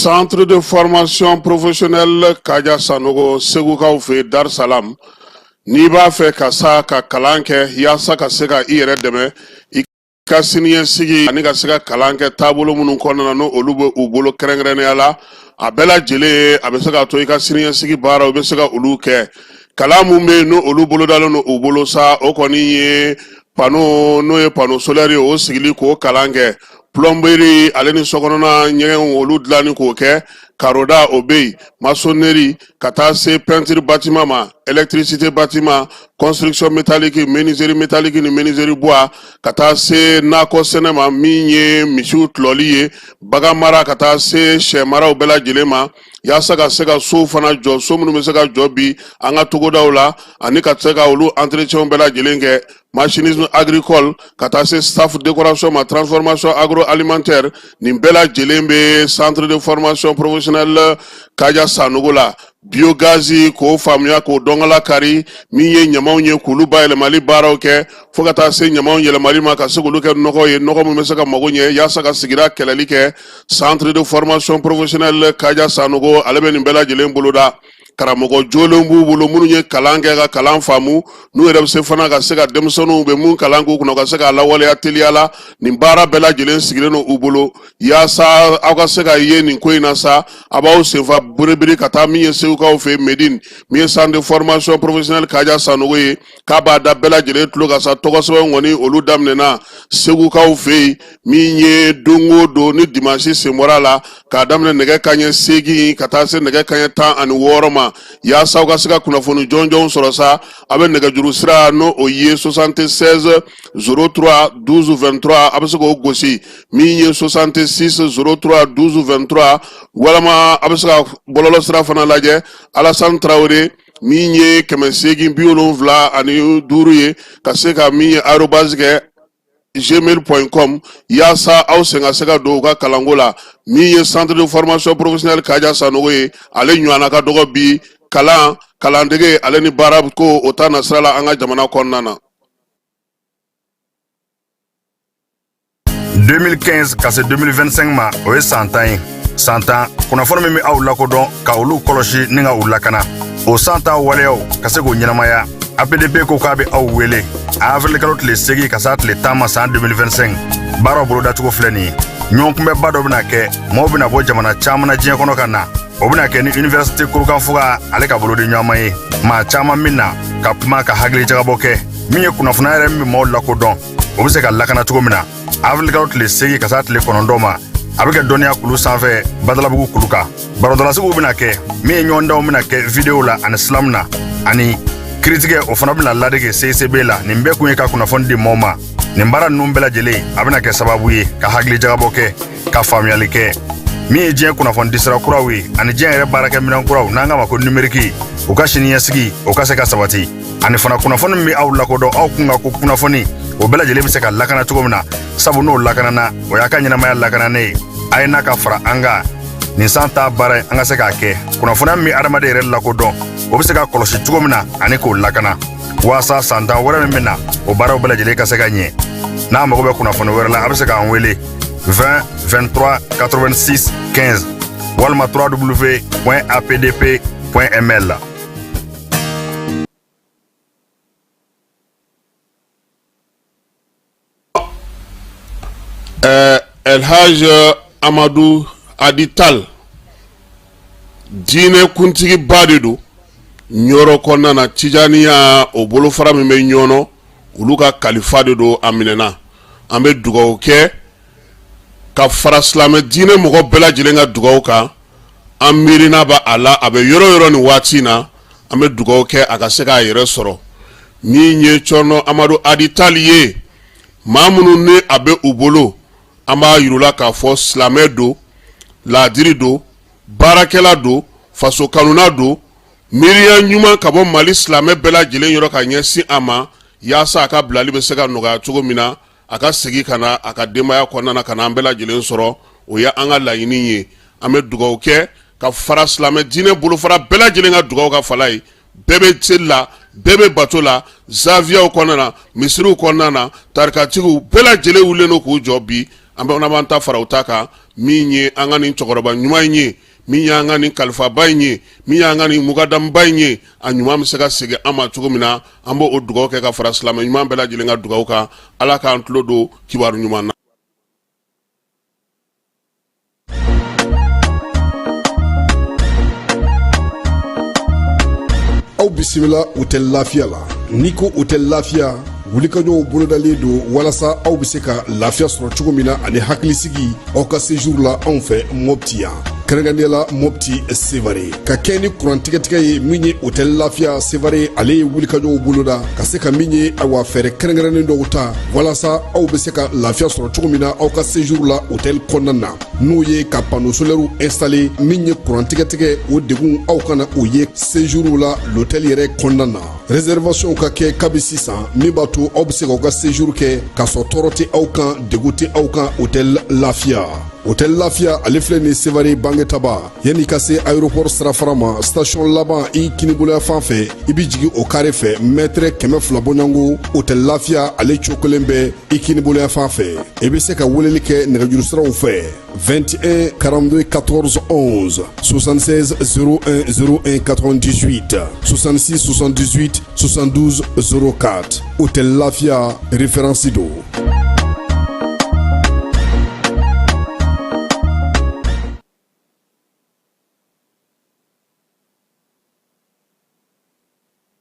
Centre de formation professionnelle Kaja Sanogo, Segukaw fɛ Dar Salam, n'i b'a fɛ ka sa ka kalan kɛ yaasa ka se ka i yɛrɛ dɛmɛ i ka siniɲɛsigi ani ka se ka kalan kɛ taabolo minnu kɔnɔna na, n'o olu bɛ u bolo kɛrɛnkɛrɛnnenya la, a bɛɛ lajɛlen a bɛ se k'a to i ka siniɲɛsigi baaraw i bɛ se ka olu kɛ. Kalan mun bɛ yen, n'o olu bolodalen don u bolo sa, o kɔni ye panneau, n'o ye panneau solaire ye, o sigili k'o kalan kɛ, plomberie ale ni sokɔnɔna ɲɛgɛnw olu dilanni k'o kɛ, karoda o bɛ yen, maçonnerie ka taa se peinture bâtiment ma, électricité bâtiment, construction métallique, menuiserie métallique ni menuiserie bois, ka taa se nakɔ sɛnɛ ma, min ye misiw tulɔli ye, bagan mara, ka taa se sɛ maraw bɛɛ lajɛlen ma, yaasa ka se ka sow fana jɔ, so minnu bɛ se ka jɔ bi an ka togodaw la, ani ka se ka olu entretien bɛɛ lajɛlen kɛ, machinisme agricole, ka taa se staff décoration ma, transformation agroalimentaire. Nin bɛɛ lajɛlen bɛ centre de formation professionnelle Kaja Sanogo la. Biogaz k'o faamuya, k'o dɔnkala kari, min ye ɲamaw ye, k'olu bayɛlɛmali baaraw kɛ, fo ka taa se ɲamaw yɛlɛmali ma ka se k'olu kɛ nɔgɔ ye, nɔgɔ min bɛ se ka mago ɲɛ yaasa ka sigida kɛlɛli kɛ. Centre de formation professionnelle Kaja Sanogo, ale bɛ nin bɛɛ lajɛlen boloda. Karamɔgɔ jolenw b'u bolo minnu ye kalan kɛ ka kalan faamu, n'u yɛrɛ bɛ se fana ka se ka denmisɛnninw bɛ mun kalan k'u kunna, ka se k'a lawaleya teliya la. Nin baara bɛɛ lajɛlen sigilen don u bolo yaasa aw ka se ka ye nin ko in na sa. A b'aw senfa biribiri ka taa min ye Segukaw fɛ Medine, min ye centre de formation professionnelle Kaja Sanogo ye, k'a b'a da bɛɛ lajɛlen tulo kan sa. Tɔgɔ sɛbɛn kɔni olu daminɛna Segukaw fɛ yen, min ye don o don ni dimanche sen bɔra a la, k'a daminɛ nɛgɛ kanɲɛ 8 ka taa se nɛgɛ kanɲɛ 16 ma. Yaasa aw ka se ka kunnafoni jɔnjɔnw sɔrɔ sa, a bɛ nɛgɛjuru sira, n'o o ye 76 03 12 23, a bɛ se k'o gosi, min ye 66 03 12 23, walima a bɛ se ka bɔlɔlɔ sira fana lajɛ, Alassane Traoré, min ye 875 ye, ka se ka min ye arobase kɛ gmail.com, yaasa aw sen ka se ka don u ka kalanko la. Min ye centre de formation professionnelle Kaja Sanogo ye, ale ɲɔgɔnna ka dɔgɔ bi kalan kalandege ale ni baara ko o ta nasira la an ka jamana kɔnɔna na. 2015 ka se 2025 ma, o ye san 10 ye. San 10 kunnafoni min bɛ aw lakodɔn, ka olu kɔlɔsi ni ka u lakana, o san 10 waleyaw ka se k'o ɲɛnamaya, APDP ko k'a bɛ aw wele a avril kalo tile 8 ka s'a tile 10 ma san 2025. Baaraw bolodacogo filɛ nin ye: ɲɔgɔnkunbɛnba dɔ bɛna kɛ, maaw bɛna bɔ jamana caman na diɲɛ kɔnɔ ka na. O bɛna kɛ ni université Kurukanfuga ale ka bolodi ɲɔgɔnma ye. Maa caman bɛ na ka kuma, ka hakilijagabɔ kɛ, min ye kunnafoniya yɛrɛ min bɛ maaw lakodɔn, o bɛ se ka lakana cogo min na. Avril kalo tile 8 ka s'a tile 9 ma, a bɛ kɛ dɔnniya kulu sanfɛ, Badalabugu kulu kan. Barodalasigiw bɛna kɛ, min ye ɲɔgɔndanw bɛna kɛ video la ani slam na, ani kiritigɛ o fana bɛna ladege CICB la. Nin bɛɛ kun ye ka kunnafoni di maaw ma. Nin baara ninnu bɛɛ lajɛlen a bɛna kɛ sababu ye ka hakilijagabɔ kɛ, ka faamuyali kɛ, min ye diɲɛ kunnafoni disira kuraw ye ani diɲɛ yɛrɛ baarakɛminɛn kuraw, n'an k'a ma ko numerique, u ka siniɲɛsigi o ka se ka sabati, ani fana kunnafoni min bɛ aw lakodɔn, aw kun ka ko kunnafoni, o bɛɛ lajɛlen bɛ se ka lakana cogo min na, sabu n'o lakanana, o y'a ka ɲɛnamaya lakananen ye. A ye n'a ka fara an kan nin san 10 baara in, an ka se k'a kɛ kunnafoniya min bɛ adamaden yɛrɛ lakodɔn, o bɛ se ka kɔlɔsi cogo min na ani k'o lakana, waasa san 10 wɛrɛ min bɛ na, o baaraw bɛɛ lajɛlen ka se ka ɲɛ. N'a mago bɛ kunnafoni wɛrɛ la, a bɛ se k'an wele 20 23 86 15 walima www.apdp.ml. Elhaj Amadu Adi Tal, diinɛ kuntigiba de don Ɲɔrɔ kɔnɔna na, Tijaniya o bolofara min bɛ Ɲɔnɔ, olu ka kalifa de don. A minɛna, an bɛ dugawu kɛ ka fara silamɛ diinɛ mɔgɔ bɛɛ lajɛlen ka dugawu kan. An miirina b'a a la, a bɛ yɔrɔ yɔrɔ nin waati in na, an bɛ dugawu kɛ a ka se k'a yɛrɛ sɔrɔ. Min ye Cɔrɔnɔ Amadu Adi Tali ye, maa minnu ni a bɛ u bolo, an b'a yir'u la k'a fɔ silamɛ don, laadiri don, baarakɛla don, faso kanuna don, miiriya ɲuman ka bɔ Mali silamɛ bɛɛ lajɛlen yɔrɔ ka ɲɛsin a ma, yaasa a ka bilali bɛ se ka nɔgɔya cogo min na, a ka segin ka na a ka denbaya kɔnɔna na, ka na an bɛɛ lajɛlen sɔrɔ. O ye an ka laɲini ye. An bɛ dugawu kɛ ka fara silamɛ diinɛ bolofara bɛɛ lajɛlen ka dugawu ka fala ye. Bɛɛ bɛ seli la, bɛɛ bɛ bato la, zawiyaw kɔnɔna na, misiriw kɔnɔna na, tarikatigiw bɛɛ lajɛlen wulilen don k'u jɔ bi. An bɛ b'an ta fara u ta kan. Min ye an ka nin cɛkɔrɔba ɲuman in ye, min y'an ka nin kalifaba in ye, min y'an ka nin mukadamuba in ye, a ɲuman bɛ se ka segin an ma cogo min na, an b'o dugawu kɛ ka fara silamɛ ɲuman bɛɛ lajɛlen ka dugawu kan. Ala k'an tulo don kibaru ɲuman na. Aw bisimila Hôtel Lafiya la. N'i ko Hôtel Lafiya, wulikajɔw bolodalen don walasa aw bɛ se ka lafiya sɔrɔ cogo min na ani hakilisigi aw ka séjour la anw fɛ Mopti yan, kɛrɛnkɛrɛnnenya la Mopti Sevare. Ka kɛ ni kuran tigɛtigɛ ye, min ye Hôtel Lafiya Sevare, ale ye wulikajɔw boloda ka se ka min ye, awa, fɛɛrɛ kɛrɛnkɛrɛnnen dɔw ta walasa aw bɛ se ka lafiya sɔrɔ cogo min na aw ka séjour la hôtel kɔnɔna na, n'o ye ka panneau solaire installé. Min ye kuran tigɛtigɛ, o degun aw kana o ye séjour la l'hôtel yɛrɛ kɔnɔna na. Réservation ka kɛ kabi sisan, min b'a to aw bɛ se k'aw ka séjour kɛ k'a sɔrɔ tɔɔrɔ tɛ aw kan, degun tɛ aw kan. Hôtel Lafiya, Hôtel Lafiya, ale filɛ nin Sevare Bangetaba, yanni ka se aéroport sirafara ma, station laban i kiniboloya fan fɛ, i bɛ jigin o carré fɛ, mètre 200 bɔɲɔgɔnko, Hôtel Lafiya ale cokolen bɛ i kiniboloya fan fɛ. I bɛ se ka weleli kɛ nɛgɛjuru siraw fɛ: 21 42 14 11, 76 01 01 98, 66 78 72 04. Hôtel Lafiya, référence don.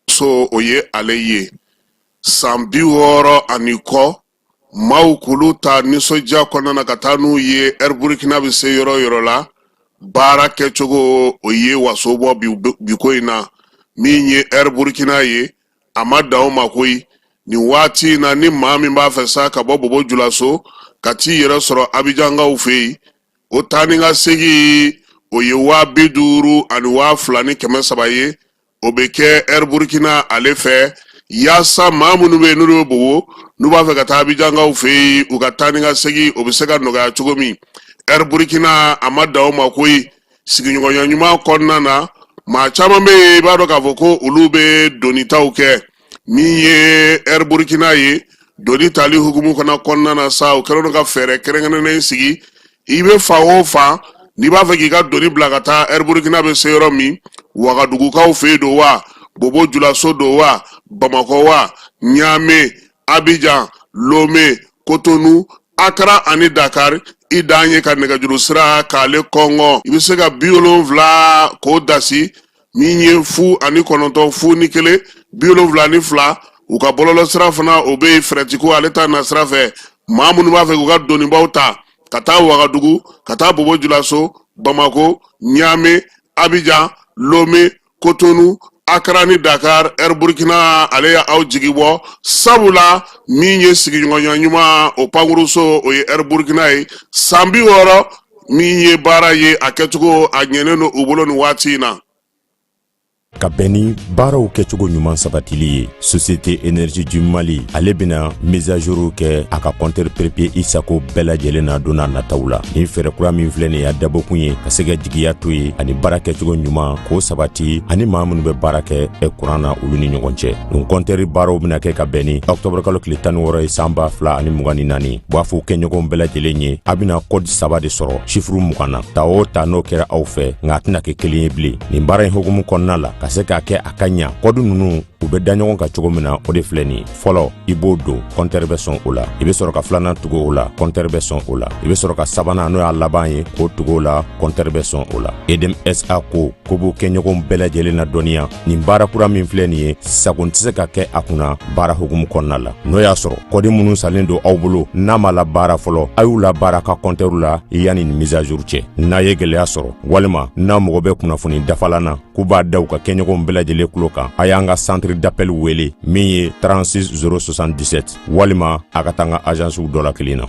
So o ye ale ye san 60 ani kɔ, maaw k'olu ta nisɔndiya kɔnɔna na ka taa n'u ye Air Burkina bɛ se yɔrɔ o yɔrɔ la, baara kɛcogo o ye waso bɔ bi ko in na. Min ye Air Burkina ye, a ma dan o ma koyi. Nin waati in na, ni maa min b'a fɛ sa ka bɔ Bobo Julaso ka t'i yɛrɛ sɔrɔ Abijankaw fɛ yen, o taa ni ka segin o ye 50 000 ani 2300 ye. O bɛ kɛ Air Burkina ale fɛ, yaasa maa minnu bɛ yen n'olu bɛ Bobo, n'u b'a fɛ ka taa Abijankaw fɛ yen, u ka taa ni ka segin o bɛ se ka nɔgɔya cogo min. Air Burkina a ma dan o ma koyi. Sigiɲɔgɔnya ɲuman kɔnɔna na, maa caman bɛ yen, i b'a dɔn k'a fɔ ko olu bɛ donitaw kɛ. Min ye Air Burkina ye, doni tali hukumu fana kɔnɔna na sa, u kɛlen don ka fɛɛrɛ kɛrɛnkɛrɛnnen sigi. I bɛ fan o fan, n'i b'a fɛ k'i ka doni bila ka taa Air Burkina bɛ se yɔrɔ min, Wagadugukaw fɛ yen don wa, Bobo Julaso don wa, Bamakɔ wa, Ɲame, Abijan, Lome, Kotonu, Akara ani Dakar, i dan ye ka nɛgɛjuru sira k'ale kɔngɔ. I bɛ se ka 70 k'o dasi, min ye 0 ani 9, 0 ni 1, 72. U ka bɔlɔlɔ sira fana o bɛ yen, fɛrɛtiko ale ta na sira fɛ. Maa minnu b'a fɛ k'u ka donibaw ta ka taa Wagadugu, ka taa Bobo Julaso, Bamako, Ɲame, Abijan, Lome, Kotonu, Akara ni Dakar, Air Burkina ale y'aw jigi bɔ, sabula min ye sigiɲɔgɔnya ɲuman o pankuruso, o ye Air Burkina ye. San 60 min ye baara ye, a kɛcogo a ɲɛnen don u bolo nin waati in na. Ka bɛn ni baaraw kɛcogo ɲuman sabatili ye, Société Énergie du Mali ale bɛna mise à jour kɛ a ka compteur prépayé i sago bɛɛ lajɛlen na don n'a nataw la. Nin fɛɛrɛ kura min filɛ nin y'a dabɔkun ye ka se ka jigiya to ye ani baara kɛcogo ɲuman k'o sabati ani maa minnu bɛ baara kɛ kuran na, olu ni ɲɔgɔn cɛ. Nin compteur baaraw bɛna kɛ ka bɛn ni octobre kalo tile 16 ye, san 2024. B'a fɔ kɛɲɔgɔn bɛɛ lajɛlen ye, a bɛna code saba de sɔrɔ chiffre 20 na. Ta o ta, n'o kɛra aw fɛ, nka a tɛna kɛ kelen ye bilen. Nin baara in hukumu kɔnɔna la, ka se k'a kɛ a ka ɲa, code ninnu u bɛ da ɲɔgɔn kan cogo min na, o de filɛ nin ye. Fɔlɔ, i b'o don, compteur bɛ sɔn o la. I bɛ sɔrɔ ka filanan tugu o la, compteur bɛ sɔn o la. I bɛ sɔrɔ ka sabanan, n'o y'a laban ye, k'o tugu o la, compteur bɛ sɔn o la. EDM SA ko ko b'u kɛɲɔgɔn bɛɛ lajɛlen na dɔnniya, nin baara kura min filɛ nin ye, sagon tɛ se ka kɛ a kunna baara hukumu kɔnɔna la. N'o y'a sɔrɔ code minnu salen don aw bolo, n'a ma labaara fɔlɔ, a y'u labaara ka compteur la yanni nin mise à jour cɛ. N'a ye gɛlɛya sɔrɔ walima n'a mago bɛ kunnafoni dafalan na, k'u b'a da u ka kɛɲɔgɔnw bɛɛ lajɛlen tulo kan, a y'an ka centre d'appel wele, min ye 36 077, walima a ka taa an ka agencew dɔ la kelen na.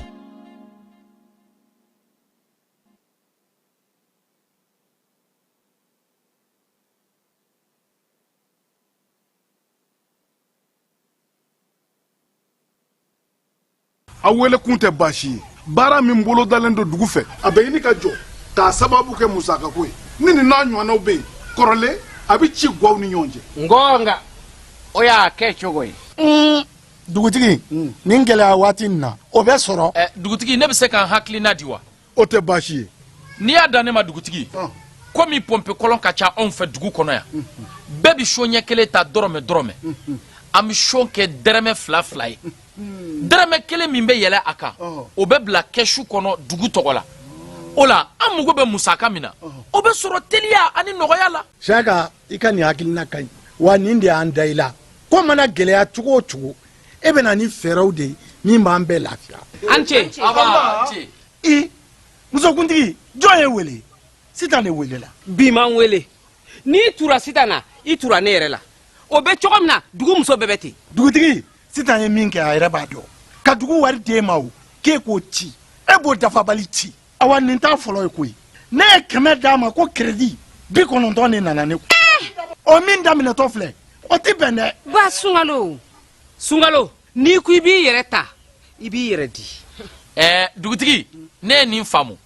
A wele kun tɛ baasi ye. Baara min bolodalen don dugu fɛ, a bɛ ɲini ka jɔ k'a sababu kɛ musakako ye. Ni nin n'a ɲɔgɔnnaw bɛ yen kɔrɔlen, a bɛ ci gwaw ni ɲɔgɔn cɛ. Ngɔnga o y'a kɛ cogo ye. Dugutigi, nin gɛlɛya waati nin na, o bɛ sɔrɔ. Dugutigi, ne bɛ se ka n hakilina di wa? O tɛ baasi ye. N'i y'a dan ne ma dugutigi, komi pɔnpe kɔlɔn ka ca anw fɛ dugu kɔnɔ yan, bɛɛ bɛ son ɲɛ kelen ta dɔrɔmɛ dɔrɔmɛ. An bɛ son kɛ dɛrɛmɛ fila fila ye. Dɛrɛmɛ kelen min bɛ yɛlɛ a kan, o bɛ bila kɛsu kɔnɔ dugu tɔgɔ la. O la, an mago bɛ musaka min na, o bɛ sɔrɔ teliya ani nɔgɔya la. Siyaka, i ka nin hakilina ka ɲi wa nin de y'an da i la. Ko mana gɛlɛya cogo o cogo, e bɛ na ni fɛɛrɛw de ye min b'an bɛɛ lafiya. An ce. I musokuntigi, jɔn ye wele? Sitan de welela. Bi ma n wele. N'i tura Sitan na, i tura ne yɛrɛ la. O bɛ cogo min na, dugu muso bɛɛ bɛ ten. Dugutigi, Sitan ye min kɛ, a yɛrɛ b'a dɔn. Ka dugu wari d'e ma, o k'e k'o ci, e b'o dafabali ci. Awa, nin t'a fɔlɔ ye koyi. Ne ye 100 d'a ma ko keredi, 90 de nana ne kun. O min daminɛtɔ filɛ, o tɛ bɛn dɛ. Ba Sunkalo, Sunkalo, n'i ko i b'i yɛrɛ ta, i b'i yɛrɛ di. Ɛɛ dugutigi, ne ye nin faamu.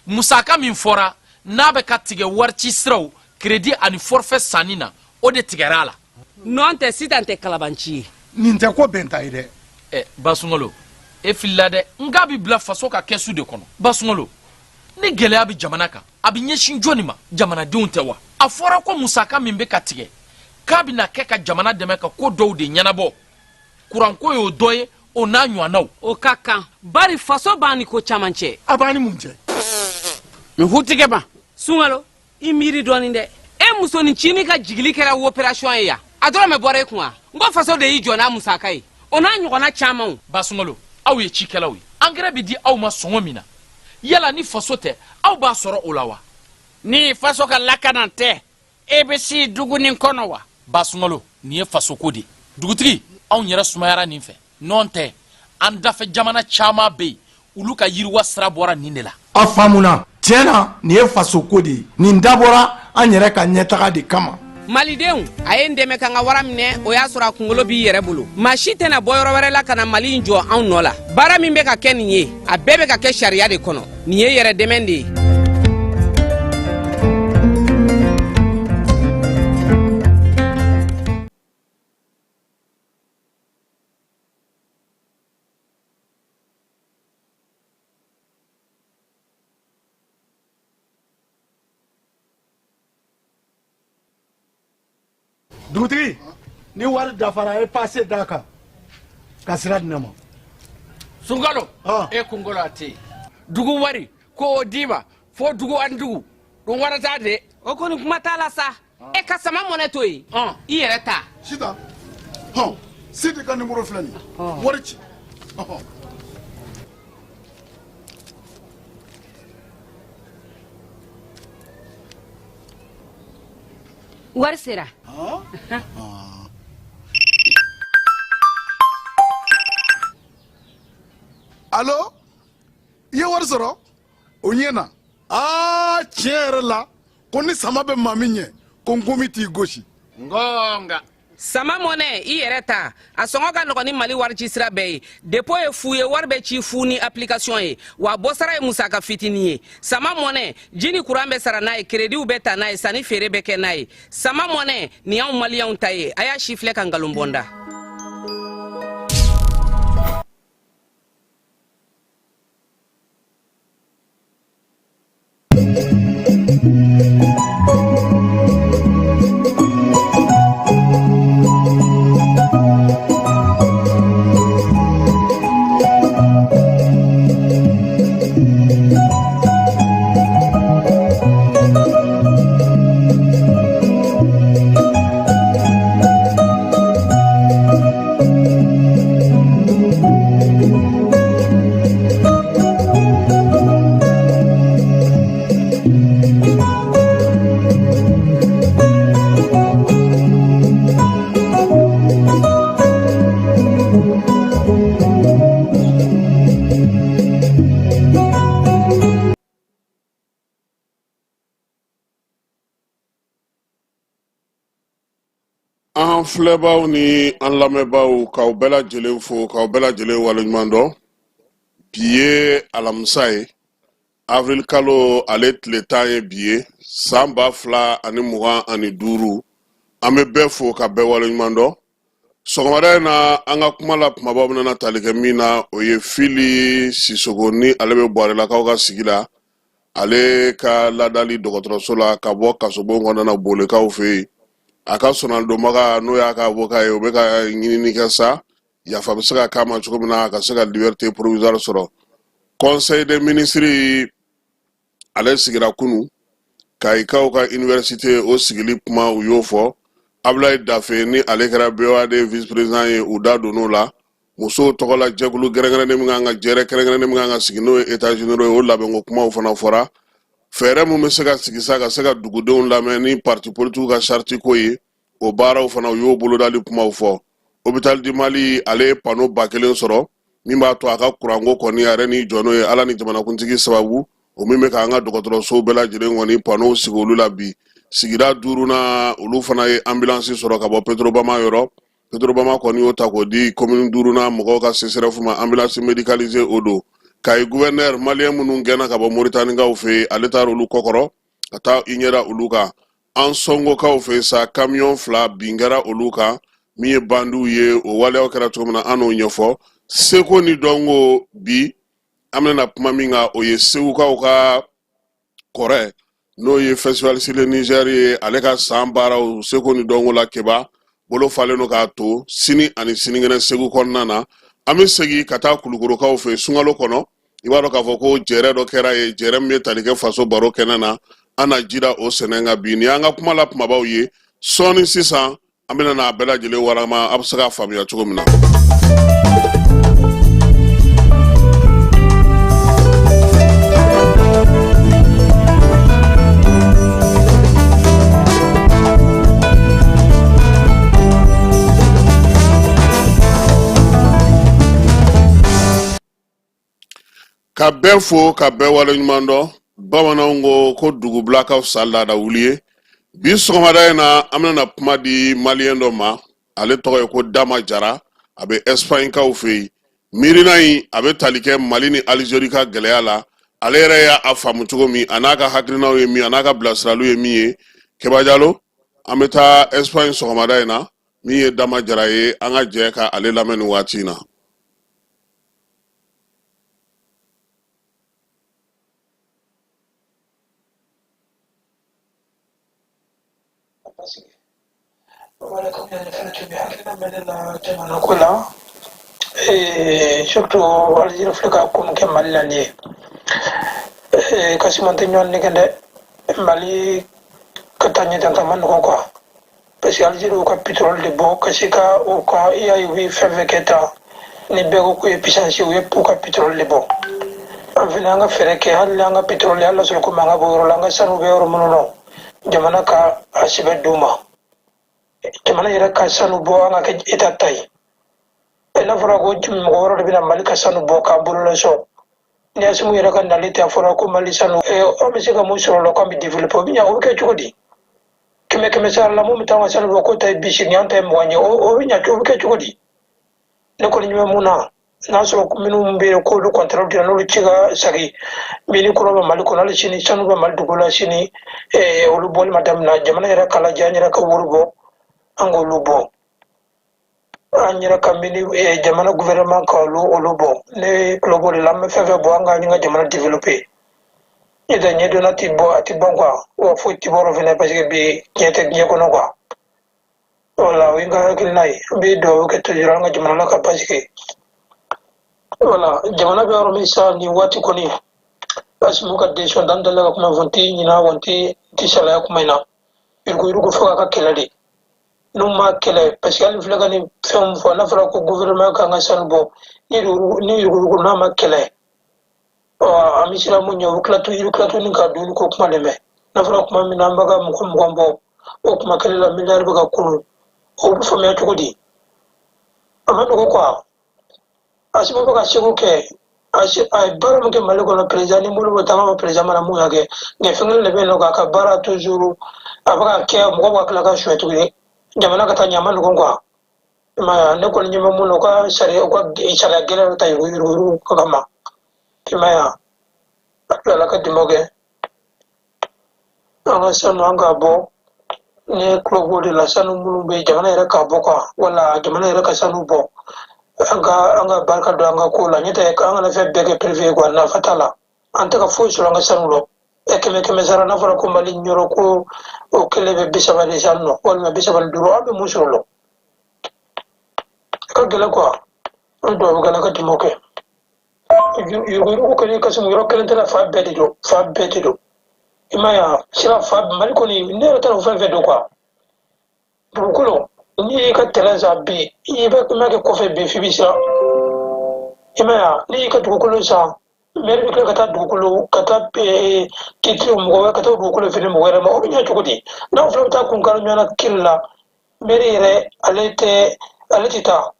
Musaka min fɔra n'a bɛ ka tigɛ warici siraw, keredi ani forfait sanni na, o de tigɛra a la. Nɔn tɛ, Sitan tɛ kalabanci ye. Nin tɛ ko bɛnta ye dɛ. Ɛ Basunkalo, e filila dɛ. N k'a bɛ bila faso ka kɛsu de kɔnɔ. Basunkalo, ni gɛlɛya bɛ jamana kan, a bɛ ɲɛsin jɔni ma? Jamanadenw tɛ wa? A fɔra ko musaka min bɛ ka tigɛ, k'a bɛna kɛ ka jamana dɛmɛ ka ko dɔw de ɲɛnabɔ. Kuranko y'o dɔ ye, o n'a ɲɔgɔnnaw. O ka kan, bari faso b'an ni ko caman cɛ. A b'an ni mun cɛ? N hutigɛ ma. Sunkalo, i miiri dɔɔnin dɛ. E musonin cinin ka jigili kɛra operation ye yan, a dɔrɔmɛ bɔra e kun wa? N ko faso de y'i jɔ n'a musaka ye, o n'a ɲɔgɔnna camanw. Basunkalo, aw ye cikɛlaw ye, angɛrɛ bɛ di aw ma sɔngɔ min na, yala ni faso tɛ, aw b'a sɔrɔ o la wa? Ni faso ka lakana tɛ, e bɛ si dugu nin kɔnɔ wa? Basunkalo, nin ye fasoko de ye. Dugutigi, anw yɛrɛ sumayara nin fɛ. Nɔn tɛ, an dafɛ jamana caman bɛ yen, olu ka yiriwa sira bɔra nin de la. A faamuna. Tiɲɛ na, nin ye fasoko de ye. Nin dabɔra an yɛrɛ ka ɲɛtaga de kama. Malidenw, a ye n dɛmɛ ka n ka wara minɛ. O y'a sɔrɔ a kunkolo b'i yɛrɛ bolo. Maa si tɛna bɔ yɔrɔ wɛrɛ la ka na Mali in jɔ anw nɔ la. Baara min bɛ ka kɛ nin ye, a bɛɛ bɛ ka kɛ sariya de kɔnɔ. Nin ye yɛrɛ dɛmɛ de ye. Dugutigi, ni wari dafara, a ye pase d'a kan ka sira di ne ma. Sunkalo, e kunkolo a tɛ yen. Dugu wari ko o d'i ma fo dugu ani dugu ɗum warata de. O kɔni, kuma t'a la sa. E ka sama mɔnɛ to yen, i yɛrɛ ta. Sitan, hɔn, Sidi ka nimoro filɛ nin ye, wari ci. Ɔhɔn. Wari sera. Alo, i ye wari sɔrɔ? O ɲɛna. Aa, tiɲɛ yɛrɛ la, ko ni sama bɛ maa min ɲɛ, ko nkomi t'i gosi. Ngonga. Sama mɔnɛ, i yɛrɛ ta, a sɔngɔ ka nɔgɔn ni Mali warici sira bɛɛ ye. Dépôt ye fu ye, wari bɛ ci fu ni application ye, wa bɔsara ye musaka fitinin ye. Sama mɔnɛ, ji ni kuran bɛ sara n'a ye, kerediw bɛ ta n'a ye, sanni feere bɛ kɛ n'a ye. Sama mɔnɛ nin y'anw maliyɛnw ta ye. A y'a si filɛ ka nkalon bɔ n da. An filɛbaw ni an lamɛnbaaw, k'aw bɛɛ lajɛlen fo, k'aw bɛɛ lajɛlen waleɲuman dɔn. Bi ye alamisa ye, avril kalo ale tile 10 ye bi ye, san 2025. An bɛ bɛɛ fo ka bɛɛ waleɲuman dɔn. Sɔgɔmada in na, an ka kuma la kumabaw bɛna tali kɛ min na, o ye Fili Sisoko ni ale bɛ Buwarelakaw ka sigi la, ale ka ladali dɔgɔtɔrɔso la ka bɔ kasobon kɔnɔna na Bolekaw fɛ yen. A ka sɔnalidonbaga, n'o y'a ka avocat ye, o bɛ ka ɲinini kɛ sa yafa bɛ se ka k'a ma cogo min na a ka se ka liberté provisoire sɔrɔ. Conseil des ministres ale sigira kunu, Kayikaw ka université o sigili kuma u y'o fɔ. Abulayi Dafe ni ale kɛra BOAD vice président ye, u da donn'o la. Musow tɔgɔla jɛkulu kɛrɛnkɛrɛnnen min kan ka jɛrɛ kɛrɛnkɛrɛnnen min kan ka sigi, n'o ye états généraux ye, o labɛnko kumaw fana fɔra. Fɛɛrɛ mun bɛ se ka sigi sa ka se ka dugudenw lamɛn ni parti politikiw ka charte ko ye, o baaraw fana u y'o bolodali kumaw fɔ. Hôpital du Mali ale ye panneau 1000 sɔrɔ min b'a to a ka kuranko kɔni a yɛrɛ ni jɔ n'o ye, Ala ni jamanakuntigi sababu, o min bɛ k'an ka dɔgɔtɔrɔsow bɛɛ lajɛlen kɔni panneau sigi olu la bi. Sigida duurunan, olu fana ye ambulance sɔrɔ ka bɔ Petrobama yɔrɔ. Petrobama kɔni y'o ta k'o di commune duurunan mɔgɔw ka CSRéf ma, ambulance médicalisée o don. Kayi gouverneur, maliyɛn minnu gɛnna ka bɔ Moritanikaw fɛ yen, ale taara olu kɔkɔrɔ ka taa i ɲɛda olu kan. An sɔngokaw fɛ sa, kamiyɔn fila bin kɛra olu kan min ye bandiw ye. O waleyaw kɛra cogo min na, an n'o ɲɛfɔ. Seko ni dɔnko bi, an bɛna kuma min kan, o ye Segukaw ka kɔrɛ, n'o ye festival sur le Niger ye, ale ka san baaraw seko ni dɔnko la. Keba bolo falen don k'a to sini ani sinikɛnɛ Segu kɔnɔna na. An bɛ segin ka taa Kulukorokaw fɛ sunkalo kɔnɔ. I b'a dɔn k'a fɔ ko jɛrɛ dɔ kɛra yen, jɛrɛ min bɛ tali kɛ faso baro kɛnɛ na. An na jira o sɛnɛ kan bi. Nin y'an ka kuma la kumabaw ye. Sɔɔni sisan, an bɛna n'a bɛɛ lajɛlen warama, a bɛ se k'a faamuya cogo min na. Ka bɛɛ fo ka bɛɛ waleɲuman dɔn. Bamananw ko ko dugubila ka fisa laada wuli ye. Bi sɔgɔmada in na, an bɛna kuma di maliyɛn dɔ ma, ale tɔgɔ ye ko Dama Jara, a bɛ Ɛsipaɲikaw fɛ yen. Miirina in a bɛ tali kɛ Mali ni Alizeri ka gɛlɛya la. Ale yɛrɛ y'a faamu cogo min, a n'a ka hakilinaw ye min, a n'a ka bilasiraliw ye min ye. Keba Jalo, an bɛ taa Ɛsipaɲi sɔgɔmada in na. Min ye Dama Jara ye, an ka jɛ ka ale lamɛn nin waati in na. Wala comme ne fana tun bɛ hakilina bɛ ne la jamana ko la, surtout Algérie filɛ ka ko min kɛ Mali la nin ye. Kassim, an tɛ ɲɔgɔn nɛgɛn dɛ, Mali ka taa ɲɛ tan man nɔgɔn quoi, parce que Algérie u ka pétrole de bɔ ka se ka u ka, i y'a ye, u bɛ fɛn fɛn kɛ tan ni bɛɛ ko k'u ye puissance, u ye u ka pétrole de bɔ. An fana an ka fɛɛrɛ kɛ, hali an ka pétrole, hali n'a sɔrɔ ko mankan b'o yɔrɔ la, an ka sanu bɛ yɔrɔ minnu na, jamana ka a sɛbɛn d'u ma, jamana yɛrɛ ka sanu bɔ, an ka kɛ état ta ye. N'a fɔra ko mɔgɔ wɛrɛ de bɛna Mali ka sanu bɔ k'an bololasɔn, ni Asimu yɛrɛ ka nali tɛ, a fɔra ko Mali sanu, an bɛ se ka mun sɔrɔ o la k'an bɛ développer? O bɛ ɲɛ, o bɛ kɛ cogo di? Kɛmɛ kɛmɛ sara la, mun bɛ taa an ka sanu bɔ, k'o ta ye 80, an ta ye 20 ye, o bɛ ɲɛ, o bɛ kɛ cogo di? Ne kɔni ɲɛ bɛ mun na, n'a sɔrɔ minnu bɛ yen k'olu contrat dira, n'olu ci ka sagi mini kura bɛ Mali kɔnɔ, hali sini sanu bɛ Mali dugu la sini, olu bɔli ma daminɛ. Jamana yɛrɛ k'a lajɛ, an yɛrɛ ka wari bɔ, an k'olu bɔ, an yɛrɛ ka mini, jamana gouvernement ka olu bɔ. Ne tulo b'o de la. An bɛ fɛn fɛn bɔ, an ka ɲi ka jamana développer. N'o tɛ ɲɛdɔnna ti bɔ, a ti ban quoi, wa foyi ti bɔ o fɛnɛ, parce que bi diɲɛ tɛ diɲɛ kɔnɔ quoi. Voilà, o ye n ka hakilina ye. N bɛ dugawu kɛ toujours an ka jamana la ka basigi. Voilà, jamana bɛ yɔrɔ min sisan nin waati kɔni, Asimu ka décision dan delila ka kuma fɔ, n tɛ ɲinɛ wa, n tɛ salaya kuma in na. Yuruguyurugu fo k'a ka kɛlɛ de, n'u ma kɛlɛ, parce que hali filɛ ka nin fɛnw fɔ, n'a fɔra ko gouvernement kan ka sanu bɔ, ni yuruguyurugu n'a ma kɛlɛ, an bɛ siran mun ɲɛ, u bɛ tila i bɛ tila tuguni ka dumuni ko kuma de mɛn. N'a fɔra kuma min na an bɛ ka mɔgɔ 20 bɔ, o kuma kelen la miliyari bɛ ka kunun, o bɛ faamuya cogo di? A ma nɔgɔ quoi. Asimu bɛ ka seko kɛ, a ye baara min kɛ Mali kɔnɔ, président ni bolo bɛ taa ma, président mana mun y'a kɛ, nka fɛn kelen de bɛ yen nɔ, k'a ka baara toujours a bɛ ka kɛ, mɔgɔ bɛ ka tila ka suɲɛ tuguni, jamana ka taa ɲɛ, a ma nɔgɔn quoi. I m'a ye, ne kɔni ɲɛ bɛ mun na, u ka sariya gɛlɛn dɔ ta yuruguyurugu kama. I m'a ye, a Ala ka dɛmɛ kɛ, an ka sanu an k'a bɔ. Ne tulo b'o de la, sanu minnu bɛ jamana yɛrɛ ka bɔ quoi, wala jamana yɛrɛ ka sanu bɔ, an ka barika don an ka ko la. N'o tɛ, an kana fɛn bɛɛ kɛ privé quoi, nafa t'a la. An tɛ ka foyi sɔrɔ an ka sanu lɔ. Ɛ, kɛmɛ kɛmɛ sara, n'a fɔra ko Mali ɲɔrɔ ko o kelen bɛ 30 de sanu nɔ walima 35, an bɛ mun sɔrɔ lɔ? A ka gɛlɛn quoi. An dubabu kɛ, Ala ka dɛmɛ kɛ. Yuruguyurugu kɔni, Kasimu, yɔrɔ kelen tɛ la, fa bɛɛ de don, fa bɛɛ de don. I ma ye wa? Sira fa Mali kɔni, ne yɛrɛ taara o fɛn fɛn don quoi. Dugukolo, n'i y'i ka terrain san bi, i bɛ i ma kɛ kɔfɛ bi f'i bɛ siran. I ma ye wa? N'i y'i ka dugukolo san, maire bɛ tila ka taa dugukolo ka taa titre mɔgɔ wɛrɛ, ka taa dugukolo feere mɔgɔ wɛrɛ ma. O bɛ ɲɛ cogo di n'aw fila bɛ taa kun kari ɲɔgɔn na kiri la? Maire yɛrɛ, ale tɛ taa.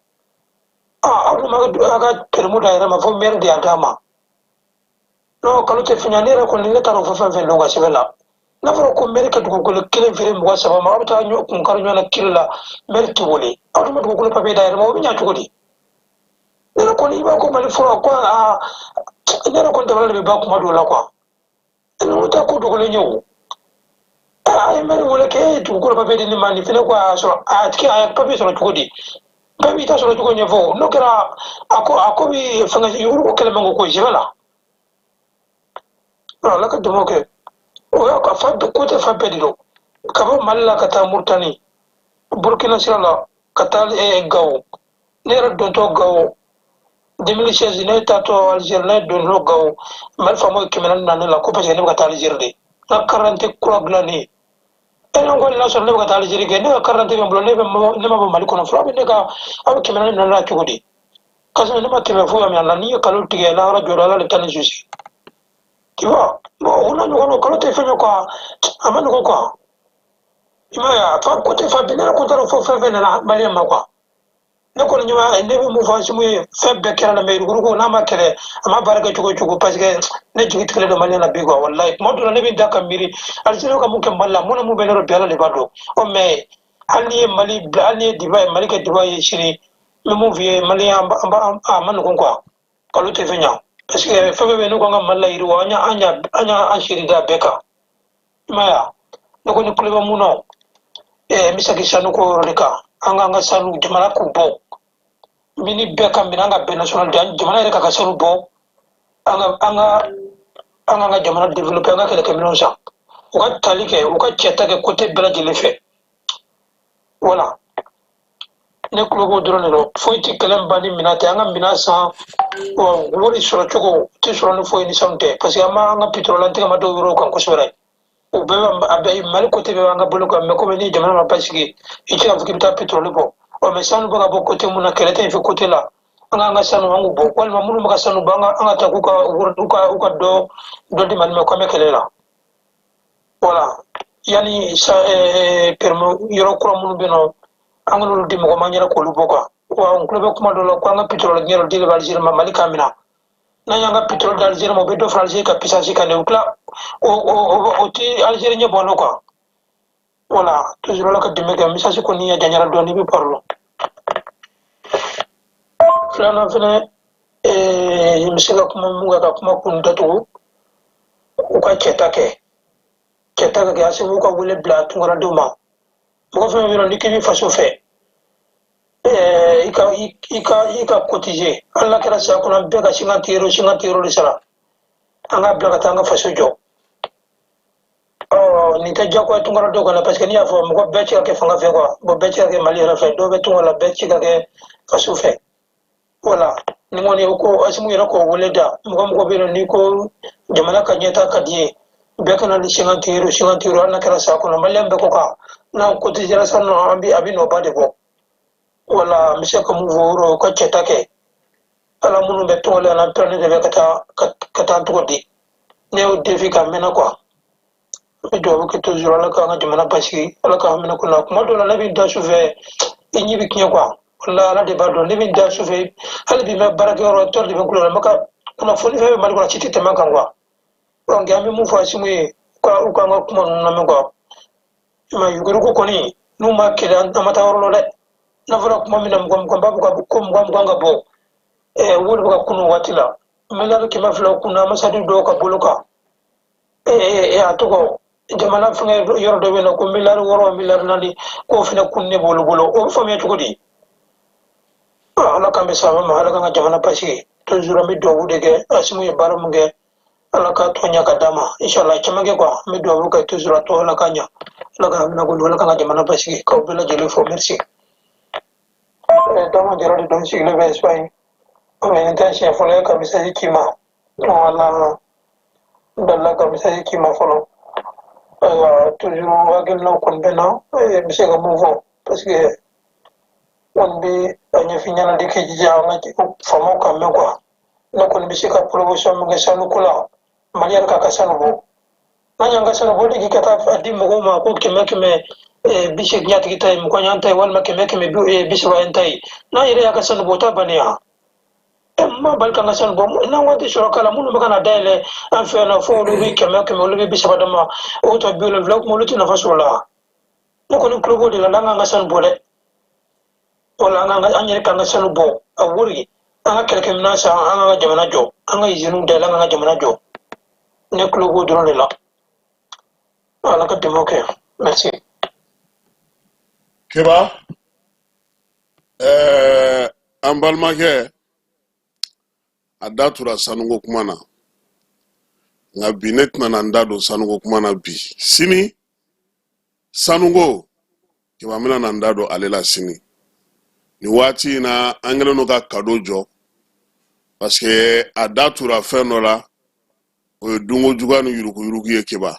Aa, aw dun ma a ka permis d'a yɛrɛ ma, fo maire de y'a d'a ma. Non, kalo tɛ fɛn ɲɛ. Ne yɛrɛ kɔni, ne taara o fɔ fɛn fɛn dɔn ka sɛbɛn la. N'a fɔra ko maire ka dugukolo kelen feere mɔgɔ saba ma, aw bɛ taa kun kari ɲɔgɔn na kiri la, maire tɛ wele. Aw dun ma dugukolo papiye d'a yɛrɛ ma, o bɛ ɲɛ cogo di? Ne yɛrɛ kɔni, i b'a ko Mali fɔlɔ ko aa, ne yɛrɛ kɔni dabali de bɛ ban kuma dɔw la quoi. Ninnu tɛ ko dogolen ye o. A ye maire wele k'e ye dugukolo papiye di nin ma, nin fɛnɛ ko a y'a sɔrɔ, a tigi a ye papiye sɔrɔ cogo di? Bɛɛ b'i ta sɔrɔ cogo ɲɛfɔ. N'o kɛra, a ko bi fɛngɛ yurugu kɛlɛ man ko sɛbɛ la. Ala ka dɛmɛ kɛ. O y'a ka fa ko tɛ, fa bɛɛ de don. Ka bɔ Mali la ka taa Murutani, Burukina sira la, ka taa Gawo. Ne yɛrɛ dontɔ Gawo 2016, ne taatɔ Algérie, ne dontɔ Gawo, Mali faamaw ye 400 na ne la ko parce que ne bɛ ka taa Algérie de. N ka carte d'identité kura dilannen e ne ko n'a sɔrɔ ne bɛ ka taa Algérie kɛ, ne ka carte d'identité bɛ n bolo, ne bɛ ne ma bɔ Mali kɔnɔ fɔlɔ, aw bɛ ne ka aw bɛ 400 minɛ ne la cogo di? K'a sɔrɔ ne ma tɛmɛ foyi minɛ na. N'i ye kalo tigɛ lahara jɔra, Ala de bɛ taa ni susi, tu vois. Bon, o n'a ɲɔgɔnnaw, kalo tɛ fɛn ye quoi, a ma nɔgɔn quoi. I m'a ye a fa ko tɛ fa bɛɛ. Ne yɛrɛ ko t'a dɔn fo fɛn fɛn nana maliyɛn ma quoi. Ne kɔni ɲɛ, ne bɛ mun fɔ Asimu ye? Fɛn bɛɛ kɛra la, mais yurugurugu n'a ma kɛlɛ, a ma baara kɛ cogo o cogo, parce que ne jigi tigɛlen don maliyɛn na bi quoi. Walayi, kuma dɔ la ne bɛ da ka miiri Alizeri ka mun kɛ Mali la, mun na mun bɛ ne yɔrɔ bi, Ala de b'a dɔn. Ɔ, mais hali n'i ye Mali bila, hali n'i ye diba ye, Mali kɛ diba ye sini, n bɛ mun f'i ye? Maliyɛn, an a ma nɔgɔn quoi. Kalo tɛ fɛn ɲa, parce que fɛn fɛn bɛ yen n'u ko an ka Mali la yiriwa, an y'an seere da bɛɛ kan. I m'a ye wa? Ne kɔni tulo bɛ mun na, n bɛ segin sanu ko yɔrɔ de kan. An ka sanu, jamana k'u bɔ mini bɛɛ ka minɛ, an ka bɛn national de, jamana yɛrɛ ka sanu bɔ, an ka jamana développer, an ka kɛlɛkɛminɛnw san, u ka tali kɛ, u ka cɛ ta kɛ côté bɛɛ lajɛlen fɛ. Voilà, ne tulo b'o dɔrɔn de la. Foyi tɛ kɛlɛ ban ni minɛn tɛ. An ka minɛn san, wari sɔrɔ cogo tɛ sɔrɔ ni foyi ni sanu tɛ, parce que an b'an ka pétrole, an tɛgɛ ma dɔw yɔrɔw kan kosɛbɛ. O bɛɛ bɛ a bɛɛ Mali côté bɛɛ b'an ka bolo kan, mais komi ni jamana ma basigi, i tɛ se k'a fɔ k'i bɛ taa pétrole bɔ. Ɔ, mais sanu bɛ ka bɔ côté mun na, kɛlɛ tɛ yen fɛ côté la, an ka sanu, an k'u bɔ, walima minnu bɛ ka sanu bɔ, an ka taa k'u ka u ka dɔ dɔ di Mali ma k'an bɛ kɛlɛ la. Voilà, yanni sa permis yɔrɔ kura minnu bɛ yen nɔ, an ka n'olu di mɔgɔ ma, an yɛrɛ k'olu bɔ quoi. Wa n tulo bɛ kuma dɔ la ko an ka pétrole ɲɛrɛ dili bɛ Algérie ma, Mali k'a minɛ. N'an y'an ka pétrole di Algérie ma, o bɛ dɔ fara Algérie ka puissance kan dɛ. O tila o tɛ Algérie ɲɛ bɔ nɔ quoi. Voilà, toujours Ala ka dɛmɛ kɛ. Message kɔni ya janyara dɔɔni, i bɛ baro la. Filanan fɛnɛ, n bɛ se ka kuma mun kan ka kuma kun datugu, u ka cɛta kɛ, cɛta ka kɛ. Asimu ka wele bila tunkaradenw ma. Mɔgɔ fɛn fɛn bɛ yen nɔ, n'i k'i bɛ faso fɛ, i ka cotiser. Hali n'a kɛra san kɔnɔ, bɛɛ ka 50 euros, 50 euros de sara, an k'a bila ka taa an ka faso jɔ. Ɔ, nin tɛ diyagoya tunkaradenw kan parce que n'i y'a fɔ mɔgɔ bɛɛ tɛ ka kɛ fanga fɛ quoi. Bon, bɛɛ tɛ ka kɛ Mali yɛrɛ fɛ, dɔw bɛ tunga la, bɛɛ tɛ ka kɛ faso fɛ. Voilà, ni kɔni o ko Asimu yɛrɛ k'o wele da mɔgɔ mɔgɔ bɛ yen nɔ, n'i ko jamana ka ɲɛtaa ka di ye, bɛɛ kana ni 50 euros, 50 euros, hali n'a kɛra san kɔnɔ, maliyɛn bɛɛ ko kan n'an cotisera sisan nɔ, an bi a bɛ nɔba de bɔ. Wala n bɛ se ka mun fɔ o yɔrɔ? U ka cɛta kɛ. Ala minnu bɛ tɔgɔ la, an pɛrɛnnen de bɛ ka taa an tɔgɔ di. Ne y'o défi ka mɛnna quoi. N bɛ dugawu kɛ toujours, Ala k'an ka jamana basigi, Ala k'an minɛ kunna. Kuma dɔw la, ne bɛ da sufɛ, i ɲi bɛ tiɲɛ quoi. Wala Ala de b'a dɔn, ne bɛ da sufɛ. Hali bi n bɛ baarakɛyɔrɔ tɔɔrɔ de bɛ n kulo la, n bɛ ka kunnafoni fɛn bɛ Mali kɔnɔ, ci tɛ tɛmɛ kan quoi. Donc an bɛ mun fɔ Asimu ye? U k'an ka kuma ninnu lamɛn quoi. Mais yurugu kɔni, n'u ma kɛlɛ, an ma taa yɔrɔ la dɛ. N'a fɔra kuma min na, mɔgɔ mugan b'a ka ko mugan mugan ka bɔ, wari bɛ ka kunu waati la, miliyari 200 kunna ambassade dɔw ka bolo kan, a tɔgɔ Jamana fɛngɛ yɔrɔ dɔ bɛ yen nɔ ko miliyari 6, miliyari 4, k'o fana kunnen b'olu bolo. O bɛ faamuya cogo di? Ala k'an bɛ sababa ma, Ala k'an ka jamana basigi. Toujours an bɛ dugawu de kɛ. Asimu ye baara mun kɛ, Ala ka tɔ ɲɛ ka d'a ma, inshallah. Caman kɛ quoi. An bɛ dugawu kɛ toujours, a tɔ Ala ka ɲɛ, Ala ka hamina ko, Ala k'an ka jamana basigi. K'aw bɛɛ lajɛlen fo, merci. Dama Jara de don, sigilen bɛ Espagne. Nin tɛ siɲɛ fɔlɔ ye ka message ci ma wala n delila ka message ci ma fɔlɔ. Ayiwa, toujours hakilinaw kɔni bɛ na, n bɛ se ka mun fɔ, parce que kɔni bɛ a ɲɛf'i ɲɛna de, k'i jija an ka faamaw ka mɛn quoi. Ne kɔni bɛ se ka proposition min kɛ sanuko la, Mali yɛrɛ k'a ka sanu bɔ. N'an y'an ka sanu bɔ de, k'i ka taa a di mɔgɔw ma ko kɛmɛ kɛmɛ 80 y'a tigi ta ye, 20 y'an ta ye, walima kɛmɛ kɛmɛ 30 y'an ta ye. N'an yɛrɛ y'a ka sanu bɔ, o ta bannen yan. Ma bali k'an ka sanu bɔ, n'an waati sɔrɔ k'a la, minnu bɛ ka na dayɛlɛ an fɛ yan nɔ, fo olu bɛ kɛmɛ kɛmɛ, olu bɛ 30 d'a ma, o tɔ 70 kuma, olu tɛ nafa sɔrɔ la. Ne kɔni tulo b'o de la, n'an k'an ka sanu bɔ dɛ, wala an k'an an yɛrɛ k'an ka sanu bɔ, a wari an ka kɛlɛkɛminɛn san, an k'an ka jamana jɔ, an ka iziniw dayɛlɛ, an k'an ka jamana jɔ. Ne tulo b'o dɔrɔn de la. Ala ka dɛmɛ kɛ, merci. Keba, an balimakɛ a da tura sanuko kuma na, nka bi ne tɛna na n da don sanuko kuma na bi. Sini sanuko, Keba, n bɛna na n da don ale la sini. Nin waati in na, an kɛlen don ka kado jɔ, parce que a da tura fɛn dɔ la, o ye dunko juguya ni yuruguyurugu ye. Keba,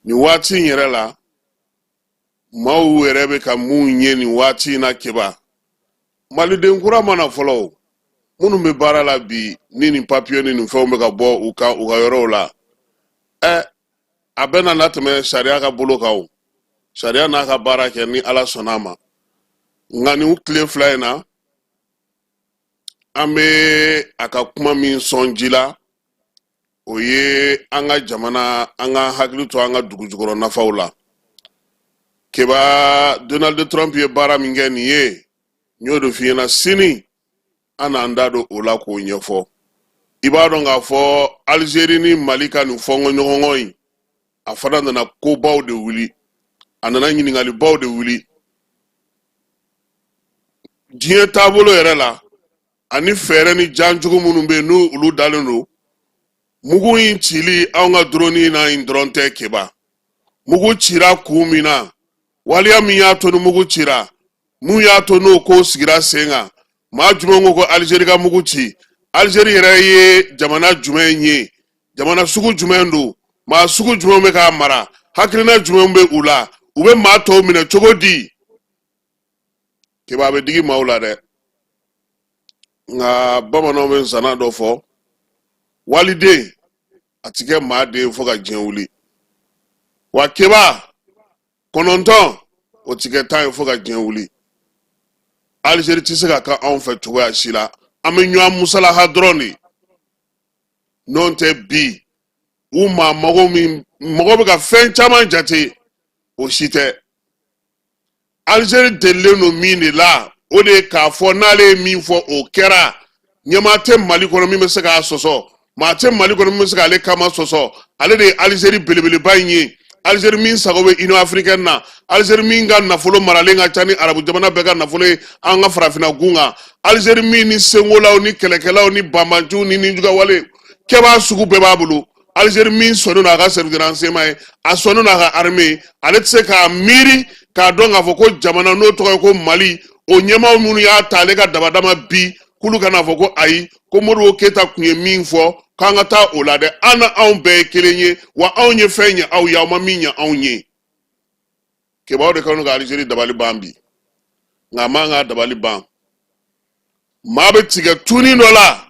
nin waati in yɛrɛ la, maaw yɛrɛ bɛ ka mun ye nin waati in na? Keba, Maliden kura ma na fɔlɔ o, minnu bɛ baara la bi ni nin papiye ni nin fɛnw bɛ ka bɔ u kan u ka yɔrɔw la, a bɛɛ nana tɛmɛ sariya ka bolo kan o. Sariya n'a ka baara kɛ ni Ala sɔnna a ma. Nka nin tile 2 in na, an bɛ a ka kuma min sɔn ji la, o ye an ka jamana, an ka hakili to an ka dugu jukɔrɔ nafaw la. Keba, Donald Trump ye baara min kɛ nin ye, n y'o de f'i ɲɛna, sini an n'an da don o la k'o ɲɛfɔ. I b'a dɔn k'a fɔ Alizeri ni Mali ka nin fɔnkɔɲɔgɔnkɔ in, a fana nana kobaw de wuli, a nana ɲininkalibaw de wuli diɲɛ taabolo yɛrɛ la, ani fɛɛrɛ ni janjugu minnu bɛ yen n'u olu dalen don. Mugu in cili anw ka drone na in dɔrɔn tɛ. Keba, mugu cira kun min na, waleya min y'a to ni mugu cira, mun y'a to n'o ko sigira sen kan, maa jumɛn ko ko Alizeri ka mugu ci? Alizeri yɛrɛ ye jamana jumɛn ye? Jamana sugu jumɛn don? Maa sugu jumɛn bɛ k'a mara? Hakilina jumɛn bɛ u la? U bɛ maa tɔw minɛ cogo di? Keba, a bɛ digi maaw la dɛ. Nka bamananw bɛ nsana dɔ fɔ: waliden a ti kɛ maa den fo ka diɲɛ wuli. Wa Keba, 9 o ti kɛ 10 ye fo ka diɲɛ wuli. Alizeri tɛ se ka kɛ anw fɛ cogoya si la. An bɛ ɲɔgɔn musalaha dɔrɔn de, n'o tɛ bi u maa mago min mɔgɔ bɛ ka fɛn caman jate, o si tɛ. Alizeri delilen don min de la, o de ye k'a fɔ n'ale ye min fɔ, o kɛra. Ɲɛmaa tɛ Mali kɔnɔ min bɛ se k'a sɔsɔ, maa tɛ Mali kɔnɔ min bɛ se k'ale kama sɔsɔ. Ale de ye Alizeri belebeleba in ye, Alizeri min sago bɛ Union africaine na, Alizeri min ka nafolo maralen ka ca ni arabu jamana bɛɛ ka nafolo ye an ka farafinna gun kan, Alizeri min ni senkolaw ni kɛlɛkɛlaw ni banbanciw ni nijugawale kɛbaa sugu bɛɛ b'a bolo, Alizeri min sɔnnen don a ka service de renseignement ye, a sɔnnen don a ka armée ye. Ale tɛ se k'a miiri k'a dɔn k'a fɔ ko jamana n'o tɔgɔ ye ko Mali, o ɲɛmaaw minnu y'a ta ale ka dabada ma bi, k'olu kana fɔ ko ayi, ko Modibo Keyita tun ye min fɔ k'an ka taa o la dɛ. An na anw bɛɛ ye kelen ye wa, anw ye fɛn ɲɛ aw ye, aw ma min ɲɛ anw ye. Keba, o de kɛlen ka Alizeri dabali ban bi. Nka a man ka dabali ban. Maa bɛ tigɛ tuuni dɔ la,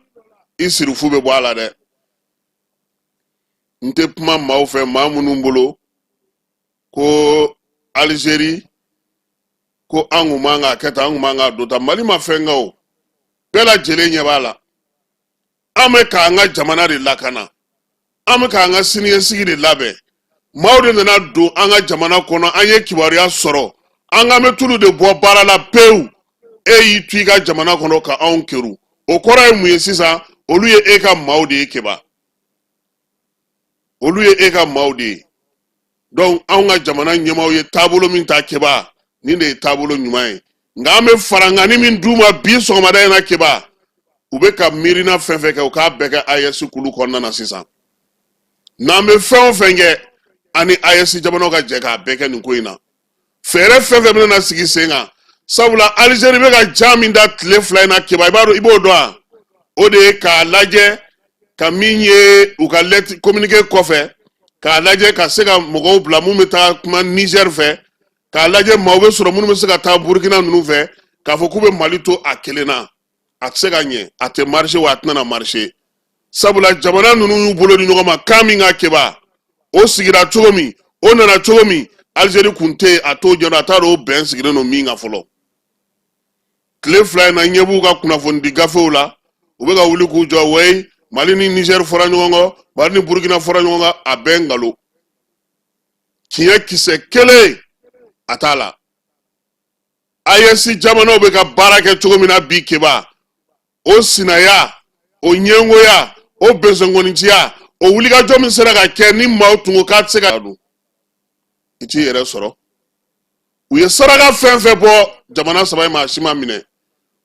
i sirifu bɛ bɔ a la dɛ. N tɛ kuma maaw fɛ, maa minnu bolo ko Alizeri ko an kun man k'a kɛ tan, an kun man k'a don tan. Mali ma fɛn kɛ, o bɛɛ lajɛlen ɲɛ b'a la. An bɛ k'an ka jamana de lakana, an bɛ k'an ka siniɲɛsigi de labɛn. Maaw de nana don an ka jamana kɔnɔ, an ye kibaruya sɔrɔ, an k'an bɛ tulu de bɔ baara la pewu. E y'i to i ka jamana kɔnɔ ka anw keru, o kɔrɔ ye mun ye sisan? Olu ye e ka maaw de ye. Keba, olu ye e ka maaw de ye. Donc anw ka jamana ɲɛmaaw ye taabolo min ta Keba, nin de ye taabolo ɲuman ye. Nka an bɛ farankanni min d'u ma bi sɔgɔmada in na Keba, u bɛ ka miirina fɛn fɛn kɛ, u k'a bɛɛ kɛ AES kulu kɔnɔna na sisan. N'an bɛ fɛn o fɛn kɛ, an ni AES jamanaw ka jɛ k'a bɛɛ kɛ nin ko in na. Fɛɛrɛ fɛn fɛn bɛna na sigi sen kan, sabula Alizeri bɛ ka ja min da tile 2 in na Keba, i b'a dɔn, i b'o dɔn wa? O de ye k'a lajɛ ka min ye u ka lettre communiqué kɔfɛ, k'a lajɛ ka se ka mɔgɔw bila mun bɛ taa kuma Niger fɛ, k'a lajɛ maaw bɛ sɔrɔ minnu bɛ se ka taa Burukina ninnu fɛ, k'a fɔ k'u bɛ Mali to a kelen na. A tɛ se ka ɲɛ, a tɛ marché wa a tɛna na marché, sabula jamana ninnu y'u bolo di ɲɔgɔn ma kan min kan Keba, o sigira cogo min, o nana cogo min, Alizeri kun tɛ yen, a t'o ɲɛdɔn, a t'a dɔn o bɛn sigilen don min kan fɔlɔ. Tile 2 in na, ɲɛ b'u ka kunnafonidi gafew la, u bɛ ka wuli k'u jɔ wayi, Mali ni Nizɛri fɔra ɲɔgɔn kɔ, Mali ni Burukina fɔra ɲɔgɔn kɔ. A bɛɛ nkalon, tiɲɛ kisɛ kelen a t'a la. AES jamanaw bɛ ka baara kɛ cogo min na bi Keba, o sinaya, o ɲɛngoya, o bɛnsɛnkɔniciya, o wulikajɔ min sera ka kɛ ni maaw tun ko k'a tɛ se ka dun, i t'i yɛrɛ sɔrɔ. U ye saraka fɛn fɛn bɔ jamana saba in ma, a si ma minɛ.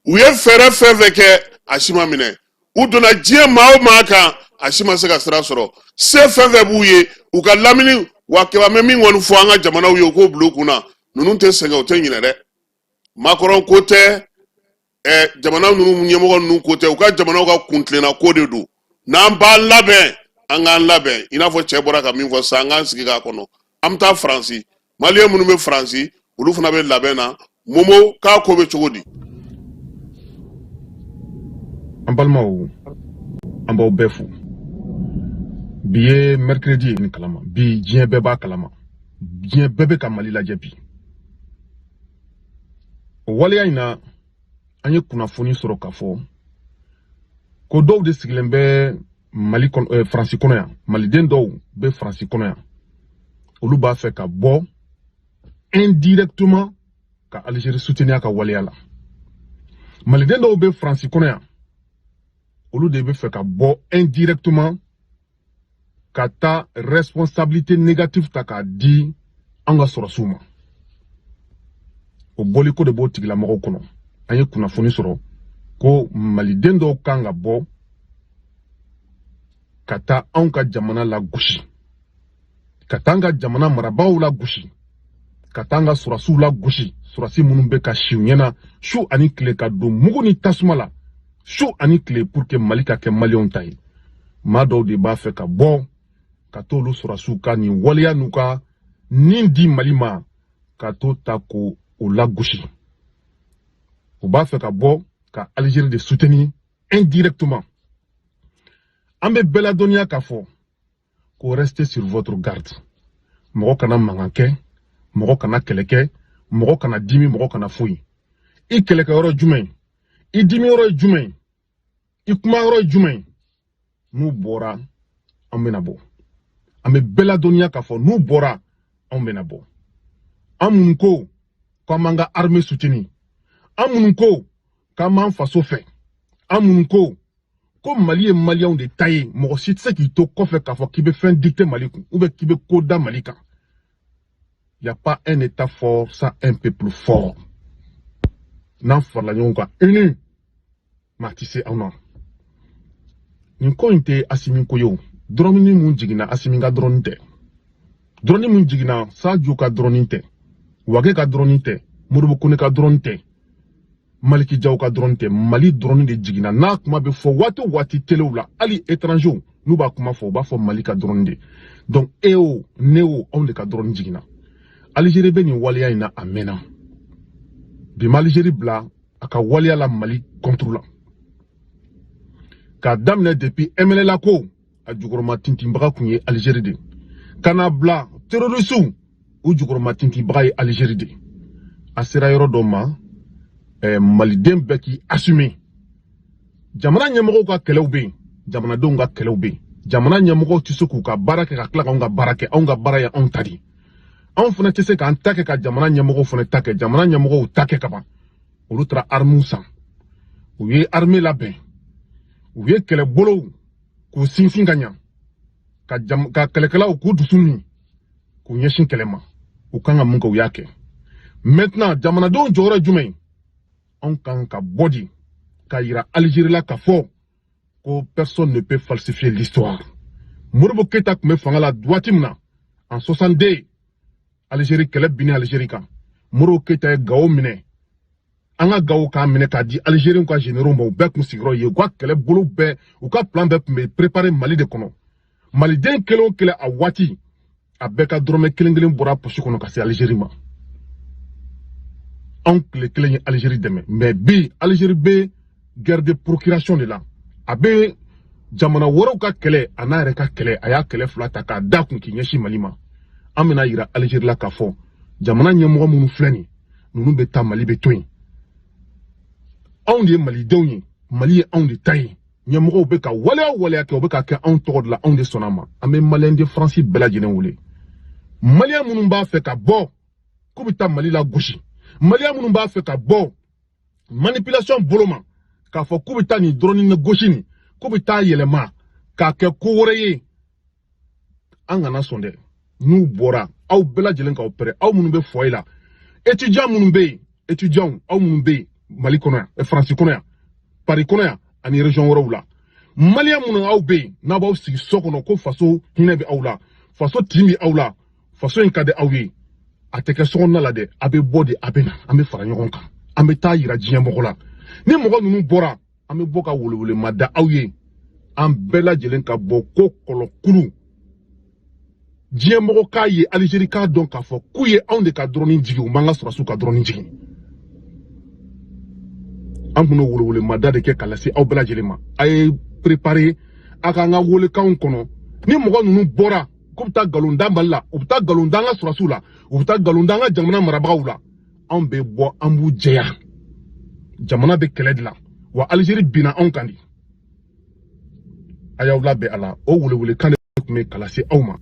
U ye fɛɛrɛ fɛn fɛn kɛ, a si ma minɛ. U donna diɲɛ maa o maa kan, a si ma se ka sira sɔrɔ. Se fɛn fɛn b'u ye u ka lamini wa Keba, n bɛ min kɔni fɔ an ka jamanaw ye, u k'o bila u kunna, ninnu tɛ sɛgɛn, u tɛ ɲinɛ dɛ. Macron ko tɛ, jamana ninnu ɲɛmɔgɔ ninnu ko tɛ, u ka jamanaw ka kuntilenna ko de don. N'an b'an labɛn, an k'an labɛn i n'a fɔ cɛ bɔra ka min fɔ sisan, an k'an sigi k'a kɔnɔ. An bɛ taa Faransi, maliyɛn minnu bɛ Faransi, olu fana bɛ labɛn na. Momo k'a ko bɛ cogo di? An balimaw, an b'aw bɛɛ fo. Bi ye mercredi ye nin kalama. Bi diɲɛ bɛɛ b'a kalama, diɲɛ bɛɛ bɛ ka Mali lajɛ bi. O waleya in na, an ye kunnafoni sɔrɔ k'a fɔ ko dɔw de sigilen bɛ Mali kɔnɔ, Faransi kɔnɔ yan. Maliden dɔw bɛ Faransi kɔnɔ yan, olu b'a fɛ ka bɔ indirectement ka Algérie soutenir a ka waleya la. Maliden dɔw bɛ Faransi kɔnɔ yan, olu de bɛ fɛ ka bɔ indirectement ka taa responsabilité négative ta k'a di an ka sɔrɔsiw ma. O bɔliko de b'o tigilamɔgɔw kɔnɔ. An ye kunnafoni sɔrɔ ko maliden dɔw kan ka bɔ ka taa anw ka jamana lagosi, ka taa an ka jamana marabagaw lagosi, ka taa an ka sɔrɔsiw lagosi, sɔrɔsi minnu bɛ ka si u ɲɛna su ani tile, ka don mugu ni tasuma la su ani tile pour que Mali ka kɛ maliyɛnw ta ye. Maa dɔw de b'a fɛ ka bɔ ka t'olu sɔrɔsiw ka nin waleya n'u ka nin di Mali ma, ka t'o ta k'o lagosi. U b'a fɛ ka bɔ ka Algérie de soutenir indirectement. An bɛ bɛɛ ladɔnniya k'a fɔ ko restez sur votre garde. Mɔgɔ kana mankan kɛ, mɔgɔ kana kɛlɛ kɛ, mɔgɔ kana dimi, mɔgɔ kana foyi. I kɛlɛkɛyɔrɔ jumɛn? I dimi yɔrɔ ye jumɛn? I kuma yɔrɔ ye jumɛn? N'u bɔra, an bɛna bɔ. An bɛ bɛɛ ladɔnniya k'a fɔ n'u bɔra, anw bɛna bɔ. An minnu ko k'an b'an ka armée soutenir, an minnu ko k'an b'an faso fɛ, an minnu ko ko Mali ye maliyɛnw de ta ye, mɔgɔ si tɛ se k'i to kɔfɛ k'a fɔ k'i bɛ fɛn dicter Mali kun ou bien k'i bɛ ko da Mali kan. Y a pas un état fort sans un peuple fort. N'an farala ɲɔgɔn kan, unis, maa tɛ se anw na. Nin ko in tɛ Asimi ko ye o. Drone mun jiginna, Asimi ka drone tɛ. Drone mun jiginna, Sadio ka drone tɛ, Wage ka drone tɛ, Modibo Kone ka drone tɛ, Maliki Jaw ka drone tɛ. Mali drone de jiginna. N'a kuma bɛ fɔ waati o waati telew la, hali étrangers n'u b'a kuma fɔ, u b'a fɔ Mali ka drone de. Donc e o, ne o, anw de ka drone jiginna. Algérie bɛ nin waleya in na, a mɛnna. Bi ma Algérie bila a ka waleya la Mali contre la, k'a daminɛ depuis MNLA ko, a jukɔrɔma tintinbaga kun ye Algérie de, ka n'a bila terroristew, u jukɔrɔma tintinbaga ye Algérie de. A sera yɔrɔ dɔ ma, maliden bɛɛ k'i assumer. Jamana ɲɛmɔgɔw ka kɛlɛw bɛ yen, jamanadenw ka kɛlɛw bɛ yen. Jamana ɲɛmɔgɔw tɛ se k'u ka baara kɛ ka tila k'anw ka baara kɛ. Anw ka baara ye anw ta de. Anw fana tɛ se k'an ta kɛ ka jamana ɲɛmɔgɔw fana ta kɛ. Jamana ɲɛmɔgɔw ta kɛ kaban. Olu taara armew san, u ye armée labɛn, u ye kɛlɛbolow k'u sinsin ka ɲa, ka kɛlɛkɛlaw k'u dusu min. K'u ɲɛsin kɛlɛ ma, u kan ka mun kɛ, u y'a kɛ. Maintenant, jamanadenw jɔyɔrɔ ye jumɛn ye? Anw kan ka bɔ de k'a yira Alizeri la k'a fɔ ko personne ne peut falsifier l'histoire. Modibo Keyita tun bɛ fanga la waati min na, en 62, Alizeri kɛlɛ binni Alizeri kan, Modibo Keyita ye Gawo minɛ, an ka Gawo k'a minɛ k'a di Alizeriw ka généraux ma. U bɛɛ kun sigiyɔrɔ ye, u ka kɛlɛ bolo bɛɛ, u ka plan bɛɛ tun bɛ préparer Mali de kɔnɔ. Maliden kelen o kelen, a waati a bɛɛ ka dɔrɔmɛ kelen kelen bɔra posi kɔnɔ ka se Alizeri ma. Anw tile kelen ye Alizeri dɛmɛ, mais bi Alizeri bɛ guerre de procuration de la. A bɛ jamana wɛrɛw ka kɛlɛ, a n'a yɛrɛ ka kɛlɛ, a y'a kɛlɛ fila ta k'a da kun k'i ɲɛsin Mali ma. An bɛna yira Alizeri la k'a fɔ jamana ɲɛmɔgɔ minnu filɛ nin, ninnu bɛ taa, Mali bɛ to yen. Anw de ye malidenw ye, Mali ye anw de ta ye. Ɲɛmɔgɔw bɛ ka waleya o waleya kɛ, u bɛ ka kɛ anw tɔgɔ de la, anw de sɔnna a ma. An bɛ Malien de France bɛɛ lajɛlen wele, Malien minnu b'a fɛ ka bɔ k'u bɛ taa Mali lagosi, Malien minnu b'a fɛ ka bɔ manipulation bolo ma k'a fɔ k'u bɛ taa nin dɔrɔnin gosi nin, k'u bɛ taa yɛlɛma k'a kɛ ko wɛrɛ ye, an kana sɔn dɛ. N'u bɔra, aw bɛɛ lajɛlen k'aw pɛrɛ, aw minnu bɛ foyer la, étudiant minnu bɛ yen, étudiants aw minnu bɛ yen Mali kɔnɔ yan, Faransi kɔnɔ yan, Paris kɔnɔ yan ani région wɛrɛw la, Malien minnu aw bɛ yen, n'a b'aw sigi so kɔnɔ ko faso hinɛ bɛ aw la, faso tin bɛ aw la, faso in ka di aw ye, a tɛ kɛ sokɔnɔna la dɛ, a bɛ bɔ de, a bɛ na, an bɛ fara ɲɔgɔn kan, an bɛ taa yira diɲɛ mɔgɔ la. Ni mɔgɔ ninnu bɔra, an bɛ bɔ ka welewelema da aw ye, an bɛɛ lajɛlen ka bɔ ko kɔlɔkulu, diɲɛ mɔgɔ k'a ye, Alizeri k'a dɔn k'a fɔ k'u ye anw de ka drone jigin, u m'an ka sɔrɔsiw ka drone jigin. An tun bɛ welewelema da de kɛ ka lase aw bɛɛ lajɛlen ma. A ye préparer a k'an ka welekanw kɔnɔ. Ni mɔgɔ ninnu bɔra k'u bɛ taa nkalon da Mali la, u bɛ taa nkalon da an ka sɔrɔsiw la, u bɛ taa nkalon da an ka jamana marabagaw la, anw bɛ bɔ, an b'u jɛya. Jamana bɛ kɛlɛ de la wa, Alizeri binna anw kan de. A y'aw labɛn a la. O welewelekan de tun bɛ ka lase aw ma.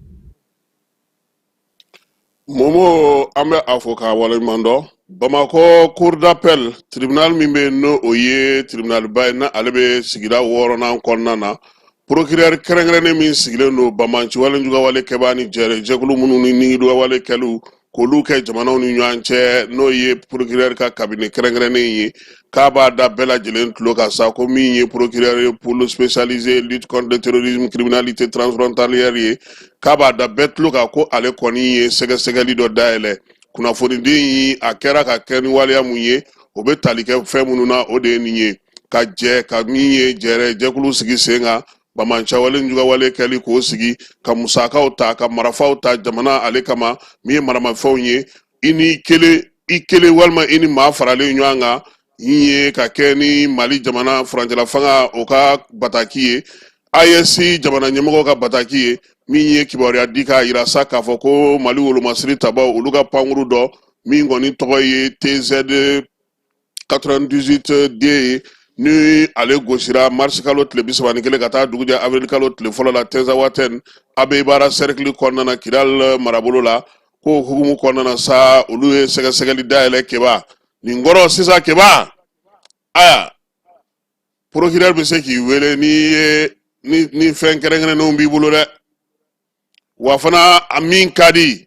Momo, an bɛ a fo k'a waleɲuman dɔn. Bamakɔ cour d'appel, tribunal min bɛ yen, n'o o ye tribunalba ye, n'ale bɛ sigida wɔɔrɔnan kɔnɔna na, procureur kɛrɛnkɛrɛnnen min sigilen don banbaanci wale jugawale kɛbaa ni jɛrɛ jɛkulu minnu ni nigidugawale kɛliw k'olu kɛ jamanaw ni ɲɔgɔn cɛ, n'o ye procureur ka cabinet kɛrɛnkɛrɛnnen ye, k'a b'a da bɛɛ lajɛlen tulo kan sa ko min ye procureur ye pôle spécialisé lutte contre le terrorisme, criminalité transfrontalière ye, k'a b'a da bɛɛ tulo kan ko ale kɔni ye sɛgɛsɛgɛli dɔ dayɛlɛ. Kunnafonidi in, a kɛra ka kɛ ni waleya mun ye, o bɛ tali kɛ fɛn minnu na, o de ye nin ye: ka jɛ ka min ye jɛrɛ jɛkulu sigi sen kan, banbaanciwale jugawale kɛli k'o sigi, ka musakaw ta, ka marafaw ta jamana ale kama, min ye maramafɛnw ye, i ni kelen, i kelen walima i ni maa faralen ɲɔgɔn kan, min ye ka kɛ ni Mali jamana furancɛla fanga o ka bataki ye, AES jamana ɲɛmɔgɔw ka bataki ye, min ye kibaruya di k'a yira sa k'a fɔ ko Mali wolomasiri tabaw, olu ka pankuru dɔ min kɔni tɔgɔ ye TZ 98 D ye, ni ale gosira marisi kalo tile 31 ka taa dugujɛ avril kalo tile fɔlɔ la Tɛnzawatɛn, Abebara cercle kɔnɔna na, Kidal marabolo la, ko hukumu kɔnɔna na sa, olu ye sɛgɛsɛgɛli dayɛlɛ. Keba, nin kɔrɔ sisan, Keba, aya, procureur bɛ se k'i wele n'i ye ni fɛn kɛrɛnkɛrɛnnenw b'i bolo dɛ. Wa fana, a min ka di,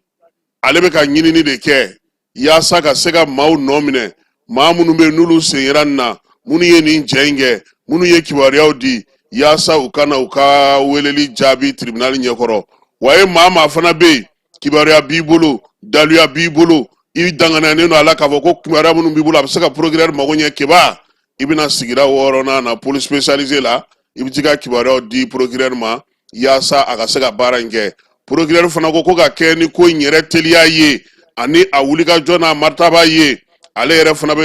ale bɛ ka ɲinini de kɛ yaasa ka se ka maaw nɔ minɛ, maa minnu bɛ n'olu sen yera nin na, minnu ye nin jɛ in kɛ, minnu ye kibaruyaw di, yaasa u ka na u ka weleli jaabi tribunal ɲɛkɔrɔ. Wa ye maa maa fana bɛ yen, kibaruya b'i bolo, daluya b'i bolo, i danganiyalen don a la k'a fɔ ko kibaruya minnu b'i bolo, a bɛ se ka procureur mago ɲɛ, Keba, i bɛna sigida wɔɔrɔnan na, pôle spécialisé la, i bɛ t'i ka kibaruyaw di procureur ma yaasa a ka se ka baara in kɛ. Procureur fana ko ko ka kɛ ni ko in yɛrɛ teliya ye ani a wulikajɔ n'a martaba ye, ale yɛrɛ fana bɛ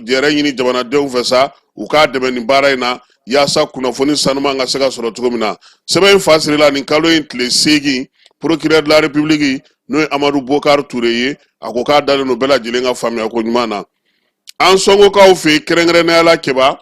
jɛrɛ ɲini jamanadenw fɛ sa, u k'a dɛmɛ nin baara in na yaasa kunnafoni sanuman ka se ka sɔrɔ cogo min na. Sɛbɛn in fa sirila nin kalo in tile 8. Procureur de la République, n'o ye Amadu Bokar Ture ye, a ko k'a dalen don bɛɛ lajɛlen ka faamuya ko ɲuman na. An sɔngokaw fɛ, kɛrɛnkɛrɛnnenya la, Keba,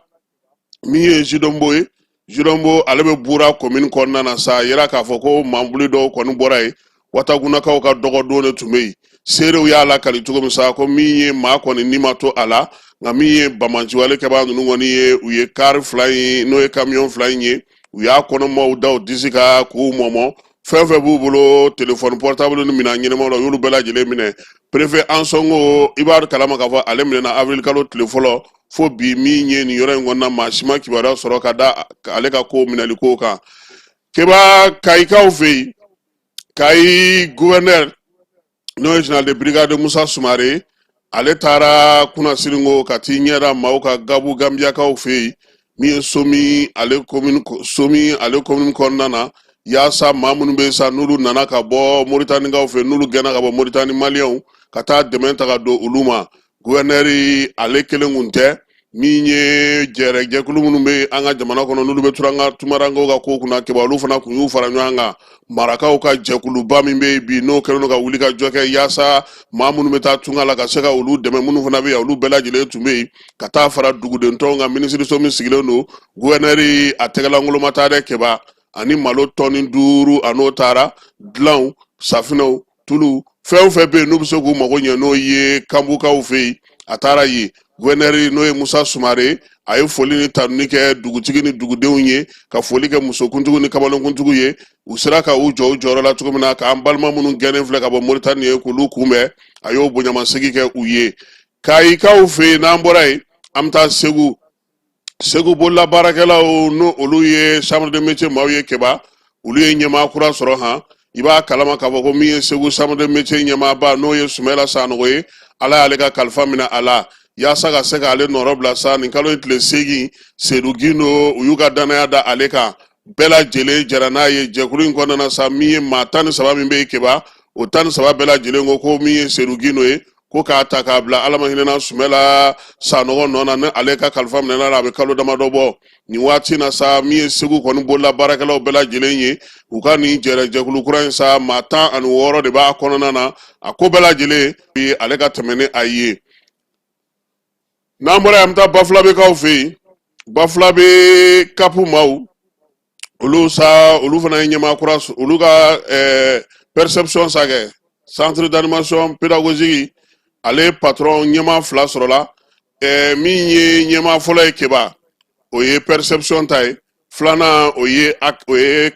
min ye Zidombo ye, Zidombo ale bɛ Bura commune kɔnɔna na sa, a yira k'a fɔ ko manbuli dɔw kɔni bɔra yen, Watagunakaw ka dɔgɔdon de tun bɛ yen. Seerew y'a lakali cogo min sa, ko min ye maa kɔni ni ma to a la, nka min ye banbaanciwale kɛbaa ninnu kɔni ye, u ye kari fila in, n'o ye kamiyɔn fila in ye, u y'a kɔnɔmaw da u disi kan k'u mɔmɔ. Fɛn fɛn b'u bolo, telefɔni portable ni minɛn ɲɛnamaw la, u y'olu bɛɛ lajɛlen minɛ. Préfet Ansongo, i b'a kalama k'a fɔ ale minɛna avril kalo tile fɔlɔ, fo bi min ye nin yɔrɔ in kɔnɔna, maa si ma kibaruya sɔrɔ ka da ale ka ko minɛli ko kan. Keba, Kayikaw fɛ yen, Kayi gouverneur, n'o ye général de brigade Musa Sumare, ale taara kunasiringo ka t'i ɲɛ da maaw kan Gabu Gambiyakaw fɛ yen, min ye Somi ale commune, Somi ale commune kɔnɔna na, yaasa maa minnu bɛ sa, n'olu nana ka bɔ Moritanikaw fɛ, n'olu gɛnna ka bɔ Moritani, Maliyɛnw ka taa dɛmɛ ta ka don olu ma. Gouverneur ale kelen kun tɛ, min ye jɛrɛ jɛkulu minnu bɛ an ka jamana kɔnɔ, n'olu bɛ turanga tumarankew ka ko kunna, Keba, olu fana kun y'u fara ɲɔgɔn kan. Marakaw ka jɛkuluba min bɛ yen bi, n'o kɛlen don ka wuli ka jɔ kɛ yaasa maa minnu bɛ taa tunga la ka se ka olu dɛmɛ, minnu fana bɛ yan, olu bɛɛ lajɛlen tun bɛ yen ka taa fara duguden tɔnw kan minisiriso min sigilen don. Gouverneur a tɛgɛlankolon ma taa dɛ, Keba, ani malo tɔni 5, a n'o taara dilanw, safinɛw, tulu, fɛn o fɛn bɛ yen n'u bɛ se k'u mago ɲɛ n'o ye kanbukaw fɛ yen, a taara yen. Gouverneur, n'o ye Musa Sumare, a ye foli ni tanuni kɛ dugutigi ni dugudenw ye, ka foli kɛ musokuntigiw ni kamalenkuntigiw ye, u sera ka u jɔ u jɔyɔrɔ la cogo min na k'an balima minnu gɛnnen filɛ ka bɔ Moritani ye, k'olu kunbɛn. A y'o bonyamasegin kɛ u ye Kayikaw fɛ yen. N'an bɔra yen, an bɛ taa Segu. Segu bololabaarakɛlaw, n'o olu ye chambre de métier maaw ye, Keba, olu ye ɲɛmaa kura sɔrɔ han. I b'a kalama k'a fɔ ko min ye Segu chambre de métier ɲɛmaaba, n'o ye Sumɛla Sanogo ye, Ala y'ale ka kalifa minɛ a la yaasa ka se k'ale nɔrɔ bila sa nin kalo in tile 8. Sedu Gindo, u y'u ka dannaya da ale kan, bɛɛ lajɛlen jɛra n'a ye jɛkulu in kɔnɔna na sa. Min ye maa 13 min bɛ yen, Keba, o 13 bɛɛ lajɛlen ko ko min ye Sedu Gindo ye, ko k'a ta k'a bila Ala ma hinɛna Sumɛla Sanɔgɔ nɔ na, ni ale ka kalifa minɛna la, a bɛ kalo damadɔ bɔ nin waati na sa. Min ye Segu kɔni bolola baarakɛlaw bɛɛ lajɛlen ye, u ka nin jɛrɛ jɛkulu kura in sa, maa 16 de b'a kɔnɔna na. A ko bɛɛ lajɛlen ye ale ka tɛmɛ ni a ye. N'an bɔra yen, an bɛ taa Bafulabekaw fɛ yen. Bafulabe kapu maaw, olu sa, olu fana ye ɲɛmaa kura, olu ka perception sa kɛ centre d'animation pédagogique, ale patron ɲɛmaa fila sɔrɔla. Min ye ɲɛmaa fɔlɔ ye, Keba, o ye perception ta ye. Filanan, o ye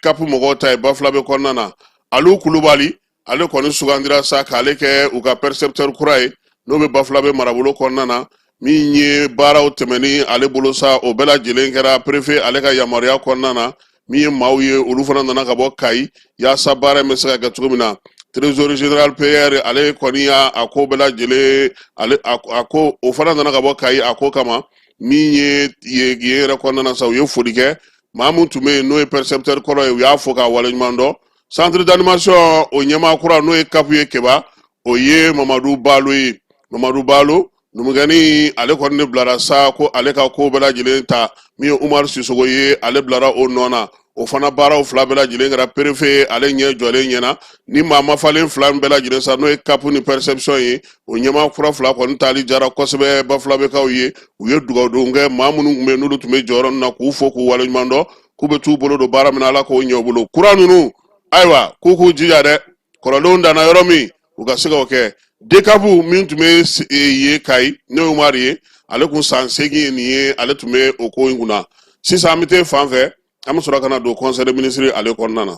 kapu mɔgɔw ta ye Bafulabe kɔnɔna na. Alu Kulubali, ale kɔni sugandira sa k'ale kɛ u ka percepteur kura ye, n'o bɛ Bafulabe marabolo kɔnɔna na. Min ye baaraw tɛmɛni ale bolo sa, o bɛɛ lajɛlen kɛra préfet ale ka yamaruya kɔnɔna na. Min ye maaw ye, olu fana nana ka bɔ Kayi yaasa baara in bɛ se ka kɛ cogo min na. Trésorier général PR, ale kɔni y'a a ko bɛɛ lajɛlen, ale a ko, o fana nana ka bɔ Kayi a ko kama. Min ye yen yɛrɛ kɔnɔna na sa, u ye foli kɛ maa min tun bɛ yen, n'o ye percepteur kɔrɔ ye, u y'a fo k'a waleɲuman dɔn. Centre d'animation o ɲɛmaa kura, n'o ye kapu ye, Keba, o ye Mamadu Balo ye. Mamadu Balo numukɛni, ale kɔni de bilara sa ko ale ka ko bɛɛ lajɛlen ta. Min ye Umaru Sisogo ye, ale bilara o nɔ na. O fana baaraw fila bɛɛ lajɛlen kɛra préfet ale ɲɛ jɔlen ɲɛna. Ni maa mafalen fila bɛɛ lajɛlen sa, n'o ye kapu ni perception ye, o ɲɛmaa kura fila kɔni taali jara kosɛbɛ Bafulabekaw ye. U ye dugawudon kɛ maa minnu tun bɛ yen, n'olu tun bɛ jɔyɔrɔ ninnu na, k'u fo k'u waleɲuman dɔn, k'u bɛ t'u bolo don baara min na, Ala k'o ɲɛ u bolo. Kura ninnu, ayiwa, k'u k'u jija dɛ, kɔrɔlenw danna yɔrɔ min, u ka se k'o kɛ. Dekabu min tun bɛ ye Kayi, n'o ye Umaru ye, ale kun san 8 ye nin ye, ale tun bɛ o ko in kunna. Sisan an bɛ taa fan fɛ, an bɛ sɔrɔ ka na don conseil des ministres ale kɔnɔna na.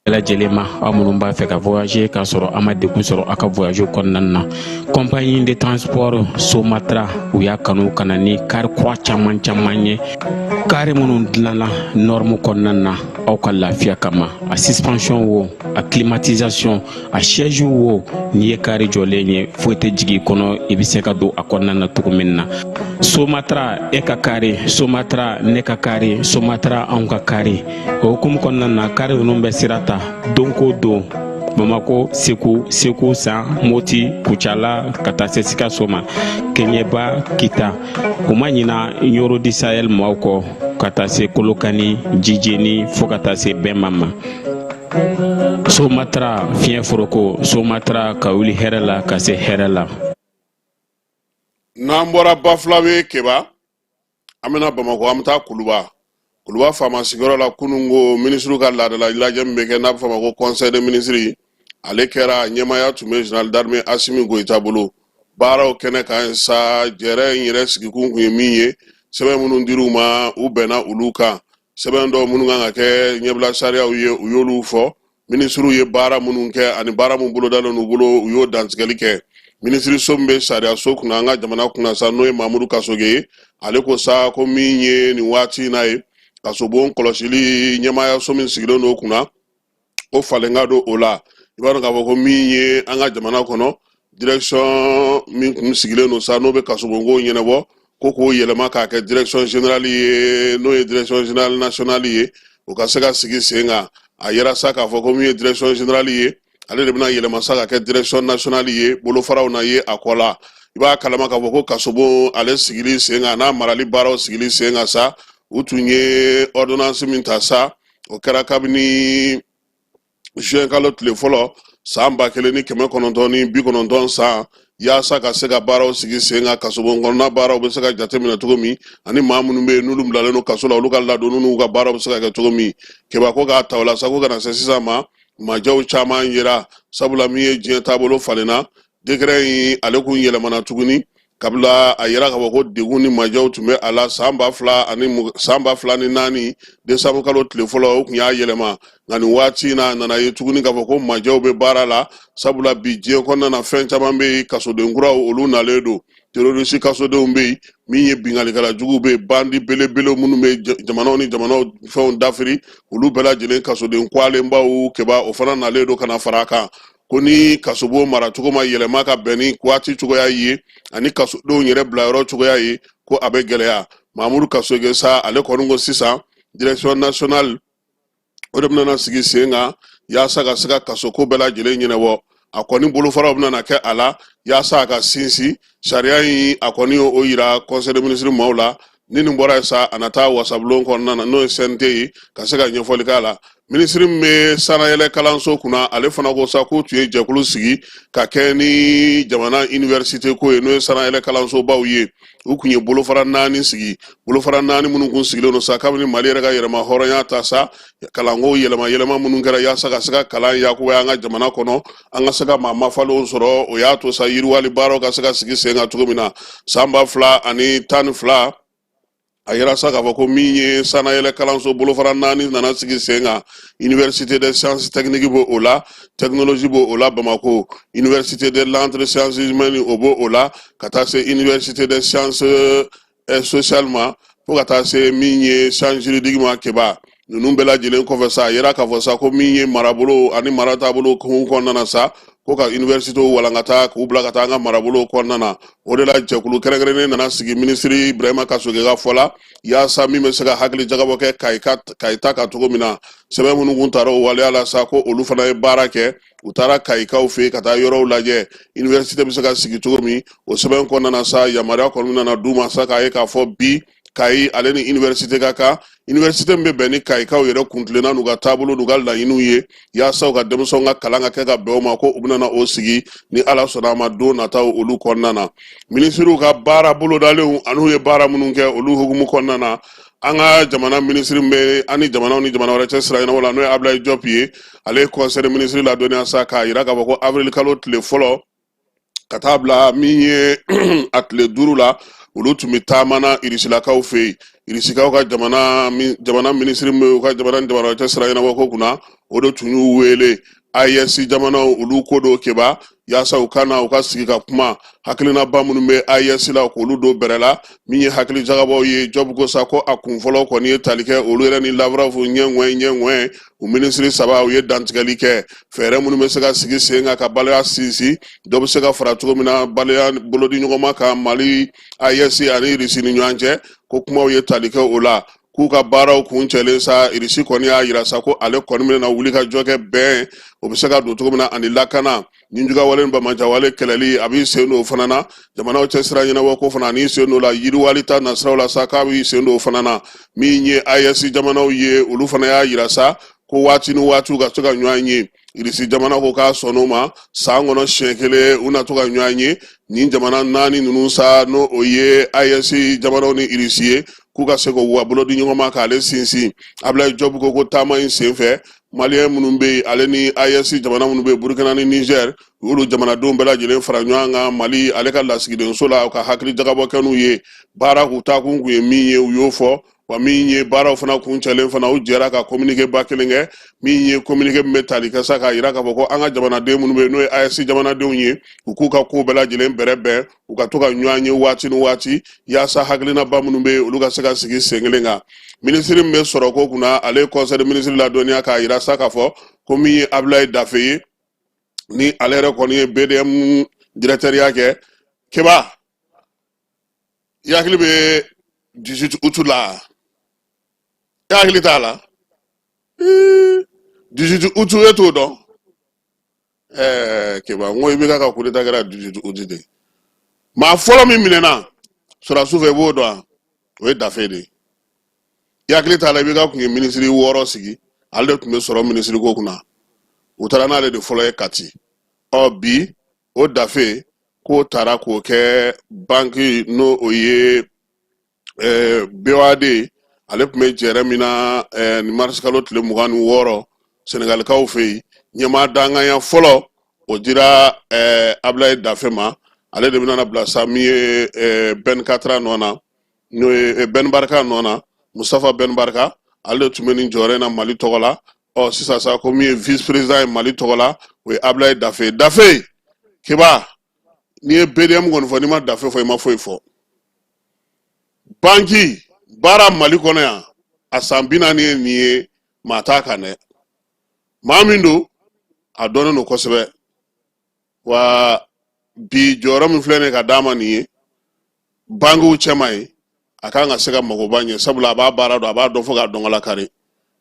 Bɛɛ lajɛlen ma, aw minnu b'a fɛ ka voyager k'a sɔrɔ a ma degun sɔrɔ aw ka voyage kɔnɔna na, compagnie de transport Somatra, u y'a kanu ka na ni kari kura caman caman ye, kari minnu dilanna norme kɔnɔna na aw ka lafiya kama. A suspension wo, a climatisation, a siège wo, n'i ye kari jɔlen ye, foyi tɛ jigin i kɔnɔ, i bɛ se ka don a kɔnɔna na cogo min na. Somatra, e ka kari, Somatra, ne ka kari, Somatra, anw ka kari. O hukumu kɔnɔna na, kari ninnu bɛ sira ta don ko don Bamako, Segu, Segu San, Moti, Kucala, ka taa se Sikaso ma, Kɛɲɛba, Kita. U ma ɲina Ɲoro du Sahel maaw kɔ, ka taa se Kolokani, Jijeni, fo ka taa se Bɛnma ma. Somatra, fiɲɛ foroko, Somatra, ka wuli hɛrɛ la ka se hɛrɛ la. N'an bɔra Bafulabe, Keba, an bɛna Bamakɔ, an bɛ taa Kuluba. Kuluba faama sigiyɔrɔ la, kunun ko minisiriw ka laadala lajɛ min bɛ kɛ, n'a bɛ fɔ a ma ko conseil des ministres, ale kɛra, ɲɛmaaya tun bɛ général d'armée Asimi Goyita bolo. Baaraw kɛnɛ kan sa, jɛrɛ in yɛrɛ sigikun kun ye min ye, sɛbɛn minnu dir'u ma, u bɛnna olu kan. Sɛbɛn dɔw minnu kan ka kɛ ɲɛbila sariyaw ye, u y'olu fɔ. Minisiriw ye baara minnu kɛ ani baara min bolodalen n'u bolo, u y'o dantigɛli kɛ. Minisiriso min bɛ sariyaso kunna an ka jamana kunna sa, n'o ye Mamudu Kasoge ye, ale ko sa ko min ye nin waati in na ye, kasobon kɔlɔsili ɲɛmaayaso min sigilen don kunna, o falen ka don o la. I b'a dɔn k'a fɔ ko min ye an ka jamana kɔnɔ direction min kun sigilen don sa, n'o bɛ kasobonko ɲɛnabɔ, ko k'o yɛlɛma k'a kɛ direction générale ye, n'o ye direction générale nationale ye, o ka se ka sigi sen kan. A yera sa k'a fɔ ko min ye direction générale ye, ale de bɛna yɛlɛma sa ka kɛ direction nationale ye, bolofaraw na ye a kɔ la. I b'a kalama k'a fɔ ko kasobon ale sigili sen kan, n'a marali baaraw sigili sen kan sa, u tun ye ordonnance min ta sa, o kɛra kabini juin kalo tile fɔlɔ san 1990 san, yaasa ka se ka baaraw sigi sen kan, kasobon kɔnɔna baaraw bɛ se ka jateminɛ cogo min, ani maa minnu bɛ yen n'olu bilalen don kaso la, olu ka ladonni n'u ka baaraw bɛ se ka kɛ cogo min. Keba ko k'a ta o la sa, ko ka na se sisan ma, majɛw caman yera, sabula min ye diɲɛ taabolo falenna. Décret in ale kun yɛlɛmana tuguni kabila a yira k'a fɔ ko degun ni majɛw tun bɛ a la san 2004 décembre kalo tile fɔlɔ, o tun y'a yɛlɛma. Nka nin waati in na, a nana ye tuguni k'a fɔ ko majɛw bɛ baara la, sabula bi diɲɛ kɔnɔna na, fɛn caman bɛ yen. Kasoden kuraw olu nalen don, terroriste kasodenw bɛ yen, min ye binkannikɛla juguw bɛ yen, bandi belebele minnu bɛ jamanaw ni jamanaw fɛnw dafiri, olu bɛɛ lajɛlen kasoden kwalenbaw keba, o fana nalen don ka na fara a kan. Ko ni kasobon maracogo ma yɛlɛma ka bɛn ni waati cogoya ye ani kasodenw yɛrɛ bilayɔrɔ cogoya ye, ko a bɛ gɛlɛya. Mamudu Kasoge sa, ale kɔni ko sisan direction nationale o de bɛna sigi sen kan yaasa ka se ka kasoko bɛɛ lajɛlen ɲɛnabɔ. A kɔni bolofaraw bɛna kɛ a la yaasa a ka sinsin sariya in. A kɔni y'o yira conseil des ministres maaw la. Ni nin bɔra yen sa, a na taa wasabulon kɔnɔna na, n'o ye CNT ye, ka se ka ɲɛfɔli k'a la. Minisiri min bɛ sanayɛlɛ kalanso kunna, ale fana ko sa k'u tun ye jɛkulu sigi ka kɛ ni jamana université ko ye, n'o ye sanayɛlɛ kalansobaw ye. U tun ye bolofara 4 sigi, bolofara 4 minnu kun sigilen don sa kabini Mali yɛrɛ ka yɛrɛma hɔrɔnya ta sa, kalanko yɛlɛma yɛlɛma minnu kɛra yaasa ka se ka kalan yakubaya an ka jamana kɔnɔ, an ka se ka maa mafalenw sɔrɔ. O y'a to sa yiriwali baaraw ka se ka sigi sen kan cogo min na. San 2012, a yira sa k'a fɔ ko min ye sanayɛlɛ kalanso bolofara 4 nana sigi sen kan. Université des sciences techniques b'o o la, technologie b'o o la Bamako, université des lettres sciences humaines o b'o o la, ka taa se université des sciences sociales ma, fo ka taa se min ye sciences juridiques ma. Keba, ninnu bɛɛ lajɛlen kɔfɛ sa, a yira k'a fɔ sa ko min ye marabolo ani mara taabolo kun kɔnɔna na sa, ko ka université walankata k'u bila ka taa an ka marabolo kɔnɔna na. O de la jɛkulu kɛrɛnkɛrɛnnen nana sigi, minisiri Ibrahima Kasoge ka fɔ la, yaasa min bɛ se ka hakili jagabɔ kɛ Kayi ta kan cogo min na. Sɛbɛn minnu kun taara o waleya la sa, ko olu fana ye baara kɛ, u taara Kayikaw fɛ yen ka taa yɔrɔw lajɛ, université bɛ se ka sigi cogo min. O sɛbɛn kɔnɔna na sa, yamaruya kɔni nana d'u ma sa k'a ye k'a fɔ bi Kayi ale ni université ka kan, université min bɛ bɛn ni Kayikaw yɛrɛ kuntilenna n'u ka taabolo n'u ka laɲiniw ye, yaasa u ka denmisɛnw ka kalan ka kɛ ka bɛn o ma, ko u bɛna o sigi ni Ala sɔnna a ma don nataw olu kɔnɔna na. Minisiriw ka baara bolodalenw an'u ye baara minnu kɛ, olu hukumu kɔnɔna na, an ka jamana minisiri min bɛ an ni jamanaw ni jamana wɛrɛ cɛ sira ɲɛnabɔ la, n'o ye Abulayi Jɔp ye, ale ye conseil des ministres ladɔnniya sa k'a yira k'a fɔ ko avril kalo tile fɔlɔ ka taa bila min ye a tile 5 la, olu tun bɛ taama na Irisilakaw fɛ yen. Irisikaw ka jamana minisiri min bɛ u ka jamana ni jamana cɛ sira ɲɛnabɔ ko kunna, o de tun y'u wele. AES jamanaw olu ko don keba, yaasa u ka na u ka sigi ka kuma hakilinaba minnu bɛ AES la, k'olu don bɛrɛ la. Min ye hakili jagabɔw ye, Jɔbu ko sa ko a kun fɔlɔ kɔni ye tali kɛ olu yɛrɛ ni Lavrov ɲɛ ŋwɛn. U minisiri saba, u ye dantigɛli kɛ fɛɛrɛ minnu bɛ se ka sigi sen kan ka baliya sinsin, dɔ bɛ se ka fara cogo min na baliya bolodi ɲɔgɔnma kan Mali, AES ani Irisi ni ɲɔgɔn cɛ, ko kumaw ye tali kɛ o la. K'u ka baaraw kuncɛlen sa, Irisi kɔni y'a yira sa ko ale kɔni bɛna wuli ka jɔ kɛ bɛn o bɛ se ka don cogo min na ani lakana nijuguwale ni banbaanciwale kɛlɛli, a b'i sen don o fana na. Jamanaw cɛ sira ɲɛnabɔ ko fana, ani sen don la yiriwali ta nasiraw la sa, k'a b'i sen don o fana na. Min ye AES jamanaw ye, olu fana y'a yira sa ko waati ni waati u ka to ka ɲɔgɔn ye. Irisi jamana ko k'a sɔnn'o ma, san kɔnɔ siɲɛ kelen u na to ka ɲɔgɔn ye nin jamana 4 ninnu sa, n'o o ye AES jamanaw ni Irisi ye, k'u ka se k'u ka bolo di ɲɔgɔn ma k'ale sinsin. Abulayi Jɔbu ko taama in senfɛ, Maliyɛn minnu bɛ yen, ale ni AES jamana minnu bɛ yen, Burukina ni Nizɛri, u y'olu jamanadenw bɛɛ lajɛlen fara ɲɔgɔn kan Mali ale ka lasigidenso la, ka hakili jagabɔ kɛ n'u ye. Baara k'u taakun kun ye min ye, u y'o fɔ. Wa min ye baaraw fana kuncɛlen fana, u jɛra ka communiqué ba kelen kɛ, min ye communiqué min bɛ tali kɛ sa k'a yira k'a fɔ ko an ka jamanaden minnu bɛ yen, n'o ye AES jamanadenw ye, u k'u ka kow bɛɛ lajɛlen bɛrɛbɛn, u ka to ka ɲɔgɔn ye waati ni waati, yaasa hakilinaba minnu bɛ yen, olu ka se ka sigi sen kelen kan. Minisiri min bɛ sɔrɔko kunna, ale ye conseil des ministres ladɔnniya k'a yira sa k'a fɔ ko min ye Abulayi Dafe ye, ni ale yɛrɛ kɔni ye BDM directeur ya kɛ. Keba, i hakili bɛ 18 août la? I hakili t'a la? 18 août, e t'o dɔn? Keba, n ko IBK ka coup d'état kɛra 18 août de. Maa fɔlɔ min minɛna sɔrɔdasiw fɛ, i b'o dɔn wa? O ye Dafe de ye. I hakili t'a la, IBK tun ye minisiri 6 sigi, ale de tun bɛ sɔrɔ minisiri ko kunna. U taara n'ale de fɔlɔ ye Kati. Ɔ bi, o Dafe k'o taara k'o kɛ banki, n'o o ye BOAD. Ale tun bɛ jɛrɛ min na nin marisikalo tile 26 Senegalikaw fɛ yen, ɲɛmaa danganya fɔlɔ o dira Abulayi Dafe ma. Ale de bɛna bila sa min ye Ben Katra nɔ na, n'o ye Ben Barka nɔ na, Mustafa Ben Barka. Ale de tun bɛ nin jɔyɔrɔ in na Mali tɔgɔ la. Ɔ sisan sa, ko min ye vice président ye Mali tɔgɔ la, o ye Abulayi Dafe. Dafe, Keba, n'i ye BDM kɔni fɔ, n'i ma Dafe fɔ, i ma foyi fɔ. Banki baara Mali kɔnɔ yan, a san 40 ye nin ye, maa t'a kan dɛ. Maa min don, a dɔnnen don kosɛbɛ. Wa bi, jɔyɔrɔ min filɛ nin ye ka d'a ma nin ye bankiw cɛma ye, a kan ka se ka magoba ɲɛ, sabula a b'a baara dɔn, a b'a dɔn fo k'a dɔn kari.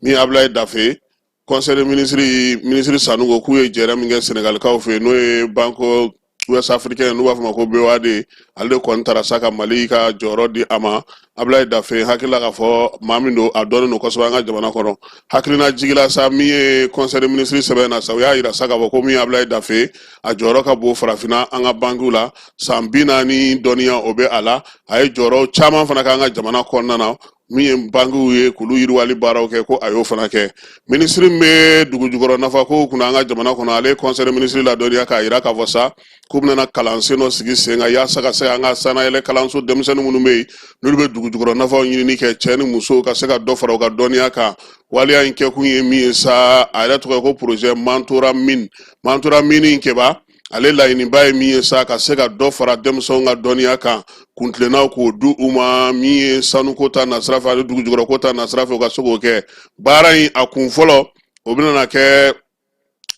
Min ye Abulayi Dafe ye, conseil des ministres, minisiri Sanogo k'u ye jɛrɛ min kɛ Senegalikaw fɛ yen, n'o ye Banque Ouest Africain, n'u b'a fɔ ma ko BOAD, ale de kɔni taara sa ka Mali ka jɔyɔrɔ di a ma. Abulayi Dafe, hakili la k'a fɔ maa min don, a dɔnnen don kosɛbɛ an ka jamana kɔnɔ. Hakilina jigila sa, min ye conseil des ministres sɛbɛn na sa, u y'a yira sa k'a fɔ ko min ye Abulayi Dafe, a jɔyɔrɔ ka bon farafinna an ka bankiw la. San 40 dɔnniya o bɛ a la. A ye jɔyɔrɔ caman fana k'an ka jamana kɔnɔna na, min ye bankiw ye, k'olu yiriwali baaraw kɛ, ko a y'o fana kɛ. Minisiri min bɛ dugu jukɔrɔ nafakow kunna an ka jamana kɔnɔ, ale ye conseil des ministres ladɔnniya k'a yira k'a fɔ sa k'u bɛna kalansen dɔ sigi sen kan, yaasa ka se an ka sanayɛlɛ kalanso denmisɛnnin minnu bɛ yen, n'olu bɛ dugu jukɔrɔ nafaw ɲinini kɛ, cɛ ni muso, ka se ka dɔ fara u ka dɔnniya kan. Waleya in kɛkun ye min ye sa, a yɛrɛ tɔgɔ ye ko projet Mentorat Mine. Mentorat Mine in, Keba, ale laɲiniba ye min ye sa, ka se ka dɔ fara denmisɛnw ka dɔnniya kan, kuntilennaw k'o di u ma, min ye sanuko ta nasira fɛ ani dugu jukɔrɔko ta nasira fɛ, u ka se k'o kɛ. Baara in a kun fɔlɔ, o bɛna kɛ,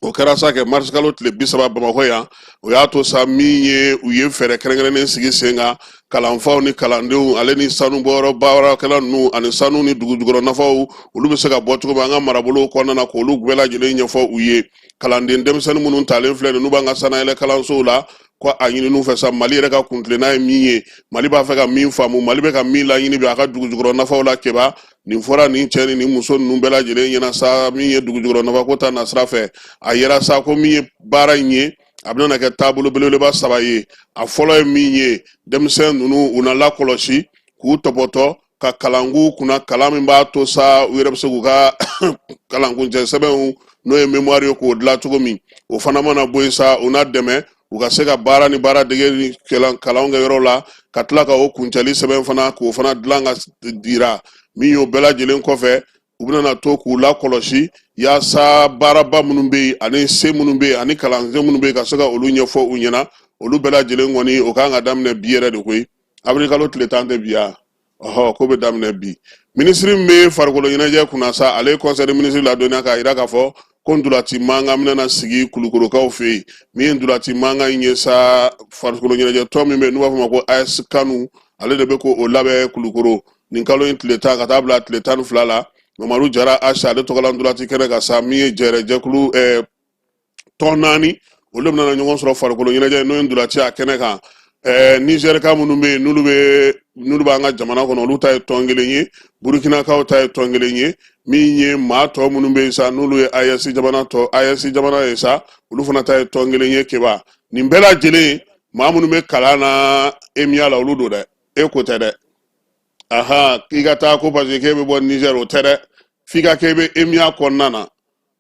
o kɛra sa kɛ marisikalo tile 30 Bamakɔ yan. O y'a to sa, min ye u ye fɛɛrɛ kɛrɛnkɛrɛnnen sigi sen kan, kalanfaw ni kalandenw, ale ni sanubɔyɔrɔ baarakɛla ninnu, ani sanu ni dugu jukɔrɔ nafaw, olu bɛ se ka bɔ cogo min an ka marabolow kɔnɔna na, k'olu bɛɛ lajɛlen ɲɛfɔ u ye. Kalanden denmisɛnnin minnu talen filɛ nin, n'u b'an ka sanayɛlɛ kalansow la, ko a ɲininiw fɛ sa, Mali yɛrɛ ka kuntilenna ye min ye, Mali b'a fɛ ka min faamu, Mali bɛ ka min laɲini bi a ka dugu jukɔrɔ nafaw la. Keba, nin fɔra nin cɛ ni nin muso ninnu bɛɛ lajɛlen ɲɛna sa. Min ye dugu jukɔrɔ nafako ta nasira fɛ, a yera sa ko min ye baara in ye, a bɛna kɛ taabolo belebeleba saba ye. A fɔlɔ ye min ye, denmisɛn ninnu, u na lakɔlɔsi k'u tɔpɔtɔ ka kalan k'u kunna, kalan min b'a to sa u yɛrɛ bɛ se k'u ka kalankuncɛ sɛbɛnw, n'o ye mémoire ye, k'o dilan cogo min. O fana mana bɔ yen sa, u na dɛmɛ u ka se ka baara ni baara dege ni kalanw kɛ yɔrɔ la, ka tila ka o kuncɛli sɛbɛn fana, k'o fana dilan ka dira. Min y'o bɛɛ lajɛlen kɔfɛ, u bɛna to k'u lakɔlɔsi, yaasa baaraba minnu bɛ yen, ani se minnu bɛ yen, ani kalansen minnu bɛ yen, ka se ka olu ɲɛfɔ u ɲɛna. Olu bɛɛ lajɛlen kɔni, o kan ka daminɛ bi yɛrɛ de koyi. Avril kalo tile 10 tɛ bi ya? Ɔhɔ, ko bɛ daminɛ bi. Minisiri min bɛ farikolo ɲɛnajɛ kunna sa, ale ye conseil des ministres ladɔnniya k'a jira k'a fɔ ko ntolaci mankan bɛna sigi Kulukorokaw fɛ yen. Min ye ntolaci mankan in ye sa, farikolo ɲɛnajɛ tɔn min bɛ yen, n'u b'a fɔ o ma ko AS Kanu, ale de bɛ k'o labɛn Kulukoro nin kalo in tile 10 ka taa bila tile 12 la. Mamadu Jara Asa, ale tɔgɔla ntolaci kɛnɛ kan sa, min ye jɛrɛjɛkulu tɔn naani, olu bɛna ɲɔgɔn sɔrɔ farikolo ɲɛnajɛ, n'o ye ntolaci a kɛnɛ kan. Nizɛrika minnu bɛ yen, n'olu b'an ka jamana kɔnɔ, olu ta ye tɔn kelen ye. Burukinakaw ta ye tɔn kelen ye. Min ye maa tɔ minnu bɛ yen sa, n'olu ye AES jamana tɔ, AES jamana ye sa, olu fana ta ye tɔn kelen ye. Keba, nin bɛɛ lajɛlen, maa minnu bɛ kalan na EMIA la, olu don dɛ, e ko tɛ dɛ. Aha, k'i ka taa ko parce que k'e bɛ bɔ Nizɛri, o tɛ dɛ. F'i ka kɛ i bɛ EMIA kɔnɔna na.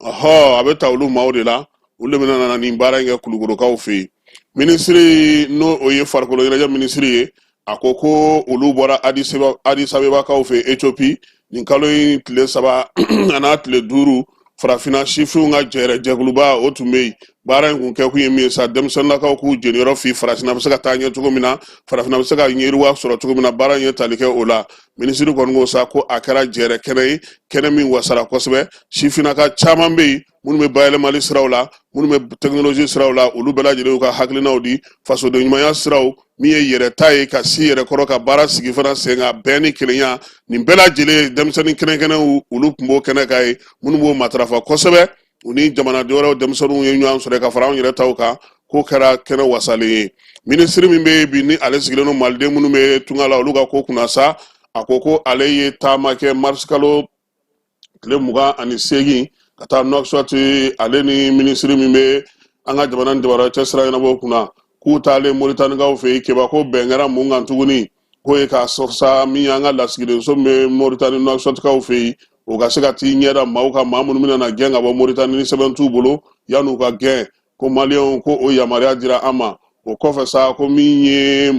Ɔhɔ, a bɛ ta olu maaw de la, olu de bɛna na nin baara in kɛ Kulukorokaw fɛ yen. Minisiri, n'o o ye farikolo ɲɛnajɛ minisiri ye, A ko ko olu bɔra Adisabebakaw fɛ Ethiopie nin kalo in tile 3 an'a tile 5, farafinna sifinw ka jɛrɛ jɛkuluba o tun bɛ yen. Baara in kun kɛkun ye min ye sa, denmisɛnninlakaw k'u jeniyɔrɔ fi farafinna bɛ se ka taa ɲɛ cogo min na, farafinna bɛ se ka yiriwa sɔrɔ cogo min na, baara in ye tali kɛ o la. Minisiri kɔni ko sa ko a kɛra jɛrɛ kɛnɛ ye, kɛnɛ min wasara kosɛbɛ. Sifinnaka caman bɛ yen minnu bɛ bayɛlɛmali siraw la, minnu bɛ tɛkinolozi siraw la, olu bɛɛ lajɛlen y'u ka hakilinaw di fasoden ɲumanya siraw, min ye yɛrɛ ta ye, ka si yɛrɛ kɔrɔ, ka baara sigi fana sen kan, bɛn ni kelenya, nin bɛɛ lajɛlen denmisɛnnin kɛnɛkɛnɛw olu tun b'o kɛnɛ kan ye, minnu b'o matarafa kosɛbɛ. U ni jamanaden wɛrɛw denmisɛnninw ye ɲɔgɔn sɔrɔ ka fara anw yɛrɛ taw kan, k'o kɛra kɛnɛ wasalen ye. Minisiri min bɛ yen bi, ni ale sigilen don maliden minnu bɛ tunga la, olu ka ko kunna sa, a ko ko ale ye taama kɛ marisikalo tile 28 ka taa Nouakchott, ale ni minisiri min bɛ an ka jamana ni jamana cɛ sira ɲɛnabɔ kunna, k'u taalen Moritanikaw fɛ yen. Keba, ko bɛn kɛra mun kan tuguni? K'o ye k'a sɔrɔ sa, min y'an ka lasigidenso min bɛ Moritani Nouakchottkaw fɛ yen, o ka se ka t'i ɲɛ da maaw kan, maa minnu bɛna na gɛn ka bɔ Moritani ni sɛbɛn t'u bolo, yan'u ka gɛn, ko maliyɛnw ko o yamaruya dira an ma. O kɔfɛ sa, ko min ye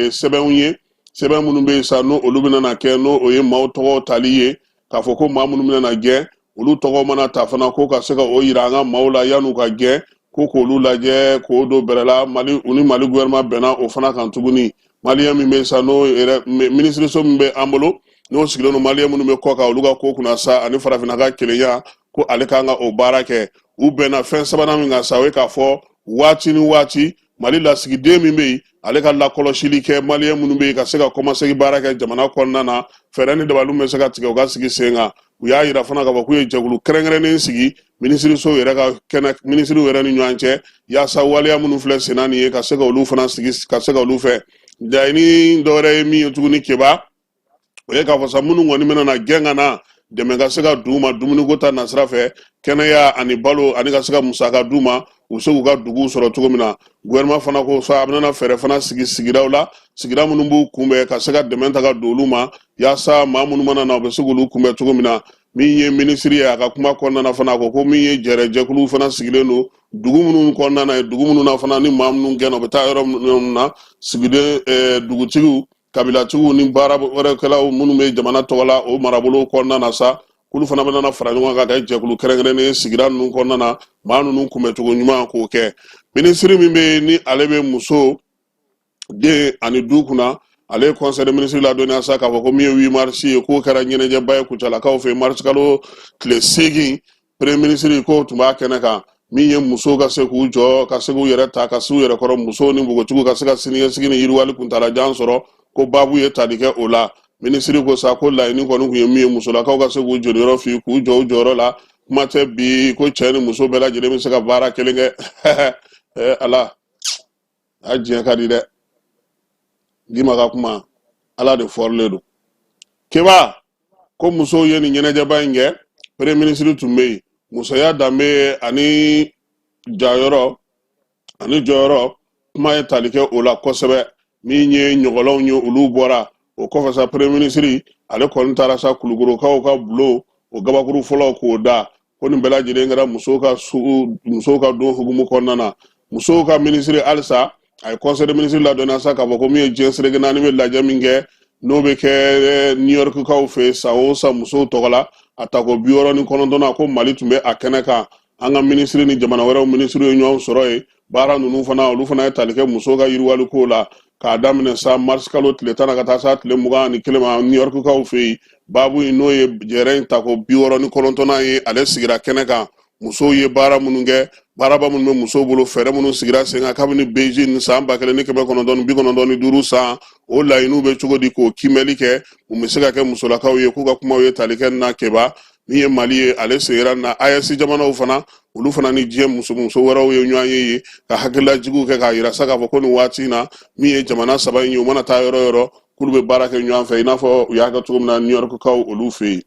sɛbɛnw ye, sɛbɛn minnu bɛ yen sa, n'o olu bɛna na kɛ, n'o o ye maaw tɔgɔ tali ye, k'a fɔ ko maa minnu bɛna na gɛn, olu tɔgɔ mana ta fana, ko ka se ka o yira an ka maaw la yan'u ka gɛn, ko k'olu lajɛ k'o don bɛrɛ la. Mali u ni Mali gouvernement bɛnna o fana kan tuguni. Maliyɛn min bɛ sa, n'o yɛrɛ minisiriso min bɛ an bolo, n'o sigilen don maliyɛn minnu bɛ kɔ kan, olu ka ko kunna sa, ani farafinna ka kelenya, ko ale kan ka o baara kɛ. U bɛnna fɛn sabanan min kan sa, o ye k'a fɔ waati ni waati, Mali lasigiden min bɛ yen, ale ka lakɔlɔsili kɛ maliyɛn minnu bɛ yen ka se ka kɔmasegin baara kɛ jamana kɔnɔna na, fɛɛrɛ ni dabaliw bɛ se ka tigɛ u ka sigi sen kan. U y'a yira fana k'a fɔ k'u ye jɛkulu kɛrɛnkɛrɛnnen sigi minisiriso yɛrɛ ka kɛnɛ, minisiriw yɛrɛ ni ɲɔgɔn cɛ, yaasa waleya minnu filɛ senna nin ye, ka se ka olu fana sigi, ka se ka olu fɛ. Laɲini dɔwɛrɛ ye min ye tuguni, Keba, o ye k'a fɔ sa, minnu kɔni bɛna na gɛn ka na, dɛmɛ ka se ka d'u ma dumuniko ta nasira fɛ, kɛnɛya ani balo, ani ka se ka musaka d'u ma, u bɛ se k'u ka duguw sɔrɔ cogo min na. Gouvernement fana ko sa a bɛna fɛɛrɛ fana sigi sigidaw la, sigida minnu b'u kunbɛn, ka se ka dɛmɛ ta ka don olu ma, yaasa maa minnu mana na, u bɛ se k'olu kunbɛn cogo min na. Min ye minisiri ye, a ka kuma kɔnɔna na fana, a ko ko min ye jɛrɛ jɛkulu fana sigilen don dugu minnu kɔnɔna na, dugu minnu na fana, ni maa minnu gɛnna, u bɛ taa yɔrɔ minnu na, sigiden dugutigiw, kabilatigiw ni baara wɛrɛkɛlaw minnu bɛ jamana tɔgɔ la o marabolo kɔnɔna na sa, k'olu fana bɛna fara ɲɔgɔn kan ka kɛ jɛkulu kɛrɛnkɛrɛnnen ye sigida ninnu kɔnɔna na, maa ninnu kunbɛncogo ɲuman k'o kɛ. Minisiri min bɛ yen, ni ale bɛ muso, den ani du kunna, ale ye conseil des ministres ladɔnniya sa k'a fɔ ko min ye 8 mars ye, k'o kɛra ɲɛnajɛba ye Kucalakaw fɛ mars kalo tile 8. Premier ministre k'o tun b'a kɛnɛ kan. Min ye musow ka se k'u jɔ, ka se k'u yɛrɛ ta, ka se u yɛrɛ kɔrɔ, musow ni npogotigiw ka se ka siniɲɛsigi ni yiriwali kuntalajan sɔrɔ, ko baabu ye tali kɛ o la. Minisiri ko sa ko laɲini kɔni kun ye min ye, musolakaw ka se k'u jeniyɔrɔ fi, k'u jɔ u jɔyɔrɔ la. Kuma tɛ bi ko cɛ ni muso bɛɛ lajɛlen bɛ se ka baara kelen kɛ. Ala a diɲɛ ka di dɛ. Dima ka kuma, ala de fɔrilen don. Keba, ko musow ye nin ɲɛnajɛba in kɛ, premier ministre tun bɛ yen. Musoya danbe ani jayɔrɔ ani jɔyɔrɔ, kuma ye tali kɛ o la kosɛbɛ. Min ye ɲɔgɔlɔnw ye, olu bɔra o kɔfɛ sa, premier ministre ale kɔni taara sa Kulukorokaw ka bulon o gabakuru fɔlɔ k'o da. Ko nin bɛɛ lajɛlen kɛra musow ka sugu, musow ka don hukumu kɔnɔna na. Musow ka minisiri halisa, a ye conseil des ministres ladɔnniya sa k'a fɔ ko min ye diɲɛ seleke naani bɛ lajɛ min kɛ, n'o bɛ kɛ New York kaw fɛ san o san musow tɔgɔ la, a tako 69na, ko Mali tun bɛ a kɛnɛ kan. An ka minisiri ni jamana wɛrɛw minisiriw ye ɲɔgɔn sɔrɔ yen. Baara ninnu fana, olu fana ye tali kɛ musow ka yiriwali ko la, k'a daminɛ sa mars kalo tile 10 na ka taa sa tile 21 ma New York kaw fɛ yen. Baabu in, n'o ye jɛrɛ in tako 69nan ye, ale sigira kɛnɛ kan. Musow ye baara minnu kɛ, baaraba minnu bɛ musow bolo, fɛɛrɛ minnu sigira sen kan kabini Beijing san 1995 san, o laɲiniw bɛ cogo di, k'o kiimɛli kɛ, mun bɛ se ka kɛ musolakaw ye, k'u ka kumaw ye tali kɛ nin na. Keba, min ye Mali ye, ale segira na AES jamanaw fana, olu fana ni diɲɛ muso muso wɛrɛw ye ɲɔgɔn ye yen, ka hakililajigiw kɛ, k'a yira sa k'a fɔ ko nin waati in na, min ye jamana saba in ye, u mana taa yɔrɔ yɔrɔ, k'olu bɛ baara kɛ ɲɔgɔn fɛ, i n'a fɔ u y'a kɛ cogo min na New York kaw olu fɛ yen.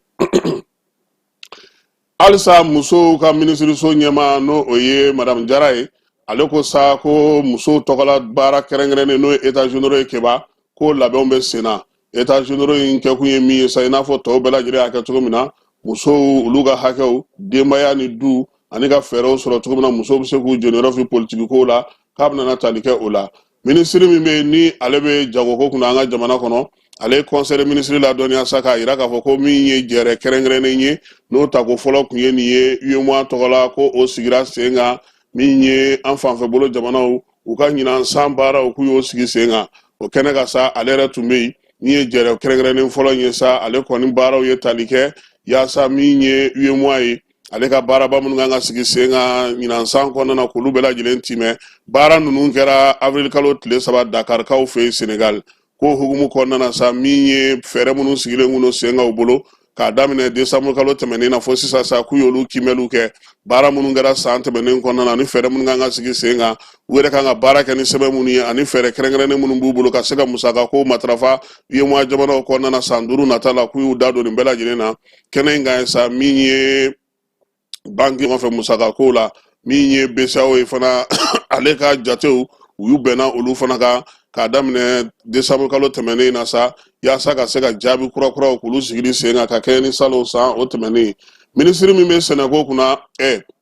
Halisa musow ka minisiriso ɲɛmaa, n'o o ye madame Jara ye, ale ko sa ko musow tɔgɔla baara kɛrɛnkɛrɛnnen, n'o ye états généraux ye, Keba, ko labɛnw bɛ sen na. États généraux in kɛkun ye min ye sa, i n'a fɔ tɔw bɛɛ lajɛlen y'a kɛ cogo min na, musow olu ka hakɛw, denbaya ni du, ani ka fɛɛrɛw sɔrɔ cogo min na musow bɛ se k'u jeniyɔrɔ fi politiki kow la, k'a bɛna tali kɛ o la. Minisiri min bɛ yen ni ale bɛ jagoko kunna an ka jamana kɔnɔ, ale ye conseil des ministres ladɔnniya sa k'a yira k'a fɔ ko min ye jɛrɛ kɛrɛnkɛrɛnnen ye, n'o tako fɔlɔ tun ye nin ye UEMOA tɔgɔ la, ko o sigira sen kan. Min ye an fanfɛ bolo jamanaw u ka ɲinan san baaraw, k'u y'o sigi sen kan o kɛnɛ kan sa. Ale yɛrɛ tun bɛ yen. Min ye jɛrɛ kɛrɛnkɛrɛnnen fɔlɔ in ye sa, ale kɔni baaraw ye tali kɛ yaasa min ye UEMOA ye, ale ka baaraba minnu kan ka sigi sen kan ɲinan san kɔnɔna na, k'olu bɛɛ lajɛlen timɛ. Baara ninnu kɛra avril kalo tile 3 Dakarikaw fɛ yen Senegal. Ko hukumu kɔnɔna na sa, min ye fɛɛrɛ minnu sigilen kun don sen kan u bolo k'a daminɛ desanburu kalo tɛmɛnen na fo sisan sa, k'u y'olu kiimɛliw kɛ. Baara minnu kɛra san tɛmɛnen kɔnɔna na ani fɛɛrɛ minnu kan ka sigi sen kan, u yɛrɛ kan ka baara kɛ ni sɛbɛn minnu ye ani fɛɛrɛ kɛrɛnkɛrɛnnen minnu b'u bolo ka se ka musaka ko matarafa UEMOA jamanaw kɔnɔna na san 5 nata la, k'u y'u da don nin bɛɛ lajɛlen na kɛnɛ in kan sa. Min ye banki ɲɔgɔn fɛ musaka ko la, min ye BCEAO ye fana, ale ka jatew, u y'u bɛnna olu fana kan k'a daminɛ desanburu kalo tɛmɛnen na sa, yaasa ka se ka jaabi kurakuraw k'olu sigili sen kan ka kɛɲɛ ni salon san o tɛmɛnen. Minisiri min bɛ sɛnɛko kunna,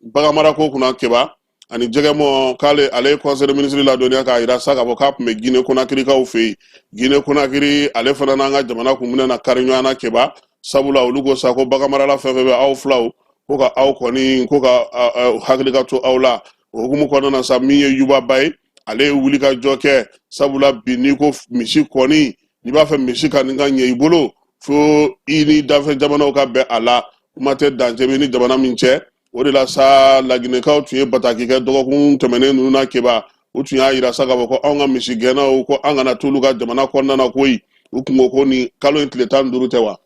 baganmarako kunna, Keba ani jɛgɛmɔ, k'ale ale ye conseil des ministres ladɔnniya k'a yira sa k'a fɔ k'a tun bɛ Guinée Conakrykaw fɛ yen. Guinée Conakry, ale fana n'an ka jamana kun bɛna na kari ɲɔgɔn na Keba, sabula olu ko sa ko baganmarala fɛn fɛn bɛ aw filaw, ko ka aw kɔni ko ka hakili ka to aw la. O hukumu kɔnɔna na sa, min ye Yuba Ba ye, ale ye wuli ka jɔ kɛ, sabula bi n'i ko misi kɔni, n'i b'a fɛ misi ka nin ka ɲɛ i bolo, fo i ni dafɛ jamanaw ka bɛn a la. Kuma tɛ dancɛ bɛ ni jamana min cɛ. O de la sa, laginɛkaw tun ye bataki kɛ dɔgɔkun tɛmɛnen ninnu na Keba. U tun y'a yira sa k'a fɔ ko anw ka misigɛnnaw, ko an kana t'olu ka jamana kɔnɔna na koyi. U tun ko ko nin kalo in tile 15 tɛ wa?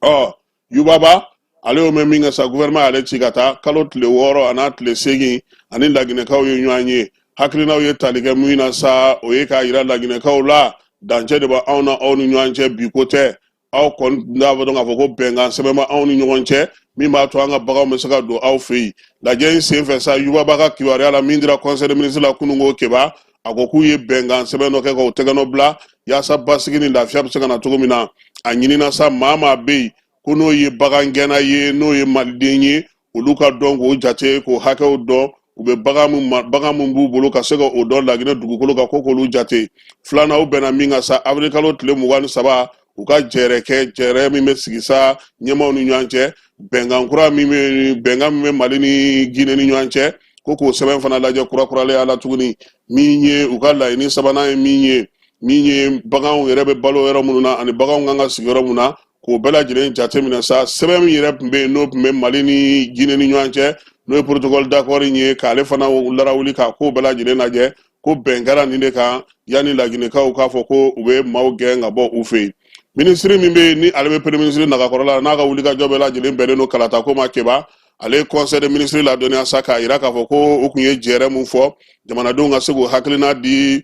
Ɔ, Yuba Ba ale y'o mɛn min kɛ sa, gouvernement y'ale ci ka taa kalo tile 6 a n'a tile 8 ani laginɛkaw ye ɲɔgɔn ye. Hakilinaw ye tali kɛ min na sa, o ye k'a yira laginɛkaw la dancɛ de bɛ anw na aw ni ɲɔgɔn cɛ, bi ko tɛ. Aw kɔni n'a fɔ dɔn k'a fɔ ko bɛnkan sɛbɛn bɛ anw ni ɲɔgɔn cɛ min b'a to an ka baganw bɛ se ka don aw fɛ yen. Lajɛ in senfɛ sa, Yuba Ba ka kibaruya la min dira conseil des ministres la kununko Keba, a ko k'u ye bɛnkan sɛbɛn dɔ kɛ k'o tɛgɛnɔ bila yaasa basigi ni lafiya bɛ se ka na cogo min na. A ɲinina sa, maa maa bɛ yen ko n'o ye bagangɛnna ye, n'o ye maliden ye, olu ka dɔn k'o jate, k'o hakɛw dɔn, u bɛ bagan min b'u bolo ka se ka o dɔn Laginɛ dugukolo kan, ko k'olu jate. Filanan, u bɛnna min kan sa, avril kalo tile 23, u ka jɛrɛ kɛ, jɛrɛ min bɛ sigi sa ɲɛmaaw ni ɲɔgɔn cɛ, bɛnkan kura min bɛ, bɛnkan min bɛ Mali ni Guinée ni ɲɔgɔn cɛ, ko k'o sɛbɛn fana lajɛ kurakuralenya la tuguni. Min ye u ka laɲini sabanan ye, min ye baganw yɛrɛ bɛ balo yɔrɔ minnu na ani baganw kan ka sigi yɔrɔ min na, k'o bɛɛ lajɛlen jateminɛ sa. Sɛbɛn min yɛrɛ tun bɛ yen, n'o tun bɛ Mali ni Guinée ni ɲɔgɔn cɛ, n'o ye protocole d'accord in ye, k'ale fana larawuli k'a ko bɛɛ lajɛlen lajɛ, ko bɛn kɛra nin de kan yanni laginɛkaw k'a fɔ ko u bɛ maaw gɛn ka bɔ u fɛ yen. Minisiri min bɛ yen ni ale bɛ premier ministre nagakɔrɔla la, n'a ka wulikajɔ bɛɛ lajɛlen bɛnnen don kalata ko ma Keba, ale ye conseil des ministres ladɔnniya sa k'a yira k'a fɔ ko u tun ye jɛrɛ mun fɔ jamanadenw ka se k'u hakilina di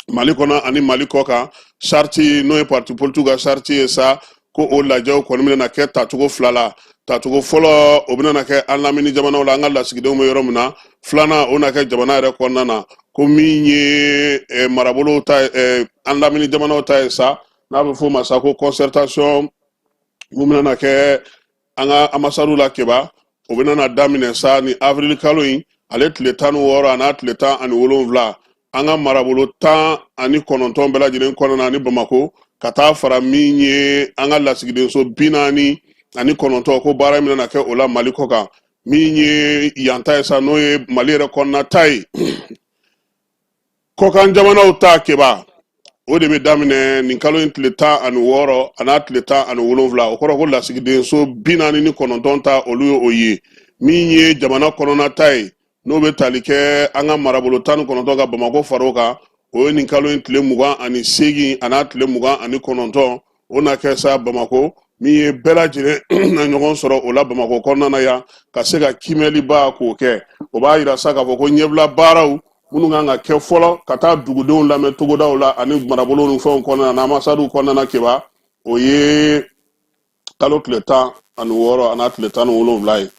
Mali kɔnɔ ani Mali kɔ kan, charte n'o ye parti politique ka charte ye sa, ko o lajɛw kɔni bɛna kɛ tacogo fila la. Tacogo fɔlɔ, o bɛna kɛ an lamini jamanaw la, an ka lasigidenw bɛ yɔrɔ min na. Filanan, o na kɛ jamana yɛrɛ kɔnɔna na. Ko min ye marabolow ta, an lamini jamanaw ta ye sa, n'a bɛ f'o ma sa ko concertation mun bɛna kɛ an ka ambassadew la Keba, o bɛna na daminɛ sa ni avril kalo in ale tile 16 a n'a tile 17, an ka marabolo 19 bɛɛ lajɛlen kɔnɔna ani Bamako, ka taa fara min ye an ka lasigidenso 49, ko baara in bɛna kɛ o la Mali kɔ kan. Min ye yan ta ye sa, n'o ye Mali yɛrɛ kɔnɔna ta ye, kɔkan jamanaw ta Keba, o de bɛ daminɛ nin kalo in tile 16 a n'a tile 17. O kɔrɔ ko lasigidenso 49 ta, olu ye o ye. Min ye jamana kɔnɔna ta ye, n'o bɛ tali kɛ an ka marabolo 19 ka Bamakɔ fara o kan, o ye nin kalo in tile 28 a n'a tile 29, o na kɛ sa Bamakɔ. Min ye bɛɛ lajɛlen na ɲɔgɔn sɔrɔ o la Bamakɔ kɔnɔna na yan ka se ka kiimɛliba k'o kɛ. O b'a yira sa k'a fɔ ko ɲɛbila baaraw minnu kan ka kɛ fɔlɔ, ka taa dugudenw lamɛn togodaw la ani marabolow ni fɛnw kɔnɔna na, ambassadew kɔnɔna na Keba, o ye kalo tile 16 a n'a tile 17 ye.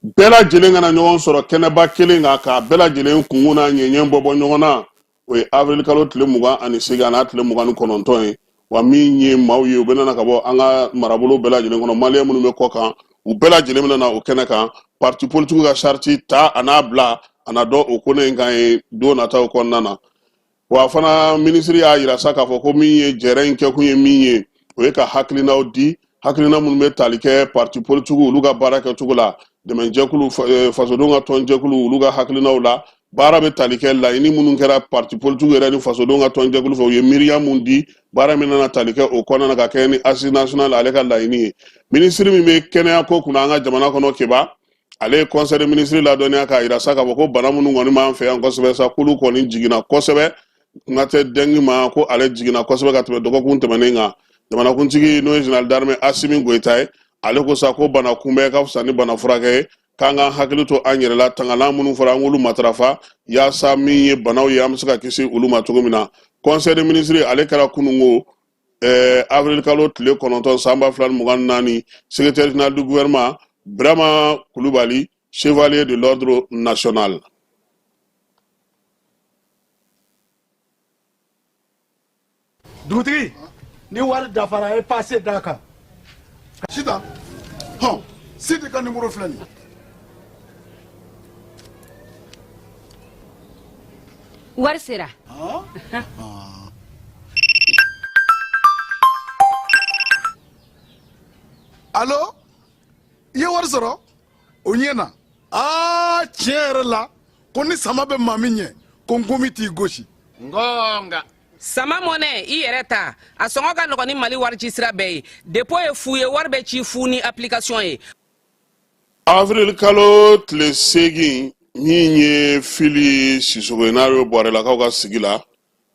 Bɛɛ lajɛlen ka na ɲɔgɔn sɔrɔ kɛnɛba kelen kan k'a bɛɛ lajɛlen kunkun n'a ɲɛɲɛ bɔ bɔ ɲɔgɔn na, o ye avril kalo tile 28 a n'a tile 29 ye. Wa min ye maaw ye, u bɛ nana ka bɔ an ka marabolo bɛɛ lajɛlen kɔnɔ, maliyɛn minnu bɛ kɔ kan, u bɛɛ lajɛlen bɛna na o kɛnɛ kan. Parti politique ka charte ta a n'a bila a na dɔn o kɛnɛ in kan ye don nataw kɔnɔna na. Wa fana minisiri y'a yira sa k'a fɔ ko min ye jɛrɛ in kɛkun ye min ye, o ye ka hakilinaw di, hakilina minnu bɛ tali kɛ parti politikiw olu ka baara kɛcogo la, dɛmɛjɛkulu, fasodenw ka tɔnjɛkulu olu ka hakilinaw la. Baara bɛ tali kɛ laɲini minnu kɛra parti politikiw yɛrɛ ni fasodenw ka tɔnjɛkulu fɛ, u ye miiriya mun di, baara min nana tali kɛ o kɔnɔna na ka kɛɲɛ ni assise nationale ale ka laɲini ye. Minisiri min bɛ kɛnɛya ko kunna an ka jamana kɔnɔ, Keba, ale ye conseil des ministres ladɔnniya k'a yira sa k'a fɔ ko bana minnu kɔni b'an fɛ yan kosɛbɛ sa, k'olu kɔni jiginna kosɛbɛ. Kuma tɛ dengue ma, ko ale jiginna kosɛbɛ ka tɛmɛ dɔgɔkun tɛmɛnen kan. Jamanakuntigi, n'o ye général d'armée Asimi Goyita ye, ale ko sa ko bana kunbɛn ka fisa ni bana furakɛ ye, k'an k'an hakili to an yɛrɛ la, tangalan minnu fɔra an k'olu matarafa, yaasa min ye banaw ye, an bɛ se ka kisi olu ma cogo min na. Conseil des ministres ale kɛra kununko avril kalo tile 9 san 2024. Secrétaire général du gouvernement Birama Kulubali, chevalier de l'ordre national. Dugutigi, ni wari dafara, e passe d'a kan. Sitan, hɔn, Sidi ka nimoro filɛ nin ye. Wari sera. Alo, i ye wari sɔrɔ? O ɲɛna. Aa, tiɲɛ yɛrɛ la, ko ni sama bɛ maa min ɲɛ, ko nkomi t'i gosi. Ngonga. Sama mɔnɛ, i yɛrɛ ta, a sɔngɔ ka nɔgɔn ni Mali warici sira bɛɛ ye. Dépôt ye fu ye, wari bɛ ci fu ni application ye. Avril kalo tile 8, min ye Fili Sisoko ye, n'a bɛ Bɔrɛlakaw ka sigi la,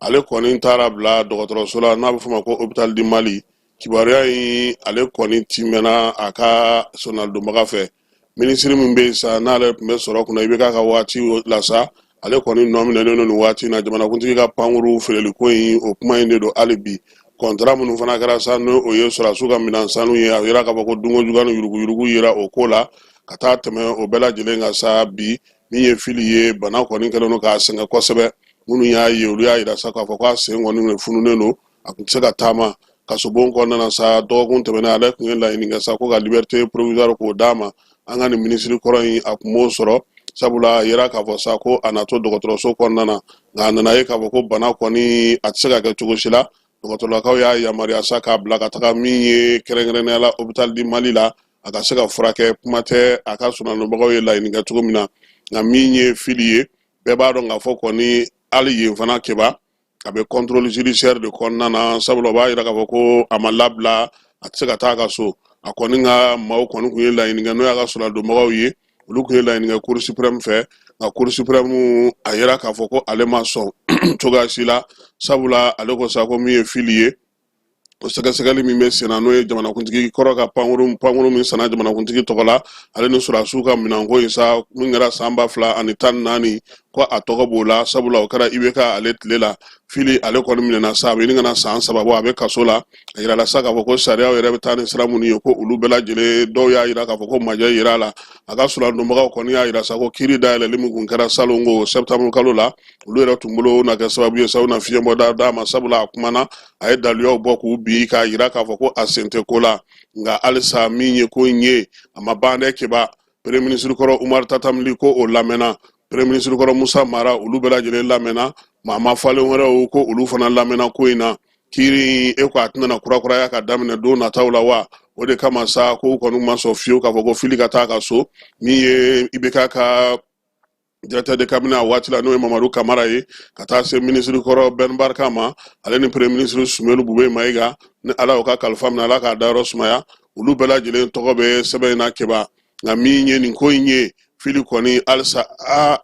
ale kɔni taara bila dɔgɔtɔrɔso la n'a bɛ f'o ma ko hôpital du Mali. Kibaruya in ale kɔni timɛna a ka sonadonbaga fɛ. Minisiri min bɛ yen sa, n'ale tun bɛ sɔrɔ kunna IBK ka waati la sa, ale kɔni nɔ minɛnen don nin waati in na. Jamanakuntigi ka pankuru feereliko in, o kuma in de don hali bi. Kɔntara minnu fana kɛra sa, n'o o ye sɔrɔdasiw ka minɛn sanu ye, a yira k'a fɔ ko dunko juguya ni yuruguyurugu yera o ko la ka taa tɛmɛ o bɛɛ lajɛlen kan sa. Bi min ye Fili ye, bana kɔni kɛlen don k'a sɛgɛn kosɛbɛ. Minnu y'a ye, olu y'a yira sa k'a fɔ k'a sen kɔni fununen don, a tun tɛ se ka taama. Kasobon kɔnɔna na sa, dɔgɔkun tɛmɛnen, ale tun ye laɲini kɛ sa ko ka liberté provisoire k'o d'a ma. An ka nin minisiri kɔrɔ in, a tun b'o sɔrɔ, sabula a yira k'a fɔ sa ko a na to dɔgɔtɔrɔso kɔnɔna na, nka a nana ye k'a fɔ ko bana kɔni a tɛ se ka kɛ cogo si la. Dɔgɔtɔrɔlakaw y'a yamaruya sa k'a bila ka taga min ye kɛrɛnkɛrɛnnenya la hôpital du Mali la, a ka se ka furakɛ. Kuma tɛ a ka sonadonbagaw ye laɲini kɛ cogo min na. Nka min ye Fili ye, bɛɛ b'a dɔn k'a fɔ kɔni hali yen fana, Keba, a bɛ contrôle judiciaire de kɔnɔna na, sabula o b'a yira k'a fɔ ko a ma labila, a tɛ se ka taa a ka so. A kɔni ka maaw kɔni tun ye laɲini kɛ, n'o y'a ka sonadonbagaw ye, olu tun ye laɲini kɛ cour suprême fɛ. Nka cour suprême a yira k'a fɔ ko ale ma sɔn cogoya si la, sabula ale ko sa ko min ye Fili ye, o sɛgɛsɛgɛli min bɛ senna, n'o ye jamanakuntigi kɔrɔ ka pankuru min sanna jamanakuntigi tɔgɔ la, ale ni sɔrɔdasiw ka minɛnko in sa, min kɛra san 2014, ko a tɔgɔ b'o la, sabula o kɛra IBK ale tile la. Fili ale kɔni minɛna sa, a bɛ ɲini ka na san 3 bɔ a bɛ kaso la. A yirala sa k'a fɔ ko sariyaw yɛrɛ bɛ taa ni sira minnu ye, ko olu bɛɛ lajɛlen, dɔw y'a yira k'a fɔ ko majɛ yira a la. A ka soladonbagaw kɔni y'a yira sa ko kiiri dayɛlɛli min kun kɛra salon ko septembre kalo la, olu yɛrɛ tun bolo na kɛ sababu ye sa, u na fiɲɛbɔda d'a ma, sabula a kumana, a ye daluyaw bɔ k'u bin k'a yira k'a fɔ ko a sen tɛ ko la. Nka halisa min ye ko in ye, a ma ban dɛ, Keba. Premier ministre kɔrɔ Umar Tatam Ly, ko o lamɛnna. Premier ministre kɔrɔ Musa Mara, olu bɛɛ lajɛlen lamɛnna. Maa ma falen wɛrɛw, ko olu fana lamɛnna ko in na. Kiiri e ko a tɛna na kurakuraya ka daminɛ don nataw la wa? O de kama sa ko kɔni ma sɔn fiyewu k'a fɔ ko Fili ka taa ka so. Min ye IBK ka directeur de cabinet a waati la, n'o ye Mamadu Kamara ye, ka taa se minisiri kɔrɔ Ben Barka ma, ale ni premier ministre Sumelu Bube Mayiga, ni Ala y'o ka kalifa minɛ, Ala k'a dayɔrɔ sumaya, olu bɛɛ lajɛlen tɔgɔ bɛ sɛbɛn in na, Keba. Nka min ye nin ko in ye, Fili kɔni halisa a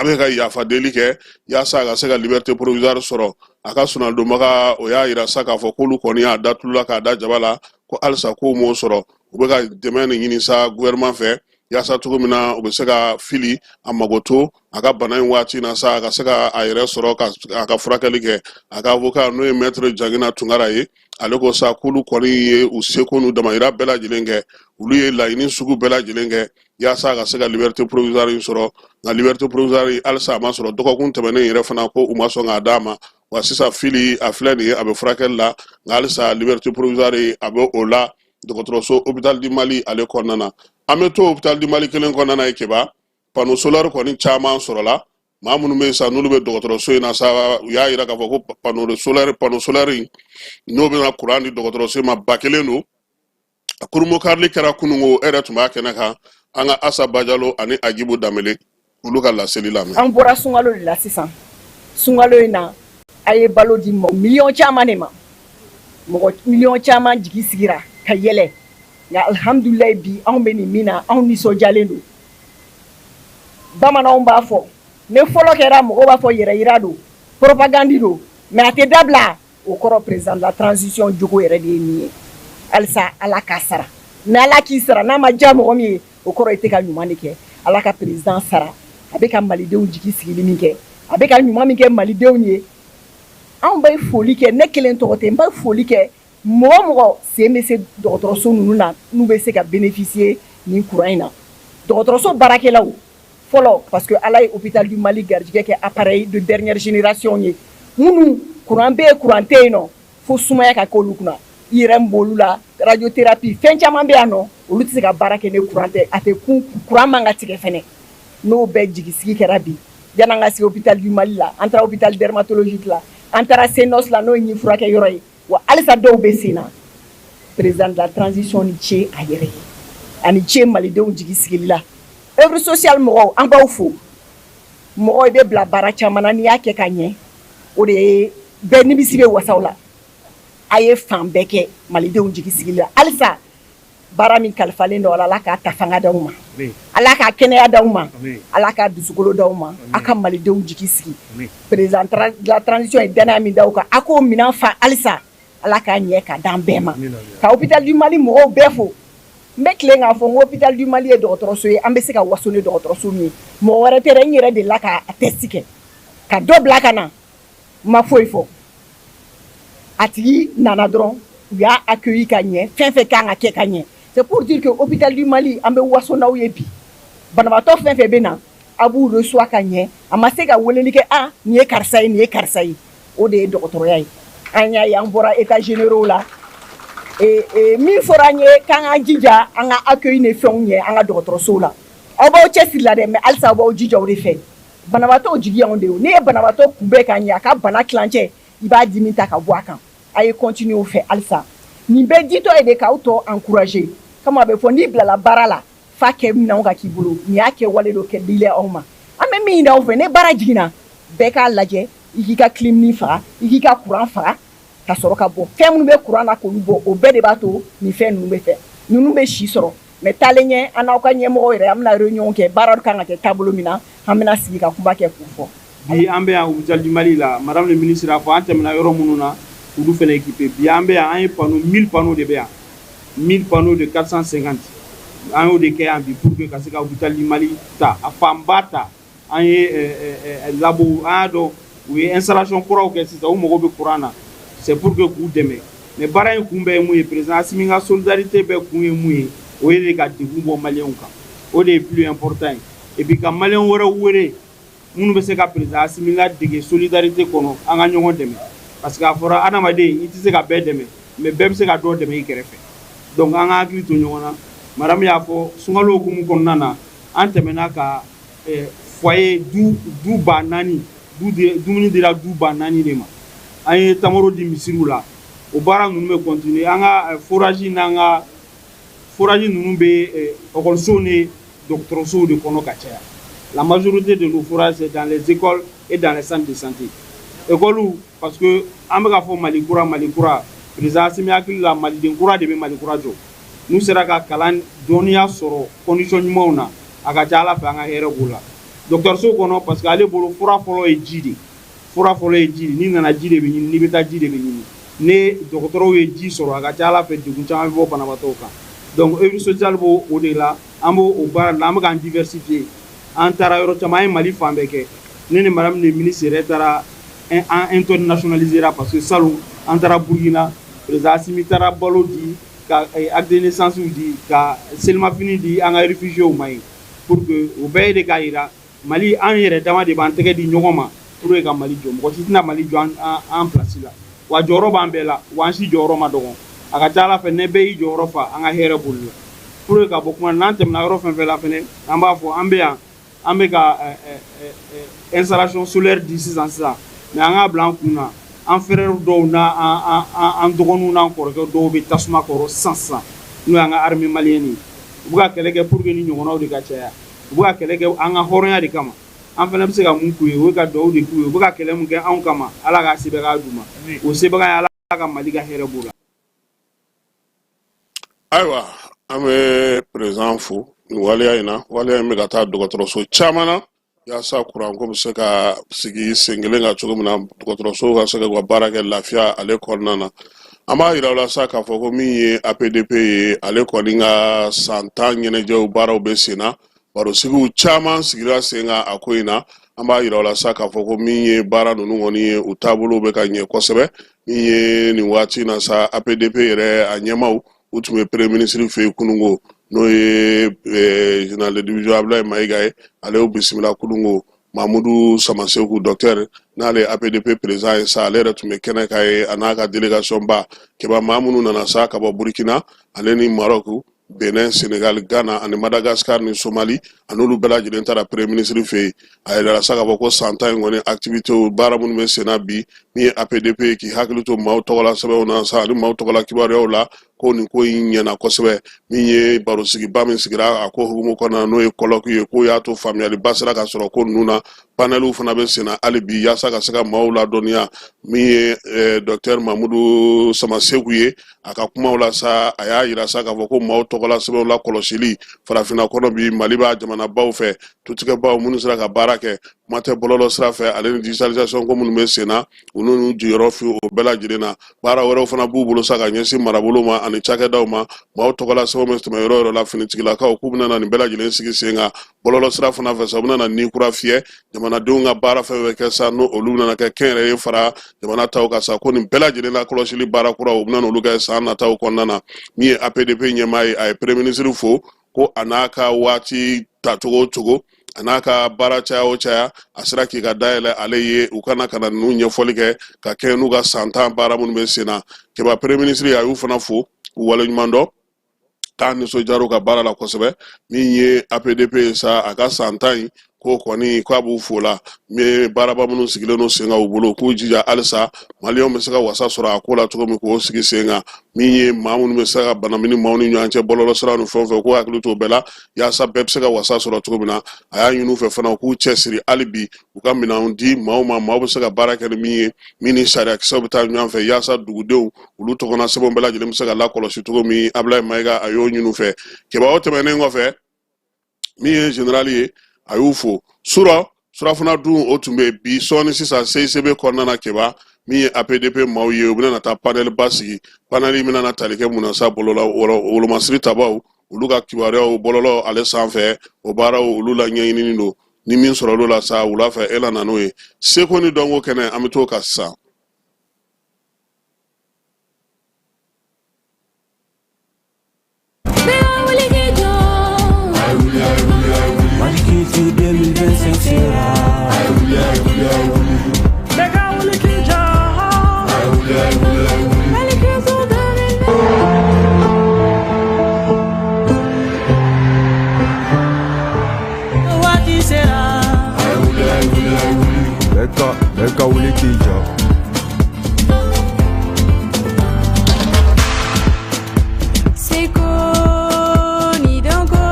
bɛ ka yafa deli kɛ yaasa a ka se ka liberté provisoire sɔrɔ. A ka sonadonbaga o y'a yira sa k'a fɔ k'olu kɔni y'a da tulu la k'a da jaba la, ko halisa k'u m'o sɔrɔ. U bɛ ka dɛmɛ de ɲini sa gouvernement fɛ, yaasa cogo min na u bɛ se ka Fili a mago to a ka bana in waati na sa, a ka se ka a yɛrɛ sɔrɔ ka a ka furakɛli kɛ. A ka avocat, n'o ye maître Jangina Tunkara ye, ale ko sa k'olu kɔni ye u seko n'u damayira bɛɛ lajɛlen kɛ, olu ye laɲini sugu bɛɛ lajɛlen kɛ yaasa a ka se ka liberté provisoire in sɔrɔ. Nka liberté provisoire in halisa a ma sɔrɔ. Dɔgɔkun tɛmɛnen yɛrɛ fana, ko u ma sɔn k'a d'a ma. Wa sisan Fili a filɛ nin ye, a bɛ furakɛli la, nka halisa liberté provisoire a bɛ o la dɔgɔtɔrɔso hôpital du Mali ale kɔnɔna na. An bɛ to hôpital du Mali kelen kɔnɔna na ye, Keba. Panneau solaire kɔni caman sɔrɔla. Maa minnu bɛ yen sa, n'olu bɛ dɔgɔtɔrɔso in na sa, u y'a yira k'a fɔ ko panneau solaire, panneau solaire in, n'o bɛna kuran di dɔgɔtɔrɔso ma, 1000 don. A kurunbonkarili kɛra kunungo, e yɛrɛ tun b'a kɛnɛ kan. An ka Asa Bajalo ani Ajibu Danbele, olu ka laseli lamɛn. An bɔra sunkalo de la sisan. Sunkalo in na, a ye balo di mɔgɔ miliyɔn caman de ma. Mɔgɔ miliyɔn caman jigi sigira ka yɛlɛ. Nka alihamudulilayi, bi anw bɛ nin min na, anw nisɔndiyalen don. Bamananw b'a fɔ, ne fɔlɔ kɛra, mɔgɔw b'a fɔ yɛrɛyira don, propagande don, mais a tɛ dabila. O kɔrɔ, président de la transition jogo yɛrɛ de ye nin ye. Halisa Ala k'a sara. Ni Ala k'i sara, n'a ma diya mɔgɔ min ye, o kɔrɔ i tɛ ka ɲuman de kɛ. Ala ka président sara. A bɛ ka malidenw jigi sigili min kɛ, a bɛ ka ɲuman min kɛ malidenw ye, anw bɛ foli kɛ. Ne kelen tɔgɔ tɛ, n bɛ foli kɛ mɔgɔ mɔgɔ sen bɛ se dɔgɔtɔrɔso ninnu na, n'u bɛ se ka bénéficier nin courant in na. Dɔgɔtɔrɔso baarakɛlaw fɔlɔ, parce que Ala ye Hôpital du Mali garijɛgɛ kɛ appareil de dernière génération ye, minnu courant bɛ yen, courant tɛ yen nɔ, fo sumaya ka k'olu kunna. IRM b'olu la, radiothérapie, fɛn caman bɛ yan nɔ, olu tɛ se ka baara kɛ ni courant tɛ. A tɛ kun, courant man ka tigɛ fɛnɛ. N'o bɛɛ jigisigi kɛra bi, yan'an ka se Hôpital du Mali la, an taara hôpital dermatologique la, an taara CNOS la, n'o ye ɲin furakɛ yɔrɔ ye, wa halisa dɔw bɛ sen na. Président de la transition ni ce a yɛrɛ ye, ani ce malidenw jigi sigili la. Œuvre sociale mɔgɔw, an b'aw fo. Mɔgɔ i bɛ bila baara caman na, n'i y'a kɛ ka ɲɛ, o de ye bɛɛ nimisi bɛ wasaw la. A ye fan bɛɛ kɛ malidenw jigi sigili la. Halisa baara min kalifalen don, Ala k'a ta fanga d'aw ma, Ala k'a kɛnɛya d'aw ma, Ala k'a dusukolo d'aw ma, a ka malidenw jigi sigi. Président de la transition ye danaya min d'aw kan, a k'o minɛn fa. Halisa Ala k'a ɲɛ ka d'an bɛɛ ma. Ka Hôpital du Mali mɔgɔw bɛɛ fo. N bɛ tilen k'a fɔ n ko Hôpital du Mali ye dɔgɔtɔrɔso ye, an bɛ se ka waso ni dɔgɔtɔrɔso min ye. Mɔgɔ wɛrɛ tɛ dɛ, n yɛrɛ delila ka test kɛ ka dɔ bila ka na, n ma foyi fɔ. A tigi nana dɔrɔn, u y'a accueilli ka ɲɛ, fɛn fɛn kan ka kɛ ka ɲɛ. C'est pour dire que Hôpital du Mali, an bɛ waso n'aw ye bi. Banabaatɔ fɛn fɛn bɛ na, a b'u reçoit ka ɲɛ. A ma se ka weleli kɛ, a nin ye karisa ye, nin ye karisa ye. O de ye dɔgɔtɔrɔya ye. An y'a ye, an bɔra états généraux la, min fɔra an ye k'an k'an jija an ka accueil ni fɛnw ɲɛ an ka dɔgɔtɔrɔsow la. Aw b'aw cɛsiri la dɛ, mais halisa aw b'aw jija o de fɛ. Banabaatɔw jigi y'anw de ye. N'i ye banabaatɔ kunbɛn ka ɲɛ, a ka bana tilancɛ, i b'a dimi ta ka bɔ a kan. A ye continuer o fɛ halisa. Nin bɛɛ ditɔ ye de k'aw tɔ encourager. Comme a bɛ fɔ, n'i bilala baara la, f'a kɛ minɛnw ka k'i bolo. Nin y'a kɛ wale dɔ kɛ dilen aw ma. An bɛ min ɲini aw fɛ, ni baara jiginna, bɛɛ k'a lajɛ i k'i ka clim faga, i k'i ka courant faga ka sɔrɔ ka bɔ. Fɛn minnu bɛ courant na, k'olu bɔ. O bɛɛ de b'a to nin fɛn ninnu bɛ fɛ, ninnu bɛ si sɔrɔ. Mais taalen ɲɛ, an n'aw ka ɲɛmɔgɔw yɛrɛ, an bɛna réunion kɛ. Baara kan ka kɛ taabolo min na, an bɛna sigi ka kuma kɛ k'o fɔ. Bi an bɛ yan Hôpital du Mali la. Madame le ministre a fɔ, an tɛmɛna yɔrɔ minnu na, olu fana équipé. Bi an bɛ yan, an ye panneau, 1000 panneaux de bɛ yan, 1000 panneaux de 450, an y'o de kɛ yan bi pour que ka se ka Hôpital du Mali ta, a fanba ta. An ye labo, an y'a dɔn u ye installation kuraw kɛ sisan, u mago bɛ courant na, c'est pour que k'u dɛmɛ. Mais baara in kun bɛɛ ye mun ye? Président Assimi ka solidarité bɛɛ kun ye mun ye? O ye de ka degun bɔ maliyɛnw kan, o de ye plus important ye. Et puis ka maliyɛn wɛrɛw wele minnu bɛ se ka président Assimi ladege solidarité kɔnɔ, an ka ɲɔgɔn dɛmɛ, parce que a fɔra adamaden, i tɛ se ka bɛɛ dɛmɛ, mais bɛɛ bɛ se ka dɔ dɛmɛ i kɛrɛfɛ. Donc an ka hakili to ɲɔgɔn na. Madame y'a fɔ, sunkalo hukumu kɔnɔna na, an tɛmɛna ka foyer du 4000 du, dumuni dira du 4000 de ma. An ye tamaro di misiriw la. O baara ninnu bɛ continuer. An ka forage n'an ka forage ninnu bɛ ekɔlisow ni dɔgɔtɔrɔsow de kɔnɔ ka caya. La majorité de nos forages, c'est dans les écoles et dans les centres de santé. École, parce que an bɛ ka fɔ Mali kura, Mali kura, président Assimi hakili la, maliden kura de bɛ Mali kura jɔ. N'u sera ka kalan dɔnniya sɔrɔ condition ɲumanw na, a ka ca Ala fɛ, an ka hɛrɛ b'o la. Dɔgɔtɔrɔso kɔnɔ, parce que ale bolo, fura fɔlɔ ye ji de, fura fɔlɔ ye ji de. N'i nana, ji de bɛ ɲini, n'i bɛ taa, ji de bɛ ɲini. Ni dɔgɔtɔrɔw ye ji sɔrɔ, a ka ca Ala fɛ, degun caman bɛ bɔ banabaatɔw kan. Donc œuvre sociale b'o o de la, an b'o o baara de la. An bɛ k'an diversifier. An taara yɔrɔ caman, an ye Mali fan bɛɛ kɛ. Ne ni madame le ministre yɛrɛ taara, an internationalisera, parce que salon an taara Burukina, président Assimi taara balo di, ka acte de naissance di, ka selimafini di an ka réfugiés ma yen, pour que o bɛɛ ye de k'a yira Mali, an yɛrɛ dama de b'an tɛgɛ di ɲɔgɔn ma pour que ka Mali jɔ. Mɔgɔ si tɛna Mali jɔ an place la. Wa jɔyɔrɔ b'an bɛɛ la, wa an si jɔyɔrɔ ma dɔgɔ. A ka ca Ala fɛ, ne bɛɛ y'i jɔyɔrɔ fa, an ka hɛrɛ boli la. Pour que ka bɔ kuma, n'an tɛmɛna yɔrɔ fɛn fɛn la fɛnɛ, an b'a fɔ an bɛ yan. An bɛ ka installation solaire di sisan sisan, mais an k'a bila an kun na, an frères dɔw n'an dɔgɔninw n'an kɔrɔkɛ dɔw bɛ tasuma kɔrɔ sisan sisan, n'o y'an ka armée malienne ye. U bɛ ka kɛlɛ kɛ pour que ni ɲɔgɔnnaw de ka caya. U bɛ ka kɛlɛ kɛ an ka hɔrɔnya de kama. An fana bɛ se ka mun k'u ye? O ye ka dugawu de k'u ye. U bɛ ka kɛlɛ mun kɛ anw kama, Ala k'a sebagaya d'u ma. O sebagaya, Ala ka Mali ka hɛrɛ b'o la. Ayiwa, an bɛ président fo nin waleya in na. Waleya in bɛ ka taa dɔgɔtɔrɔso caman na yaasa kuranko bɛ se ka sigi sen kelen kan cogo min na, dɔgɔtɔrɔsow ka se ka u ka baara kɛ lafiya ale kɔnɔna na. An b'a yira u la sa k'a fɔ ko min ye APDP ye, ale kɔni ka san 10 ɲɛnajɛw baaraw bɛ sen na. Barosigiw caman sigira sen kan a ko in na. An b'a yira u la sa k'a fɔ ko min ye baara ninnu kɔni ye, u taabolo bɛ ka ɲɛ kosɛbɛ. Min ye nin waati in na sa, APDP yɛrɛ a ɲɛmaaw, u tun bɛ premier ministre fɛ yen kununko, n'o ye général de division Abdoulaye Mayiga ye. Ale y'u bisimila kununko. Mamudu Samaseku docteur, n'ale ye APDP président ye sa, ale yɛrɛ tun bɛ kɛnɛ kan ye, a n'a ka délégation ba kɛba, maa minnu nana sa ka bɔ Burkina ale ni Maroc, Benin, Senegal, Ghana ani Madagascar ni Somali, a n'olu bɛɛ lajɛlen taara premier ministre fɛ yen. A yirala sa k'a fɔ ko san 10 in kɔni activités, baara minnu bɛ sen na bi, min ye APDP ye k'i hakili to maaw tɔgɔla sɛbɛnw na sa ani maaw tɔgɔla kibaruyaw la, ko nin ko in ɲɛna kosɛbɛ. Min ye barosigiba min sigira a ko hukumu kɔnɔna na, n'o ye colloque ye, k'o y'a to faamuyaliba sera ka sɔrɔ ko ninnu na. Panɛliw fana bɛ sen na hali bi yaasa ka se ka maaw ladɔnniya. Min ye docteur Mamudu Samaseku ye, a ka kumaw la sa, a y'a yira sa k'a fɔ ko maaw tɔgɔla sɛbɛnw la kɔlɔsili farafinna kɔnɔ bi, Mali b'a jamanabaw fɛ, tutigɛbaw minnu sera ka baara kɛ, kuma tɛ bɔlɔlɔ sira fɛ ale ni digitalisation ko minnu bɛ sen na, u n'u jɔyɔrɔ fi o bɛɛ lajɛlen na. Baara wɛrɛw fana b'u bolo sa ka ɲɛsin marabolo ma ani cakɛdaw ma. Maaw tɔgɔla sɛbɛnw bɛ tɛmɛ yɔrɔ yɔrɔ la, finitigilakaw k'u bɛna na nin bɛɛ lajɛlen sigi sen kan. Bɔlɔlɔ sira fana fɛ sa, u bɛna na ni kura fiyɛ jamanadenw ka baara fɛn fɛn kɛ sa, n'o olu bɛna kɛ kɛnyɛrɛye fara jamana taw kan sa, ko nin bɛɛ lajɛlen la kɔlɔsili baara kura, u bɛna olu kɛ san nataw kɔnɔna na. Min ye APDP ɲɛmaa ye, a ye premier ministre fo ko a n'a ka waati tacogo o cogo, a n'a ka baara caya o caya, a sera k'i ka dayɛlɛ ale ye u kana ka na ninnu ɲɛfɔli kɛ ka kɛɲɛ n'u ka san 10 baara minnu bɛ sen na. Keba, premier ministre, a y'u fana fo k'u waleɲuman dɔn, k'a nisɔndiyara u ka baara la kosɛbɛ. Min ye APDP ye sa, a ka san 10 in ko kɔni, k'a b'u fo la. Min ye baaraba minnu sigilen don sen kan u bolo, k'u jija halisa maliyɛnw bɛ se ka wasa sɔrɔ a ko la cogo min, k'o sigi sen kan. Min ye maa minnu bɛ se ka banamini maaw ni ɲɔgɔn cɛ bɔlɔlɔ siraw ni fɛn fɛn, k'u hakili t'o bɛɛ la yaasa bɛɛ bɛ se ka wasa sɔrɔ cogo min na. A y'a ɲini u fɛ fana u k'u cɛsiri hali bi, u ka minɛnw di maaw ma, maaw bɛ se ka baara kɛ ni min ye, min ni sariyakisɛw bɛ taa ɲɔgɔn fɛ, yaasa dugudenw olu tɔgɔna sɛbɛnw bɛɛ lajɛlen bɛ se ka lakɔlɔsi cogo min. Abulayi Mayiga, a y'o ɲini u fɛ. Keba, o tɛmɛnen kɔfɛ, min ye generali ye, a y'u fo surɔ. Surafana dun, o tun bɛ bi sɔɔni sisan CICB kɔnɔna na. Keba, min ye APDP maaw ye, u bɛna na taa panel ba sigi. Panel in bɛna na tali kɛ mun na sa? Bɔlɔlɔ wolomasiri tabaw, olu ka kibaruyaw bɔlɔlɔ ale sanfɛ, o baaraw olu la ɲɛɲinini don. Ni min sɔrɔ olu la sa wula fɛ, e la na n'o ye seko ni dɔnko kɛnɛ. An bɛ t'o kan sisan. Mali Culture 2025 sera. Bɛɛ ka wuli k'i jɔ. Mali Culture 2025 waati sera. Bɛɛ ka wuli k'i jɔ. Seko ni dɔnko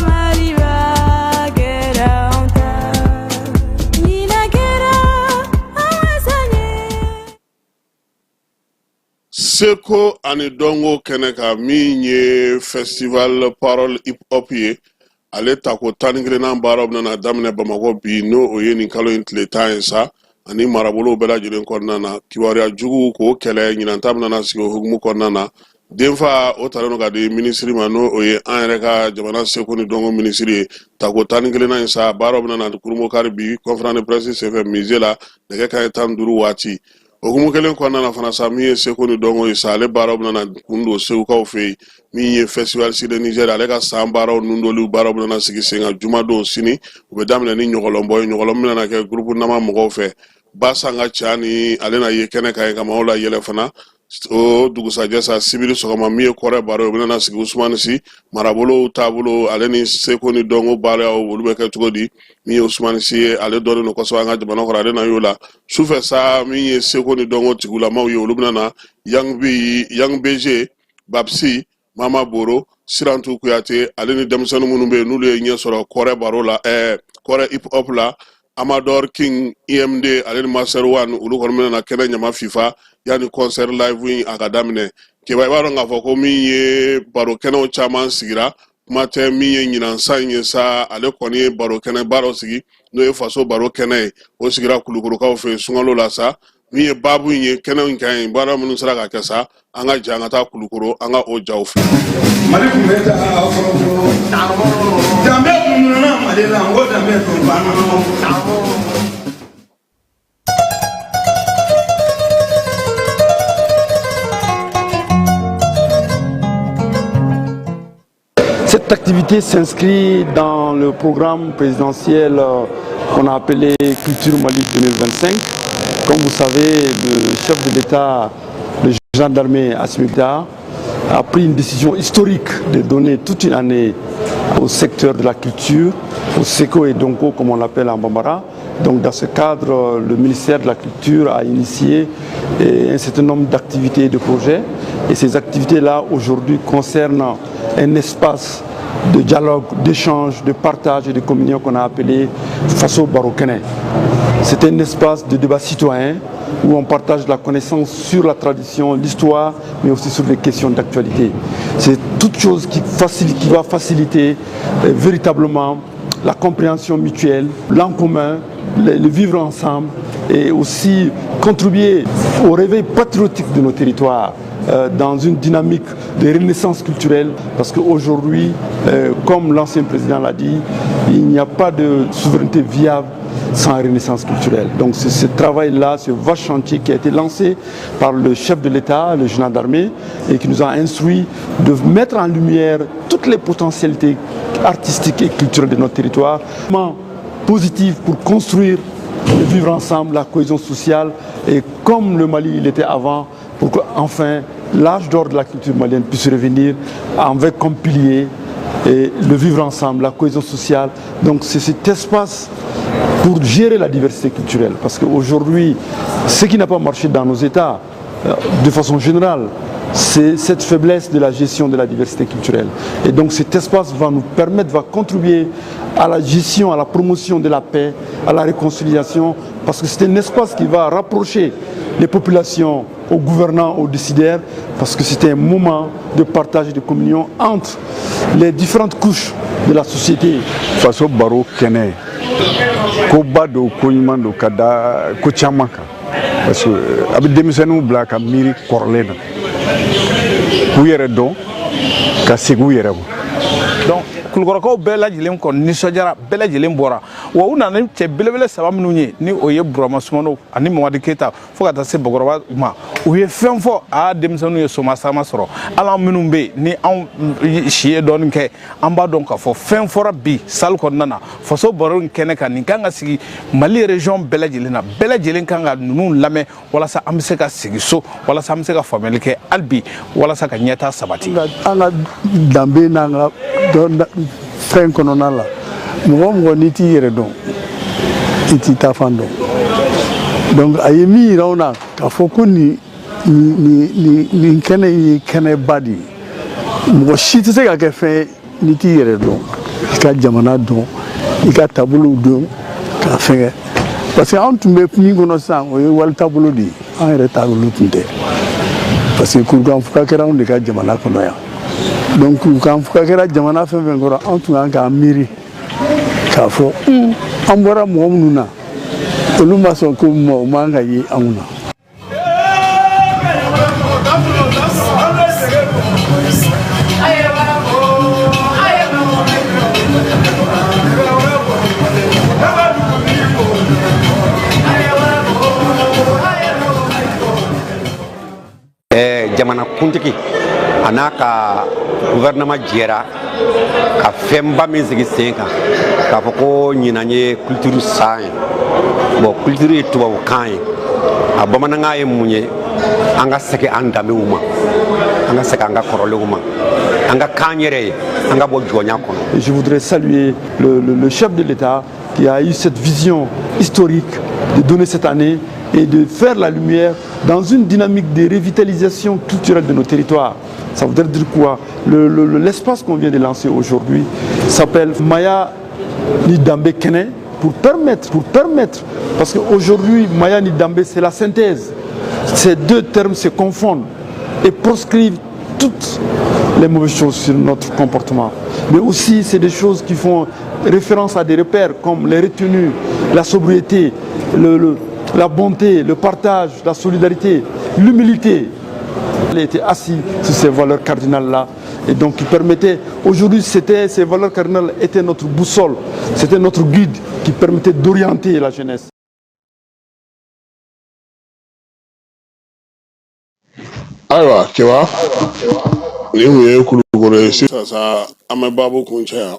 Maliba kɛra anw ta. Ɲinan kɛra an wasa ye. Seko ani dɔnko kɛnɛ kan, min ye festival parole hip hop ye, ale tako 11nan baaraw bɛna daminɛ Bamakɔ bi, n'o o ye nin kalo in tile 10 ye sa, ani marabolow bɛɛ lajɛlen kɔnɔna na. Kibaruya juguw k'o kɛlɛ, ɲinan ta bɛna sigi o hukumu kɔnɔna na. Denfa o talen don ka di minisiri ma, n'o o ye an yɛrɛ ka jamana seko ni dɔnko minisiri ye. Tako 11nan in sa, baaraw bɛna na kurunbonkari bi conférence de presse senfɛ musée la, nɛgɛ kanɲɛ 15 waati. Hukumu kelen kɔnɔna na fana sa, min ye seko ni dɔnko ye sa, ale baaraw bɛna na kun don segukaw fɛ yen. Min ye festival Sud Niger, ale ka san baaraw nundoli baaraw bɛna sigi sen kan jumadon sini. U bɛ daminɛ ni ɲɔgɔlɔnbɔ ye. Ɲɔgɔlɔn bɛna kɛ groupe nama mɔgɔw fɛ. Basanga ca ni ale na ye kɛnɛ kan ye ka maaw layɛlɛ fana. O dugusajɛ sa, sibiri sɔgɔma, min ye kɔrɛ baro ye, o bɛna na sigi Usumani Si marabolow taabolo ale ni seko ni dɔnko baaraw, olu bɛ kɛ cogo di. Min ye Usumani Si ye, ale dɔnnen don kosɛbɛ an ka jamana kɔnɔ, ale na y'o la. Sufɛ sa, min ye seko ni dɔnko tigilamaw ye, olu bɛna na Yang B, Yang BG, Babsi, Mama Boro, Sirantu Kuyate, ale ni denmisɛnnin minnu bɛ yen n'olu ye ɲɛ sɔrɔ kɔrɛ baro la, kɔrɛ hip hop la, Amador King, IMD, ale ni Master One, olu kɔni bɛna na kɛnɛ ɲama fifa yanni concert live in a ka daminɛ. Keba, i b'a dɔn k'a fɔ ko min ye baro kɛnɛw caman sigira, kuma tɛ min ye ɲinan san in ye sa, ale kɔni ye baro kɛnɛba dɔ sigi, n'o ye faso baro kɛnɛ ye. O sigira Kulukorokaw fɛ yen sunkalo la sa. Min ye baabu in ye kɛnɛ in kan yen, baara minnu sera ka kɛ sa, an ka jɛ an ka taa Kulukoro, an ka o jaw filɛ. Mali tun bɛ taa fɔlɔ fɔlɔ, danbe tun nana Mali la, n ko danbe tun banna. Cette activité s'inscrit dans le programme présidentiel qu'on a appelé Culture Mali 2025. Comme vous savez, le chef de l'État, le général d'armée Assimi Goïta, a pris une décision historique de donner toute une année au secteur de la culture, au Seko et Donko comme on l'appelle en Bambara. Donc dans ce cadre, le ministère de la Culture a initié un certain nombre d'activités et de projets. Et ces activités-là, aujourd'hui, concernent un espace de dialogue, d'échange, de partage et de communion qu'on a appelé Faso Baro Kɛnɛ. C'est un espace de débat citoyen où on partage la connaissance sur la tradition, l'histoire, mais aussi sur les questions d'actualité. C'est toute chose qui va faciliter véritablement la compréhension mutuelle, l'en commun, le vivre ensemble et aussi contribuer au réveil patriotique de nos territoires dans une dynamique de renaissance culturelle, parce qu'aujourd'hui, comme l'ancien président l'a dit, il n'y a pas de souveraineté viable sans renaissance culturelle. Donc c'est ce travail-là, ce vaste chantier qui a été lancé par le chef de l'État, le général d'armée, et qui nous a instruit de mettre en lumière toutes les potentialités artistiques et culturelles de notre territoire, positif pour construire le vivre ensemble, la cohésion sociale, et comme le Mali il était avant, pour qu'enfin l'âge d'or de la culture malienne puisse revenir avec comme pilier et le vivre ensemble, la cohésion sociale. Donc c'est cet espace pour gérer la diversité culturelle. Parce qu'aujourd'hui, ce qui n'a pas marché dans nos États, de façon générale, c'est cette faiblesse de la gestion de la diversité culturelle. Et donc cet espace va nous permettre, va contribuer à la gestion, à la promotion de la paix, à la réconciliation, parce que c'est un espace qui va rapprocher les populations aux gouvernants, aux décideurs, parce que c'est un moment de partage et de communion entre les différentes couches de la société. Faso baro kɛnɛ, koba don, ko ɲuman don ka da ko caman kan, parce que a bɛ denmisɛnninw bila ka miiri kɔrɔlen na, k'u yɛrɛ dɔn, ka segin u yɛrɛ ma. Donc Kulukɔrɔkaw bɛɛ lajɛlen kɔni nisɔndiyara, bɛɛ lajɛlen bɔra wa. U nana ni cɛ belebele saba minnu ye, ni o ye Burama Sumano ani Mamadi Keyita fo ka taa se Bakɔrɔba ma, u ye fɛn fɔ. A denmisɛnninw ye soma sama sɔrɔ. Hali an minnu bɛ yen ni anw si ye dɔɔnin kɛ, an b'a dɔn k'a fɔ fɛn fɔra bi salle kɔnɔna na, faso baro in kɛnɛ kan. Nin kan ka sigi Mali région bɛɛ lajɛlen na, bɛɛ lajɛlen kan ka ninnu lamɛn walasa an bɛ se ka sigi so, walasa an bɛ se ka faamuyali kɛ hali bi, walasa ka ɲɛtaa sabati. An ka danbe n'an ka fɛn kɔnɔna la, mɔgɔ o mɔgɔ n'i t'i yɛrɛ dɔn, i t'i ta fan dɔn. Donc a ye min yira anw na k'a fɔ ko nin nin nin nin kɛnɛ in ye kɛnɛba de ye, mɔgɔ si tɛ se ka kɛ fɛn ye n'i t'i yɛrɛ dɔn, i ka jamana dɔn, i ka taabolow dɔn k'a fɛngɛ, parce que anw tun bɛ min kɔnɔ sisan, o ye wali taabolo de ye, an yɛrɛ taabolo tun tɛ, parce que kurukanfuga kɛra anw de ka jamana kɔnɔ yan. Donc kurukanfuga kɛra jamana fɛn fɛn kɔrɔ, anw tun kan k'an miiri k'a fɔ an bɔra mɔgɔ minnu na, olu ma sɔn ko min ma, o man ka ye anw na. Jamanakuntigi a n'a ka gouvernement jɛra ka fɛnba min sigi sen kan k'a fɔ ko ɲinan ye culture san ye. Bon, culture ye tubabukan ye, a bamanankan ye mun ye? An ka segin an danbew ma, an ka segin an ka kɔrɔlenw ma, an ka k'an yɛrɛ ye, an ka bɔ jɔnya kɔnɔ. Et je voudrais saluer le chef de l'État qui a eu cette vision historique de donner cette année et de faire la lumière dans une dynamique de revitalisation culturelle de nos territoires. Ça voudrait dire quoi? L'espace qu'on vient de lancer aujourd'hui s'appelle Maya ni Dambe Kene pour permettre, parce qu'aujourd'hui, Maya ni Dambe, c'est la synthèse. Ces deux termes se confondent et proscrivent toutes les mauvaises choses sur notre comportement. Mais aussi, c'est des choses qui font référence à des repères comme les retenues, la sobriété, la bonté, le partage, la solidarité, l'humilité. Il était assis sur ces valeurs cardinales-là. Et donc, il permettait, aujourd'hui, c'était, ces valeurs cardinales étaient notre boussole, c'était notre guide qui permettait d'orienter la jeunesse. Ayiwa cɛba, nin kun ye Kulukoro ye. Sisan sa, an bɛ baabu kuncɛ yan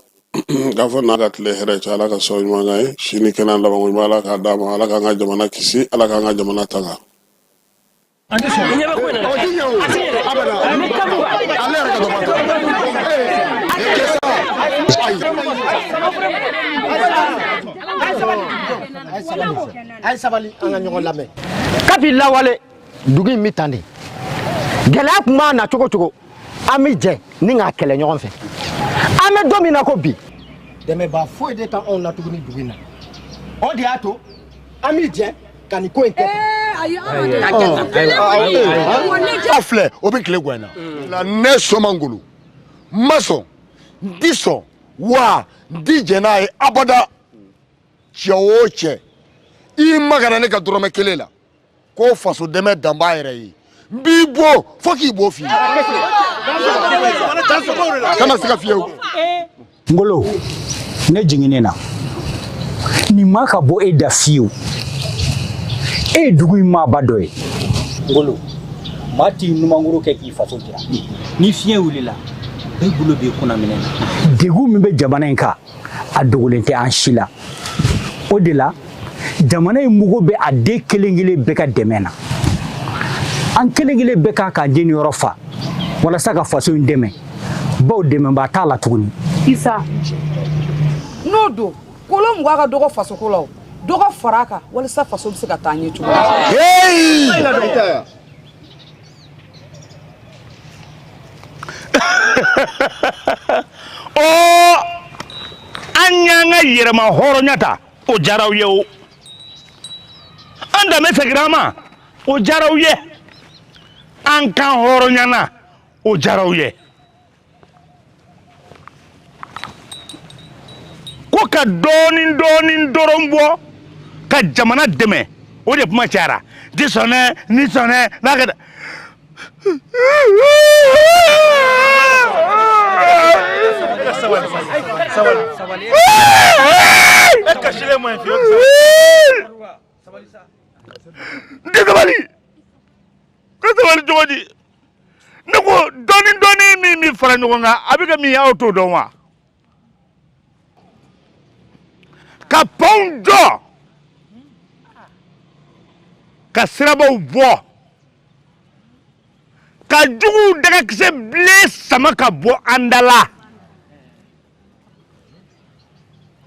k'a fɔ n'a ka tile hɛrɛ cɛ. Ala ka sɔn ɲuman kan ye, sini kɛnɛ labanko ɲuman Ala k'a d'a ma. Ala k'an ka jamana kisi, Ala k'an ka jamana tanga. An tɛ sɔn. Ɲɛ bɛ ko in na dɛ. A tɛ ɲɛ dɛ. Ni kabu. Ale yɛrɛ ka dɔ b'a A ye sabali, an ka ɲɔgɔn lamɛn. Kabi lawale, dugu in bɛ tan de. Gɛlɛya tun b'a na cogo cogo, an bɛ jɛ ni k'a kɛlɛ ɲɔgɔn fɛ. An bɛ don min na ko bi, dɛmɛbaa foyi de t'anw na tuguni dugu in na. O de y'a to an bɛ jɛ ka nin ko in kɛ. A filɛ, o bɛ tile gan in na. Ne Soma Ngolo n ma sɔn, n ti sɔn wa n ti jɛn n'a ye abada. Cɛ o cɛ, i magara ne ka dɔrɔmɛ kelen la ko faso dɛmɛ dan b'a yɛrɛ ye, n b'i bon fo k'i bo f'i ye, kana siga fiyewu. Ngolo, ne jiginnen na nin ma ka bɔ e da fiyewu. E ye dugu in maaba dɔ ye. Ngolo, maa t'i numankuru kɛ k'i faso jira. Ni fiɲɛ wulila, bɛɛ bolo b'i kunna minɛ na. Degun min bɛ jamana in kan, a dogolen tɛ an si la. O de la, jamana in mago bɛ a den kelen kelen bɛɛ ka dɛmɛ na. An kelen kelen bɛɛ kan k'an jeniyɔrɔ fa walasa ka faso in dɛmɛ, bawo dɛmɛbaa t'a la tuguni. Isa, n'o don kolo 20 ka dɔgɔ fasoko la, o dɔ ka fara a kan walasa faso bɛ se ka taa ɲɛ cogo min. Ɔ, an y'an ka yɛrɛma hɔrɔnya ta, o diyara aw ye. O an danbe seginna an ma, o diyara aw ye. An kan hɔrɔnyana, o diyara aw ye. Ko ka dɔɔnin dɔɔnin dɔrɔn bɔ ka jamana dɛmɛ, o de kuma cayara. Ti sɔn dɛ, ni sɔn dɛ, n'a kɛ. E kasilen man ɲi fiyewu. N tɛ sabali ka sabali cogo di? Ne ko dɔɔnin dɔɔnin min bɛ fara ɲɔgɔn kan, a bɛ kɛ min ye, aw t'o dɔn wa? Ka pɔnw jɔ, ka sirabaw bɔ, ka juguw dagakisɛ bilen sama ka bɔ an da la.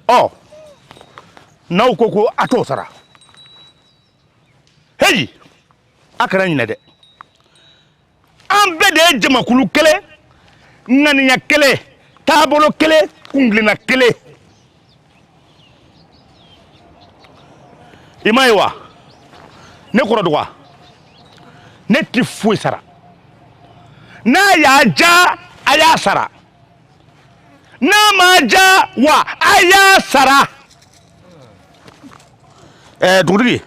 Ɔ, n'aw ko ko a t'o sara, heyi, a kana ɲinɛ dɛ, an bɛɛ de ye jamakulu kelen, ŋaniya kelen, taabolo kelen, kuntilenna kelen. I m'a ye wa, ne kɔrɔ dɔgɔ, ne ti foyi sara. N'a y'a ja, a y'a sara. N'a ma ja wa, a y'a sara. Ɛɛ, dugutigi.